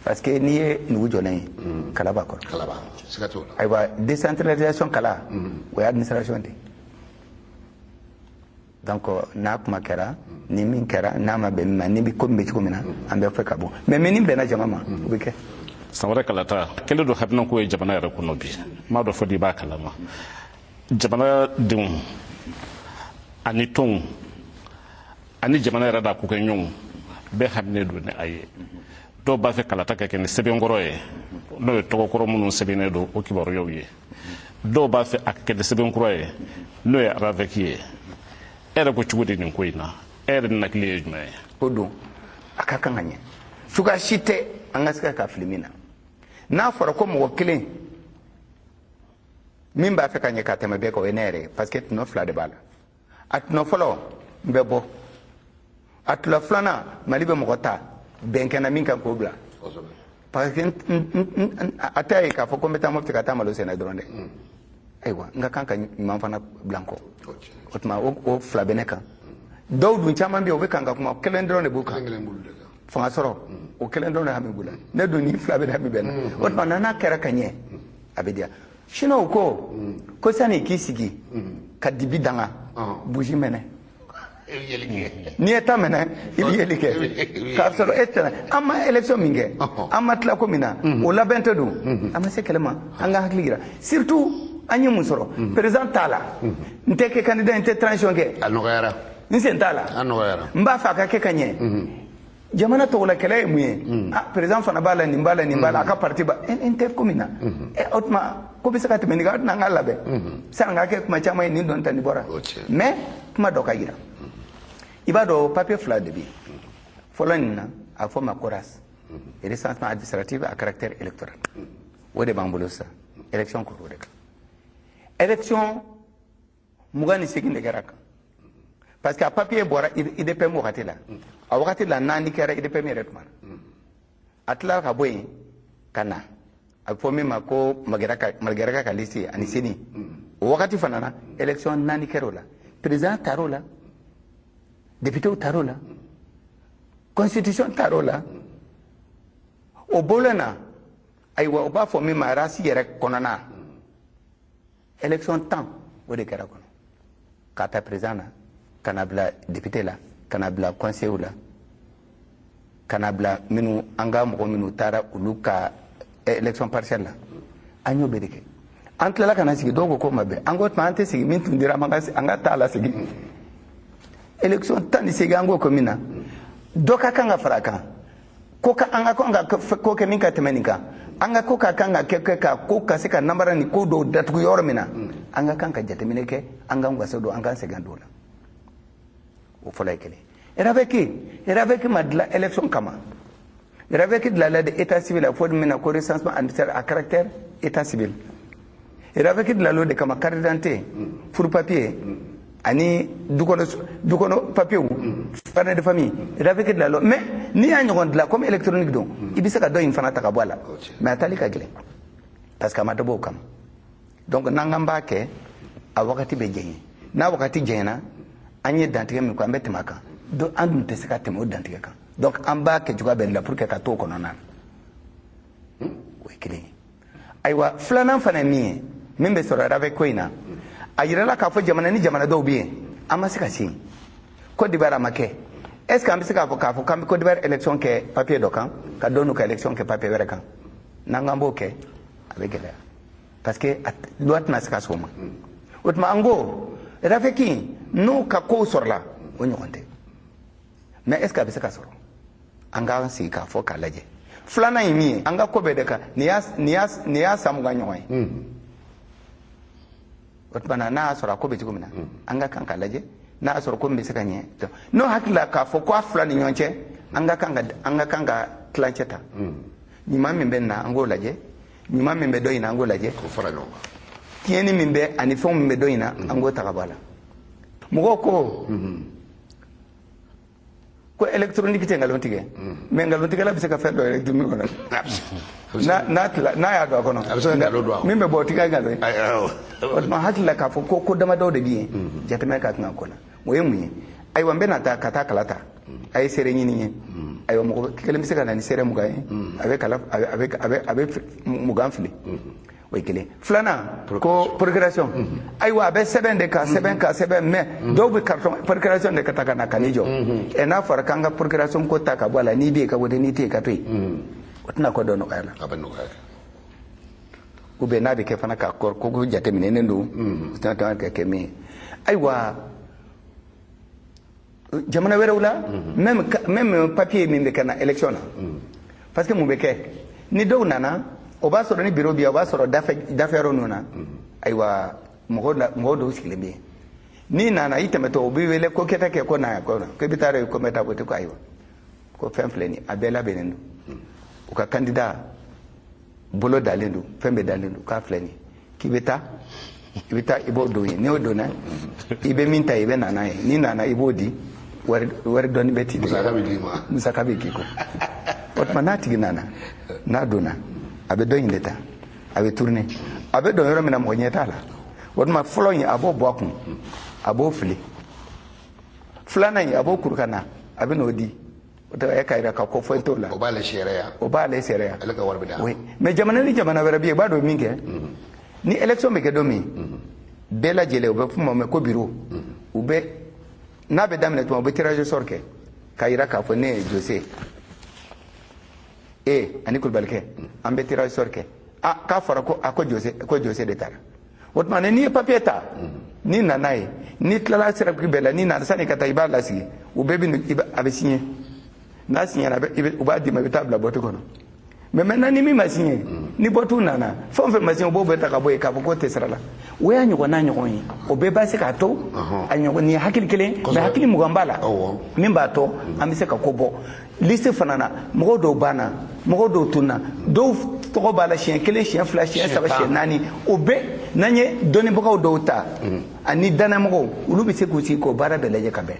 parce que n'i ye nugu jɔlen ye, kala b'a kɔrɔ. Ayiwa, décentralisation kala, o ye administration de ye. Donc n'a kuma kɛra, ni min kɛra, n'a ma bɛn min ma, ni ko min bɛ cogo min na, an bɛ fɛ ka bɔ. Mais ni bɛnna jama ma, o bɛ kɛ. San wɛrɛ kalata kɛlen don haminanko ye jamana yɛrɛ kɔnɔ bi. N m'a dɔn fɔ n'i b'a kalama, jamanadenw ani tɔnw ani jamana yɛrɛ d'a kokɛɲɔgɔnw bɛɛ haminen don ni a ye. Dɔw b'a fɛ kalata ka kɛ ni sɛbɛnkɔrɔ ye, n'o ye tɔgɔkɔrɔ minnu sɛbɛnnen don o kibaruyaw ye. Dɔw b'a fɛ a ka kɛ ni sɛbɛnkura ye, n'o ye RAVEC ye. E yɛrɛ ko cogo di nin ko in na? E yɛrɛ ninakili ye jumɛn ye? O don a ka kan ka ɲɛ, cogoya si tɛ an ka se ka fili min na. N'a fɔra ko mɔgɔ kelen min b'a fɛ ka ɲɛ ka tɛmɛ bɛɛ kan, o ye ne yɛrɛ ye, parce que tɔnɔ fila de b'a la. A tɔnɔ fɔlɔ, n bɛ bɔ. A tɔnɔ filanan, Mali bɛ mɔgɔ ta bɛn kɛnɛ min kan k'o bila, parce que a tɛ ye k'a fɔ ko n bɛ taa Mopti ka taa malo sɛnɛ dɔrɔn dɛ. Ayiwa, n ka kan ka ɲuman fana bila n kɔ. O tuma o fila bɛ ne kan. Dɔw dun caman bɛ yen, o bɛ kan ka kuma, kelen dɔrɔn de b'u kan, fanga sɔrɔ, o kelen dɔrɔn de hami b'u la. Ne dun, nin fila bɛ hami bɛ n na. O tuma n'a kɛra ka ɲɛ, a bɛ diya. Sinon o ko sani k'i sigi ka dibi danga, buji mɛnɛ. N'i ye ta minɛ, i bɛ yeli kɛ k'a sɔrɔ e tɛna. An ma élection min kɛ, an ma tila ko min na, o labɛn tɛ don. An ma se kɛlɛ ma, an ka hakili yira. Surtout an ye mun sɔrɔ? Président t'a la, n tɛ kɛ candidat, n tɛ transition kɛ. A nɔgɔyara. N sen t'a la. A nɔgɔyara. N b'a fɛ a ka kɛ ka ɲɛ. Jamana tɔgɔla kɛlɛ ye mun ye? Ah, président fana b'a la, nin b'a la, nin b'a la, a ka parti ba n tɛ ko min na. O tuma ko bɛ se ka tɛmɛ nin kan, o tɛna an ka labɛn sani an ka kɛ kuma caman ye. Nin dɔn ta nin bɔra, mais kuma dɔ ka yira. I b'a dɔn, papier fila de bɛ yen. Fɔlɔ nin na, a fɔ ma ko RACE, recensement administratif à caractère électoral. O de b'an bolo sisan. Élection kɔrɔ o de kan. Élection 28 de kɛra kan, parce que a papier bɔra UDPM wagati la. A wagati la, naani kɛra UDPM yɛrɛ tuma na. A tilala ka bɔ yen ka na, a bɛ fɔ min ma ko Margɛrɛka ka liste ani CENI. O wagati fana na, élection naani kɛra o la. Président taar'o la, député taar'o la, constitution taar'o la. O bolo na, ayiwa, o b'a fɔ min ma RACE yɛrɛ kɔnɔna, élection 10 o de kɛra kɔnɔ, k'a ta président na ka na bila député la, ka na bila conseil la, ka na bila minnu an ka mɔgɔ minnu taara olu ka élection partielle la. An y'o bɛɛ de kɛ. An tilala ka na sigi, dɔw ko k'o ma bɛn. An ko tuma an tɛ sigi min tun dira an ka taa la segin. Élection 18, an k'o ko min na, dɔ ka kan ka fara a kan ko ka an ka kan ka ko kɛ min ka tɛmɛ nin kan. An ka ko ka kan ka kɛ ka ko ka se ka namara ni ko dɔw datugu yɔrɔ min na, an ka kan ka jateminɛ kɛ, an k'an wasa don, an k'an sɛgɛn don la. O fɔlɔ ye kelen. RAVEC ma dilan élection kama. RAVEC dilanla de état civil, a fɔ min na ko recensement administratif à caractère état civil. RAVEC dilanla o de kama: carte d'identité, furu papier ani du kɔnɔ papier, carnet de famille. RAVEC dilanla. Mais n'i y'a ɲɔgɔn dilan comme électronique don, i bɛ se ka dɔ in fana ta ka bɔ a la, mais a taali ka gɛlɛn parce que a ma dabɔ o kama. Donc n'an k'an b'a kɛ, a wagati bɛ jɛɲɛ. N'a wagati jɛɲɛna, an ye dantigɛ min kɔ, an bɛ tɛmɛ a kan. Donc an dun tɛ se ka tɛmɛ o dantigɛ kan. Donc an b'a kɛ cogoya bɛɛ de la pour que ka to o kɔnɔna na. O ye kelen ye. Ayiwa, filanan fana ye min ye, min bɛ sɔrɔ RAVEC ko in na, a yirala k'a fɔ jamana ni jamana dɔw bɛ yen, an ma se ka se yen. Côte d'Ivoire, a ma kɛ. Est ce que an bɛ se k'a fɔ k'an bɛ Côte d'Ivoire élection kɛ papier dɔ kan, ka dɔ n'u ka élection kɛ papier wɛrɛ kan? N'an k'an b'o kɛ, a bɛ gɛlɛya, parce que loi tɛna se ka s'o ma. O tuma an ko RAVEC n'o ka kow sɔrɔla, o ɲɔgɔn tɛ. Mais est ce que a bɛ se ka sɔrɔ? An k'an sigi k'a fɔ k'a lajɛ. Filanan ye min ye, an ka ko bɛɛ de kan, nin y'a san 20 ɲɔgɔn ye. O tuma na, n'a y'a sɔrɔ a ko bɛ cogo min na, an ka kan k'a lajɛ n'a y'a sɔrɔ ko min bɛ se ka ɲɛ. N'o hakili la k'a fɔ ko a fila ni ɲɔgɔn cɛ, an ka kan ka tilancɛ ta. Ɲuman min bɛ nin na, an k'o lajɛ. Ɲuman min bɛ dɔ in na, an k'o lajɛ. K'o fara ɲɔgɔn kan. Tiɲɛni min bɛ ani fɛnw min bɛ dɔ in na, an k'o ta ka bɔ a la. Mɔgɔw ko électronique tɛ nkalon tigɛ, mais nkalontigɛla bɛ se ka fɛn dɔ électronique kɔnɔ, n'a tila n'a y'a don a kɔnɔ. A bɛ se ka nkalon don a kɔnɔ. Min bɛ bɔ, o tɛ kɛ nkalon ye. Awɔ. O tuma hakili la k'a fɔ ko damadɔ de bɛ yen, jateminɛ ka kan ka ko la. O ye mun ye? Ayiwa, n bɛna taa ka taa kala ta, a ye seere ɲini ye. Ayiwa, mɔgɔ kelen bɛ se ka na ni seere 20 ye, a bɛ kala, a bɛ 20 fili. O ye kelen. Filanan, ko procuration. Ayiwa, a bɛ sɛbɛn de ka sɛbɛn ka sɛbɛn, mais dɔw bɛ carton procuration de ka ta ka na ka n'i jɔ. Ɛ, n'a fɔra k'an ka procuration ko ta ka bɔ a la, n'i bɛ yen ka wote, n'i tɛ yen ka to yen. O tɛna ko dɔ nɔgɔya la. A bɛ nɔgɔya. Ou bien n'a bɛ kɛ fana ka kɔrɔ ko jateminɛnen don, o tɛna tɛna kɛ min ye. Ayiwa, jamana wɛrɛw la, même papier min bɛ kɛ na élection na, parce que mun bɛ kɛ ni dɔw nana, o b'a sɔrɔ ni bureau bɛ yen, o b'a sɔrɔ dafɛ yɔrɔ ninnu na, ayiwa, mɔgɔ dɔw sigilen bɛ yen. N'i nana, i tɛmɛtɔ, u b'i wele ko kɛta kɛ, ko na yan, ko na, ko i bɛ taa yɔrɔ, ko n bɛ taa voter, ko ayiwa, ko fɛn filɛ nin ye, a bɛɛ labɛnnen don, u ka candidat bolo dalen don, fɛn bɛɛ dalen don, k'a filɛ nin ye, k'i bɛ taa, i bɛ taa, i b'o don yen. N'i y'o donna, i bɛ min ta, i bɛ na n'a ye. N'i nana, i b'o di, wari dɔɔni bɛ t'i Musaka bɛ d'i ma. Musaka bɛ k'i kɔ. O tuma, n'a tigi nana, n'a donna, a bɛ dɔ in de ta, a bɛ tourner, a bɛ don yɔrɔ min na, mɔgɔ ɲɛ t'a la. O tuma, fɔlɔ in, a b'o bɔ a kun, a b'o fili. Filanan in, a b'o kuru ka na, a bɛ n'o di. O tɛ e k'a jira k'a ko foyi t'o la. O b'ale seereya. O b'ale seereya. Ale ka wari bɛ d'a ma. Oui, mais jamana ni jamana wɛrɛ bɛ yen, i b'a dɔn min kɛ, ni élection bɛ kɛ don min, bɛɛ lajɛlen, u bɛ f'o ma ko bureau, u bɛ n'a bɛ daminɛ tuma, u bɛ tirage au sort kɛ k'a jira k'a fɔ ne ye Jose e ani Kulubalikɛ, an bɛ tirage au sort kɛ. Ah, k'a fɔra ko a ko Jose, ko Jose de taara. O tuma, n'i ye papier ta, n'i nana ye, n'i tilala sira bɛɛ la, n'i nana, sani ka taa, i b'a lasigi, u bɛɛ bɛ, a bɛ signer. N'a signé, u b'a d'i ma, i bɛ taa bila boîte kɔnɔ. Mais maintenant, ni min ma signé, ni boîte nana, fɛn o fɛn ma signé, u b'o bɛɛ ta ka bɔ yen k'a fɔ k'o tɛ sira la. O y'a ɲɔgɔnna ɲɔgɔn ye, o bɛɛ b'a se k'a to a ɲɔgɔn nin ye hakili kelen, mais hakili 20 b'a la min b'a to an bɛ se ka ko bɔ liste fana na. Mɔgɔw dɔw banna, mɔgɔw dɔw tunna, dɔw tɔgɔ b'a la siɲɛ kelen, siɲɛ fila, siɲɛ saba, siɲɛ naani. O bɛɛ n'an ye dɔnnibagaw dɔw ta ani dannamɔgɔw, olu bɛ se k'u sigi k'o baara bɛɛ lajɛ ka bɛn.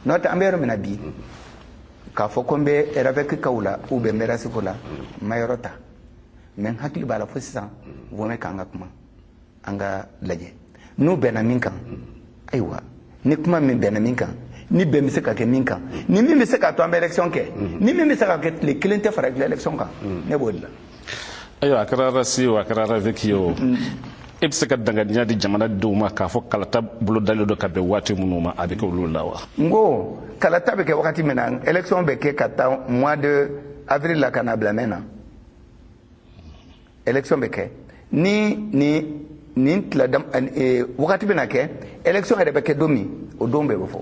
N'o tɛ, an bɛ yɔrɔ min na bi, k'a fɔ ko n bɛ RAVEC kaw la ou bien n bɛ RASCO la, n ma yɔrɔ ta, mais n hakili b'a la fo sisan vaut mieux k'an ka kuma, an ka lajɛ n'u bɛnna min kan. Ayiwa, ni kuma min bɛnna min kan, ni bɛn bɛ se ka kɛ min kan, ni min bɛ se k'a to an bɛ élection kɛ, ni min bɛ se ka kɛ tile kelen tɛ fara élection kan, ne b'o de la. Ayiwa, a kɛra RAS o, a kɛra RAVEC ye o, e bɛ se ka danganiya di jamanadenw ma k'a fɔ kalata bolodalen don ka bɛn waati minnu ma, a bɛ kɛ olu la wa? N ko kalata bɛ kɛ wagati min na, élection bɛ kɛ ka taa mois de avril la ka na bila mai na. Élection bɛ kɛ ni tila dam wagati bɛna kɛ. Élection yɛrɛ bɛ kɛ don min, o don bɛɛ bɛ fɔ,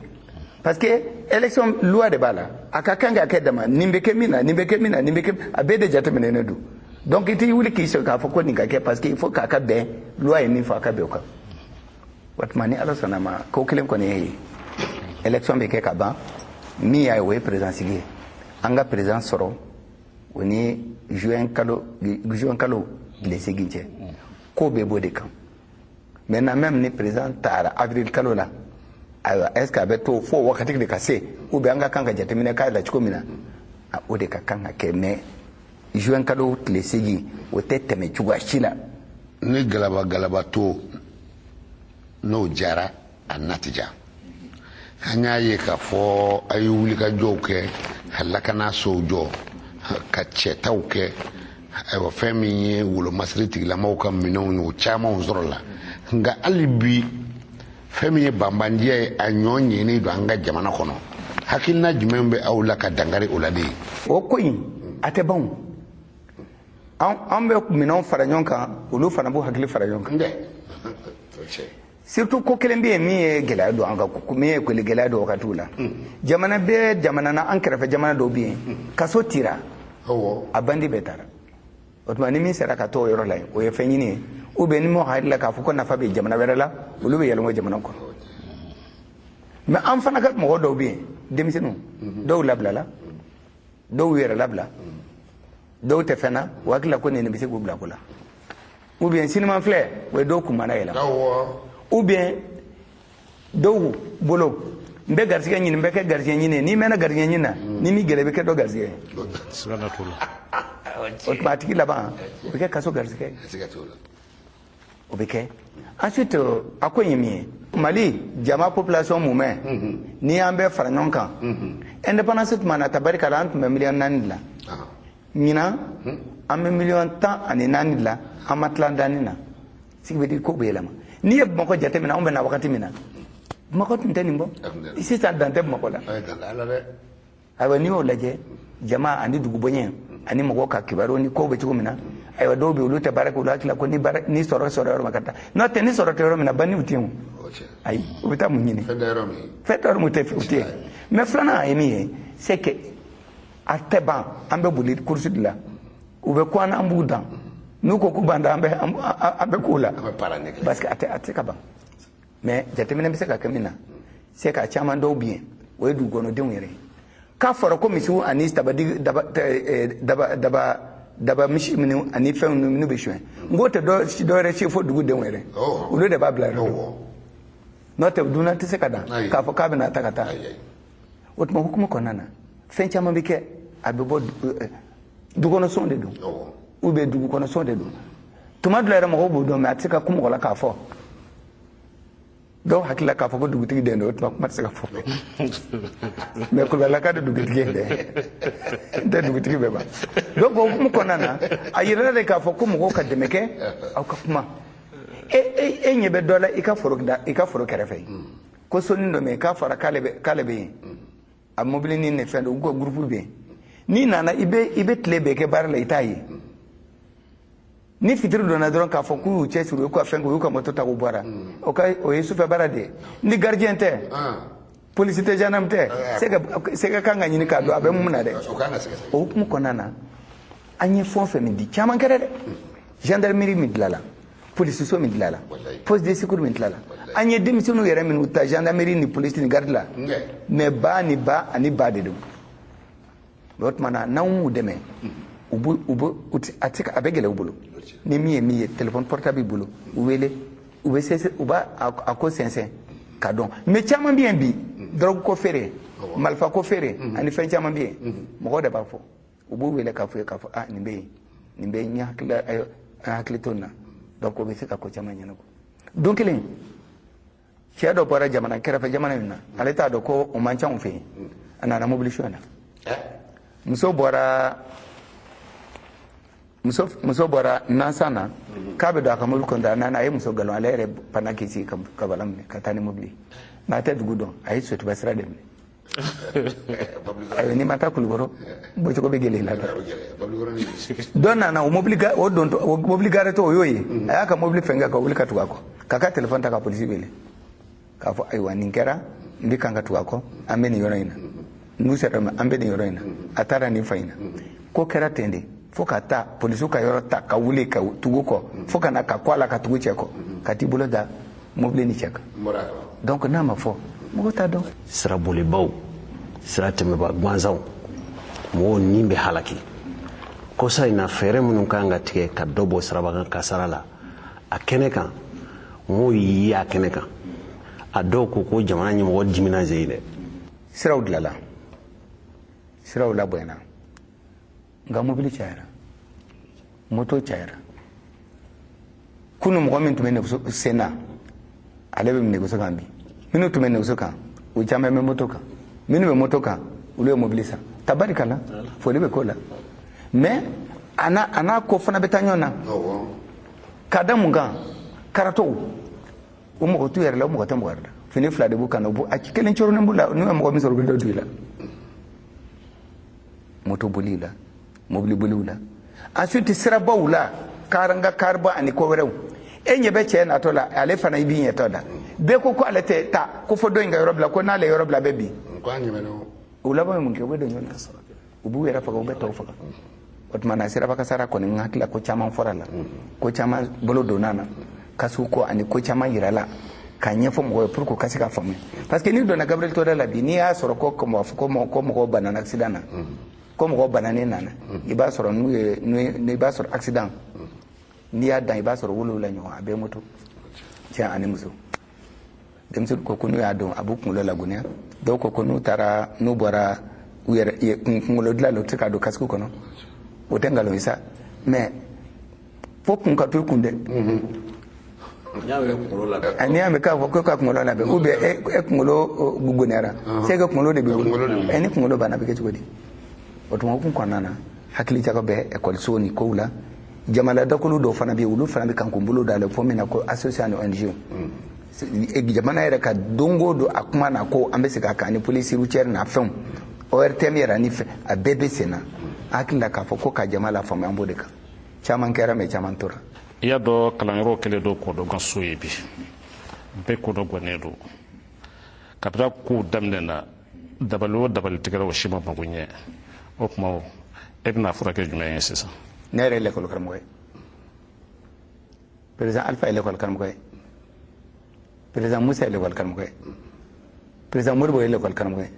parce que élection loi de b'a la, a ka kan ka kɛ dama, nin bɛ kɛ min na, nin bɛ kɛ min na, nin bɛ kɛ, a bɛɛ de jateminɛnen don. Donc i tɛ wuli k'i sɔn k'a fɔ ko nin ka kɛ, parce que il faut k'a ka bɛn loi ye min fɔ, a ka bɛn o kan. O tuma, ni Ala sɔnna ma, ko kelen kɔni ye, élection bɛ kɛ ka ban. Min y'a ye, o ye président sigi ye. An ka président sɔrɔ, o ni juin kalo tile 8 cɛ, ko bɛɛ b'o de kan. Maintenant, même ni président taara avril kalo la, ayiwa, est ce que a bɛ to fo wagati de ka se, ou bien an ka kan ka jateminɛ k'a la cogo min na, o de ka kan ka kɛ. Mais juin kalo tile 8, o tɛ tɛmɛ cogoya si la. Ni galaba galaba to n'o jara, a na tɛ ja. An y'a ye k'a fɔ a ye wulikajɔw kɛ ka lakanasow jɔ, ka cɛtaw kɛ. Ayiwa, fɛn min ye wolomasiri tigilamaw ka minɛnw ye, o camanw sɔrɔ la. Nka hali bi, fɛn min ye banbandiya ye, a ɲɔ ɲɛnen don an ka jamana kɔnɔ. Hakilina jumɛn bɛ aw la ka dankari o la de ye? O ko in, a tɛ ban o. An bɛ minɛnw fara ɲɔgɔn kan, olu fana b'u hakili fara ɲɔgɔn kan. Surtout, ko kelen bɛ yen min ye gɛlɛya don an kan, min ye koli gɛlɛya don wagatiw la. Jamana bɛɛ, jamana na, an kɛrɛfɛ jamana dɔw bɛ yen, kaso tira, a bandi bɛɛ taara. O tuma, ni min sera ka to o yɔrɔ la yen, o ye fɛn ɲini ye. Ou bien ni mɔgɔ hakili la k'a fɔ ko nafa bɛ jamana wɛrɛ la, olu bɛ yɛlɛma jamana kɔnɔ. Mais an fana ka mɔgɔ dɔw bɛ yen, denmisɛnninw dɔw labilala, dɔw yɛrɛ labila, dɔw tɛ fɛn na, o hakili la ko nin bɛ se k'u bila ko la. Ou bien siniman filɛ, o ye dɔw kunmana yɛlɛma. Ou bien dɔw bolo, n bɛ garisɛgɛ ɲini, n bɛ kɛ garisɛgɛ ɲini ye. N'i mɛnna garisɛgɛ ɲini na, ni m'i gɛlɛ, i bɛ kɛ dɔ garisɛgɛ ye. Siga t'o la. O tuma, a tigi laban, o bɛ kɛ kaso garisɛgɛ ye. O bɛ kɛ. Ensuite, a ko in ye min ye, Mali jama population mumɛ, n'i y'an bɛɛ fara ɲɔgɔn kan, indépendance tuma na, tabarika la, an tun bɛ miliyɔn 4 de la. Ɲinan, an bɛ miliyɔn 14 de la. An ma tila danni na. Ce qui veut dire ko bɛ yɛlɛma. N'i ye Bamakɔ jateminɛ, anw bɛ na wagati min na, Bamakɔ tun tɛ nin bɔ. Sisan, dan tɛ Bamakɔ la. Ayiwa, n'i y'o lajɛ, jama ani dugu bonya. Ani mɔgɔw ka kibaru ni kow bɛ cogo min na. Ayiwa, dɔw bɛ olu tɛ baara kɛ, olu hakili la ko ni baara ni sɔrɔ sɔrɔ yɔrɔ ma ka taa. N'o tɛ, ni sɔrɔ tɛ yɔrɔ min na, bandiw tɛ yen o. Ayi, u bɛ taa mun ɲini? Fɛn tɛ yɔrɔ min. Fɛn tɛ yɔrɔ min, u tɛ yen. Mais filanan ye min ye, c'est que a tɛ ban. An bɛ boli course de la. U bɛ ko an na, an b'u dan. N'u ko k'u b'an dan, an bɛ k'u la. An bɛ para ne kɛ. Parce que a tɛ ka ban. Mais jateminɛ bɛ se ka kɛ min na, c'est que a caman dɔw bɛ yen, o ye dugukɔnɔdenw yɛrɛ ye. K'a fɔra ko misiw ani tabadi daba daba daba daba misi minnu ani fɛn minnu bɛ suɲɛ, n k'o tɛ dɔ wɛrɛ si fo dugudenw yɛrɛ. Olu de b'a bila yɔrɔ dɔn. N'o tɛ, dunan tɛ se ka dan k'a fɔ k'a bɛna ta ka taa. O tuma hukumu kɔnɔna na, fɛn caman bɛ kɛ, a bɛ bɔ dukɔnɔsɔn de don ou bien dugukɔnɔsɔn de don. Tuma dɔ la yɛrɛ, mɔgɔw b'o dɔn, mais a tɛ se ka kun mɔgɔ la k'a fɔ. Dɔw hakili la k'a fɔ ko dugutigi den don, o tuma kuma tɛ se ka fɔ. Mais kulubalilaka de dugutigi ye dɛ, n tɛ dugutigi bɛɛ ban. Donc o hukumu kɔnɔna na, a yirala de k'a fɔ ko mɔgɔw ka dɛmɛ kɛ aw ka kuma. E ɲɛ bɛ dɔ la i ka foro da, i ka foro kɛrɛfɛ, ko soni dɔ mɛ k'a fɔra k'ale bɛ yen, a mobili ni fɛn dɔ, u ka groupe bɛ yen. N'i nana, i bɛ tile bɛɛ kɛ baara la, i t'a ye. Ni fitiri donna dɔrɔn, k'a fɔ k'u y'u cɛsiri, u y'u ka fɛn kɛ, u y'u ka moto ta, k'u bɔra. O ka o ye sufɛ baara de ye. Ni gardien tɛ, polisi tɛ, gendarme tɛ, c'est que kan ka ɲini k'a dɔn a bɛ mun na dɛ. O kan ka sɛgɛsɛgɛ. O hukumu kɔnɔna na, an ye fɛn o fɛn min di, caman kɛra dɛ. Gendarmerie min dilanla, polisiso min dilanla, poste de secours min dilanla, an ye denmisɛnninw yɛrɛ minnu ta gendarmerie ni polisi ni garde la, mais ba ni ba ani ba de don. O tuma na, n'anw m'u dɛmɛ, u b'u u b'u u tɛ a tɛ se ka a bɛ gɛlɛya u bolo. Ni min ye min ye, téléphone portable b'i bolo, u wele, u bɛ se, u b'a a ko sɛnsɛn ka dɔn. Mais caman bɛ yen bi, drogue ko feere, marifa ko feere ani fɛn caman bɛ yen, mɔgɔw de b'a fɔ. U b'u wele k'a fɔ ye k'a fɔ: ah, nin bɛ yen, nin bɛ yen, n hakili an hakili to nin na. Donc o bɛ se ka ko caman ɲɛnabɔ. Don kelen, cɛ dɔ bɔra jamana kɛrɛfɛ jamana in na, ale t'a dɔn ko o man ca anw fɛ yen. A nana mobili suɲɛ na. Muso bɔra nansan na k'a bɛ don a ka mobili kɔnɔ. A nana, a ye muso galon, ale yɛrɛ panna k'i sigi ka bala minɛ ka taa ni mobili. Mais a tɛ dugu dɔn, a ye Sotuba sira de minɛ. Ayiwa, n'i ma taa Kulukɔrɔ, bɔcogo bɛ gɛlɛya i la dɛ. Dɔ nana o mobili o don, o mobili garetɔ, o y'o ye, a y'a ka mobili fɛnkɛ ka wuli ka tugu a kɔ, k'a ka téléphone ta ka polisi wele k'a fɔ: ayiwa, nin kɛra, n bɛ kan ka tugu a kɔ, an bɛ nin yɔrɔ in na. N'u sera an bɛ nin yɔrɔ in na, a taara nin fa in na. Ko kɛra ten de fo ka taa polisiw ka yɔrɔ ta ka wuli ka tugu kɔ, fo ka na ka kɔ a la ka tugu cɛ kɔ, ka t'i bolo da mobili ni cɛ kan. Donc n'a ma fɔ, mɔgɔ t'a dɔn. Sirabolibaw, sira tɛmɛba gansanw, mɔgɔw ni bɛ halaki. Kɔsa in na, fɛɛrɛ minnu kan ka tigɛ ka dɔ bɔ sirabakan kasara la, a kɛnɛ kan, mɔgɔw y'i a kɛnɛ kan, a dɔw ko ko jamana ɲɛmɔgɔ dimina ze dɛ. Siraw dilanla, siraw labonyana, nka mobili cayara, moto cayara. Kunu, mɔgɔ min tun bɛ nɛgɛso sen na, ale bɛ nɛgɛso kan bi. Minnu tun bɛ nɛgɛso kan, u caman bɛ moto kan. Minnu bɛ moto kan, olu ye mobili san. Tabarikala, foli bɛ k'o la. Mais a n'a ko fana bɛ taa ɲɔgɔn na. Ka da mun kan? Karatow, o mɔgɔ t'u yɛrɛ la, o mɔgɔ tɛ mɔgɔ yɛrɛ la. Fini fila de b'u kan na, u b'u a kelen coronnen b'u la. N'u ye mɔgɔ min sɔrɔ, u bɛ dɔ don i la. Moto boliw la, mobili boliw la, ensuite sirabaw la, karanga kariba ani ko wɛrɛw. E ɲɛ bɛ cɛ natɔ la, ale fana i b'i ɲɛtɔ la. Bɛɛ ko ko ale tɛ taa ko fo dɔ in ka yɔrɔ bila, ko n'ale yɔrɔ bila, bɛ bin. O laban ye mun kɛ? U bɛ don ɲɔgɔn na, u b'u yɛrɛ faga, u bɛ tɔw faga. O tuma na, siraba kasara kɔni, n hakili la ko caman fɔra la, ko caman bolo donna na kasu ko ani ko caman yira la k'a ɲɛfɔ mɔgɔw ye pour que u ka se ka faamuya. Parce que n'i donna Gabriel Touré la bi, n'i y'a sɔrɔ ko mɔgɔw banana accident na, ko mɔgɔ bananen nana, i b'a sɔrɔ n'u ye n'u i b'a sɔrɔ accident, n'i y'a dan, i b'a sɔrɔ 7 ɲɔgɔn, a bɛɛ moto, cɛ ani muso. Denmisɛnnin ko n'u y'a dɔn, a b'u kunkolo lagonya. Dɔw ko n'u taara, n'u bɔra u yɛrɛ kunkolo dilan la, u tɛ se ka don casque kɔnɔ. O tɛ nkalon ye sa, mais fo kun ka to i kun dɛ. N'i y'a mɛn k'a fɔ ko ka kunkolo labɛn, ou bien e kunkolo gonyara, c'est que kunkolo de b'i bolo. Ɛ, ni kunkolo banna, a bɛ kɛ cogo di? O tuma hukumu kɔnɔna na, hakili jagabɔ bɛ ekɔliso ni kow la. Jamana dakulu dɔw fana bɛ yen, olu fana bɛ kan k'u bolo da la fɔ min na ko association ni ONG. Jamana yɛrɛ ka don o don a kuma na ko an bɛ segin a kan, ani police routière n'a fɛnw, ORTM yɛrɛ ani fɛn, a bɛɛ bɛ sen na. Hakili la k'a fɔ ko ka jama lafaamuya, an b'o de kan. Caman kɛra, mais caman tora. I y'a dɔn, kalanyɔrɔ kɛlen don kɔdɔgan so ye bi, bɛɛ kɔdɔgannen don. Kabini kow daminɛ na, dabali o dabali tigɛra, o si ma mago ɲɛ. O tuma, e bɛna furakɛ jumɛn ye sisan? Ne yɛrɛ ye lekɔli karamɔgɔ ye, président Alpha ye lekɔli karamɔgɔ ye, président Musa ye lekɔli karamɔgɔ ye, président Modibo ye lekɔli karamɔgɔ ye,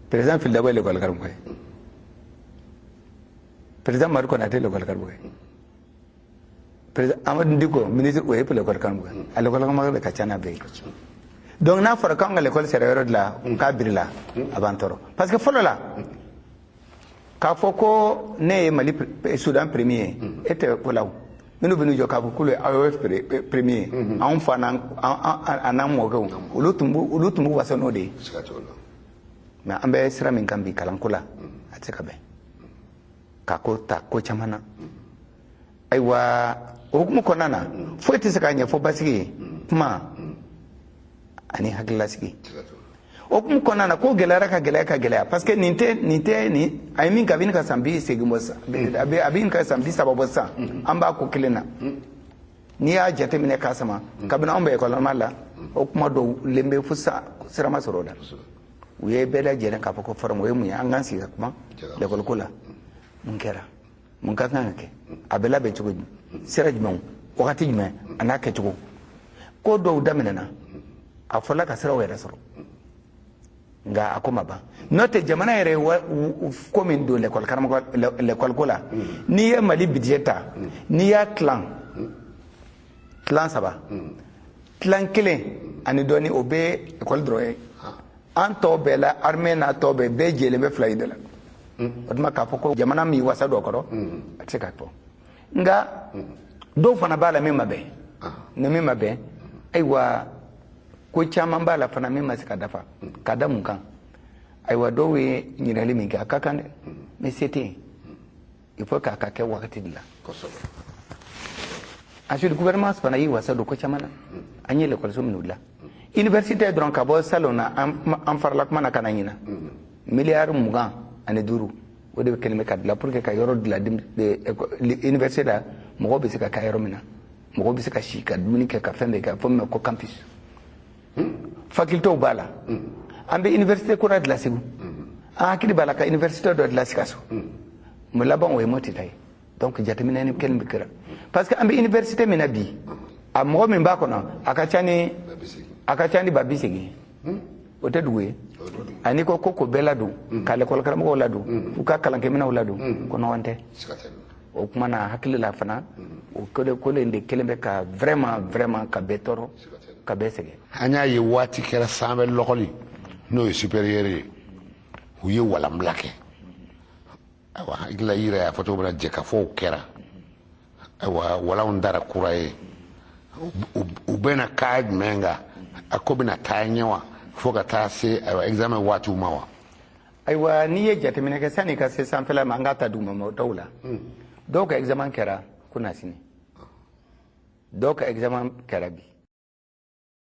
président Fily Dabo ye lekɔli karamɔgɔ ye, président Madu Konate ye lekɔli karamɔgɔ ye, président Amadou Diko, ministre, o ye lekɔli karamɔgɔ ye. A lekɔli karamɔgɔ de ka ca n'a bɛɛ ye. Donc n'a fɔra k'anw ka lekɔli sera yɔrɔ de la k'a birila, a b'an tɔɔrɔ, parce que fɔlɔ la, k'a fɔ ko ne ye Mali, Soudan premier ye, e tɛ ko la. O minnu bɛ n'u jɔ k'a fɔ k'olu ye AES premier ye, anw fa n'an a n'an mɔkɛw, olu tun b'u wasa n'o de ye. Mais an bɛ sira min kan bi kalanko la, a tɛ se ka bɛn ka ko ta ko caman na. Ayiwa, o hukumu kɔnɔna na, foyi tɛ se k'a ɲɛfɔ basigi ye, kuma ani hakililasigi. O hukumu kɔnɔna na, ko gɛlɛyara ka gɛlɛya ka gɛlɛya, parce que nin tɛ nin a ye min kɛ, a bɛ ka san 80 bɔ sisan, a bɛ ka san 30 bɔ sisan. An b'a ko kelen na. N'i y'a jateminɛ k'a sama, kabini anw bɛ école la, o kuma dɔw len bɛ fo sisan, sira ma sɔrɔ o la. U ye bɛɛ lajɛlen k'a fɔ ko forum, o ye mun ye? An k'an sigi ka kuma l'école ko la. Mun kɛra? Mun ka kan ka kɛ? A bɛ labɛn cogo di? Sira jumɛnw, wagati jumɛn, a n'a kɛcogo? Ko dɔw daminɛna, a fɔla ka siraw yɛrɛ sɔrɔ, nka a ko ma ban. N'o tɛ, jamana yɛrɛ ye ko min don l'école karamɔgɔ, l'école ko la, n'i ye Mali budget ta, n'i y'a tilan tilan saba, tilan kelen ani dɔɔni, o bɛ école dɔrɔn ye. An tɔ bɛɛ la, armée n'a tɔ bɛɛ, bɛɛ jɛlen bɛ fila in de la. O tuma, k'a fɔ ko jamana min wasa dɔ kɔrɔ, a tɛ se ka fɔ. Nka dɔw fana b'a la min ma bɛn ni min ma bɛn. Ayiwa, ko caman b'a la fana min ma se ka dafa. Ka da mun kan? Ayiwa, dɔw ye ɲininkali min kɛ, a ka kan dɛ, mais se tɛ yen. Il faut k'a ka kɛ wagati de la. Ensuite, gouvernement fana y'i wasa don ko caman na. An ye lekɔliso minnu dilan, université dɔrɔn, ka bɔ salon na, an farala kuma na ka na ɲina, miliyari 25, o de kɛlen bɛ ka dilan pour que ka yɔrɔ dilan université la, mɔgɔw bɛ se ka kɛ yɔrɔ min na, mɔgɔw bɛ se ka si, ka dumuni kɛ, ka fɛn bɛɛ kɛ, fɔ min ma ko campus. Facultéw b'a la. An bɛ université kura dilan Segu, an hakili b'a la ka université dɔ dilan Sikaso. Mun laban? O ye Moti ta ye. Donc jateminɛ ni kɛlen bɛ kɛra, parce que an bɛ université min na bi, a mɔgɔ min b'a kɔnɔ, a ka ca ni 80 000. O tɛ dugu ye. Ani ko ko bɛɛ ladon, ka lekɔli karamɔgɔw ladon, u ka kalankɛminɛw ladon, ko nɔgɔn tɛ. O kuma na, hakili la fana, o kelen de kelen bɛ ka vraiment vraiment ka bɛɛ tɔɔrɔ, ka bɛɛ sɛgɛn. An y'a ye, waati kɛra, sanfɛ lɔgɔli, n'o ye supérieur ye, u ye walanbila kɛ. Ayiwa, hakili la, i yɛrɛ y'a fɔ cogo min na, jɛkafɔw kɛra. Ayiwa, walanw dara kura ye. U bɛna kaa jumɛn kan? A ko bɛna taa ɲɛ wa, fo ka taa se, ayiwa, examen waatiw ma wa? Ayiwa, n'i ye jateminɛ kɛ, sani ka se sanfɛla ma, an k'a ta duguma dɔw la. Dɔw ka examen kɛra kunasini, dɔw ka examen kɛra bi.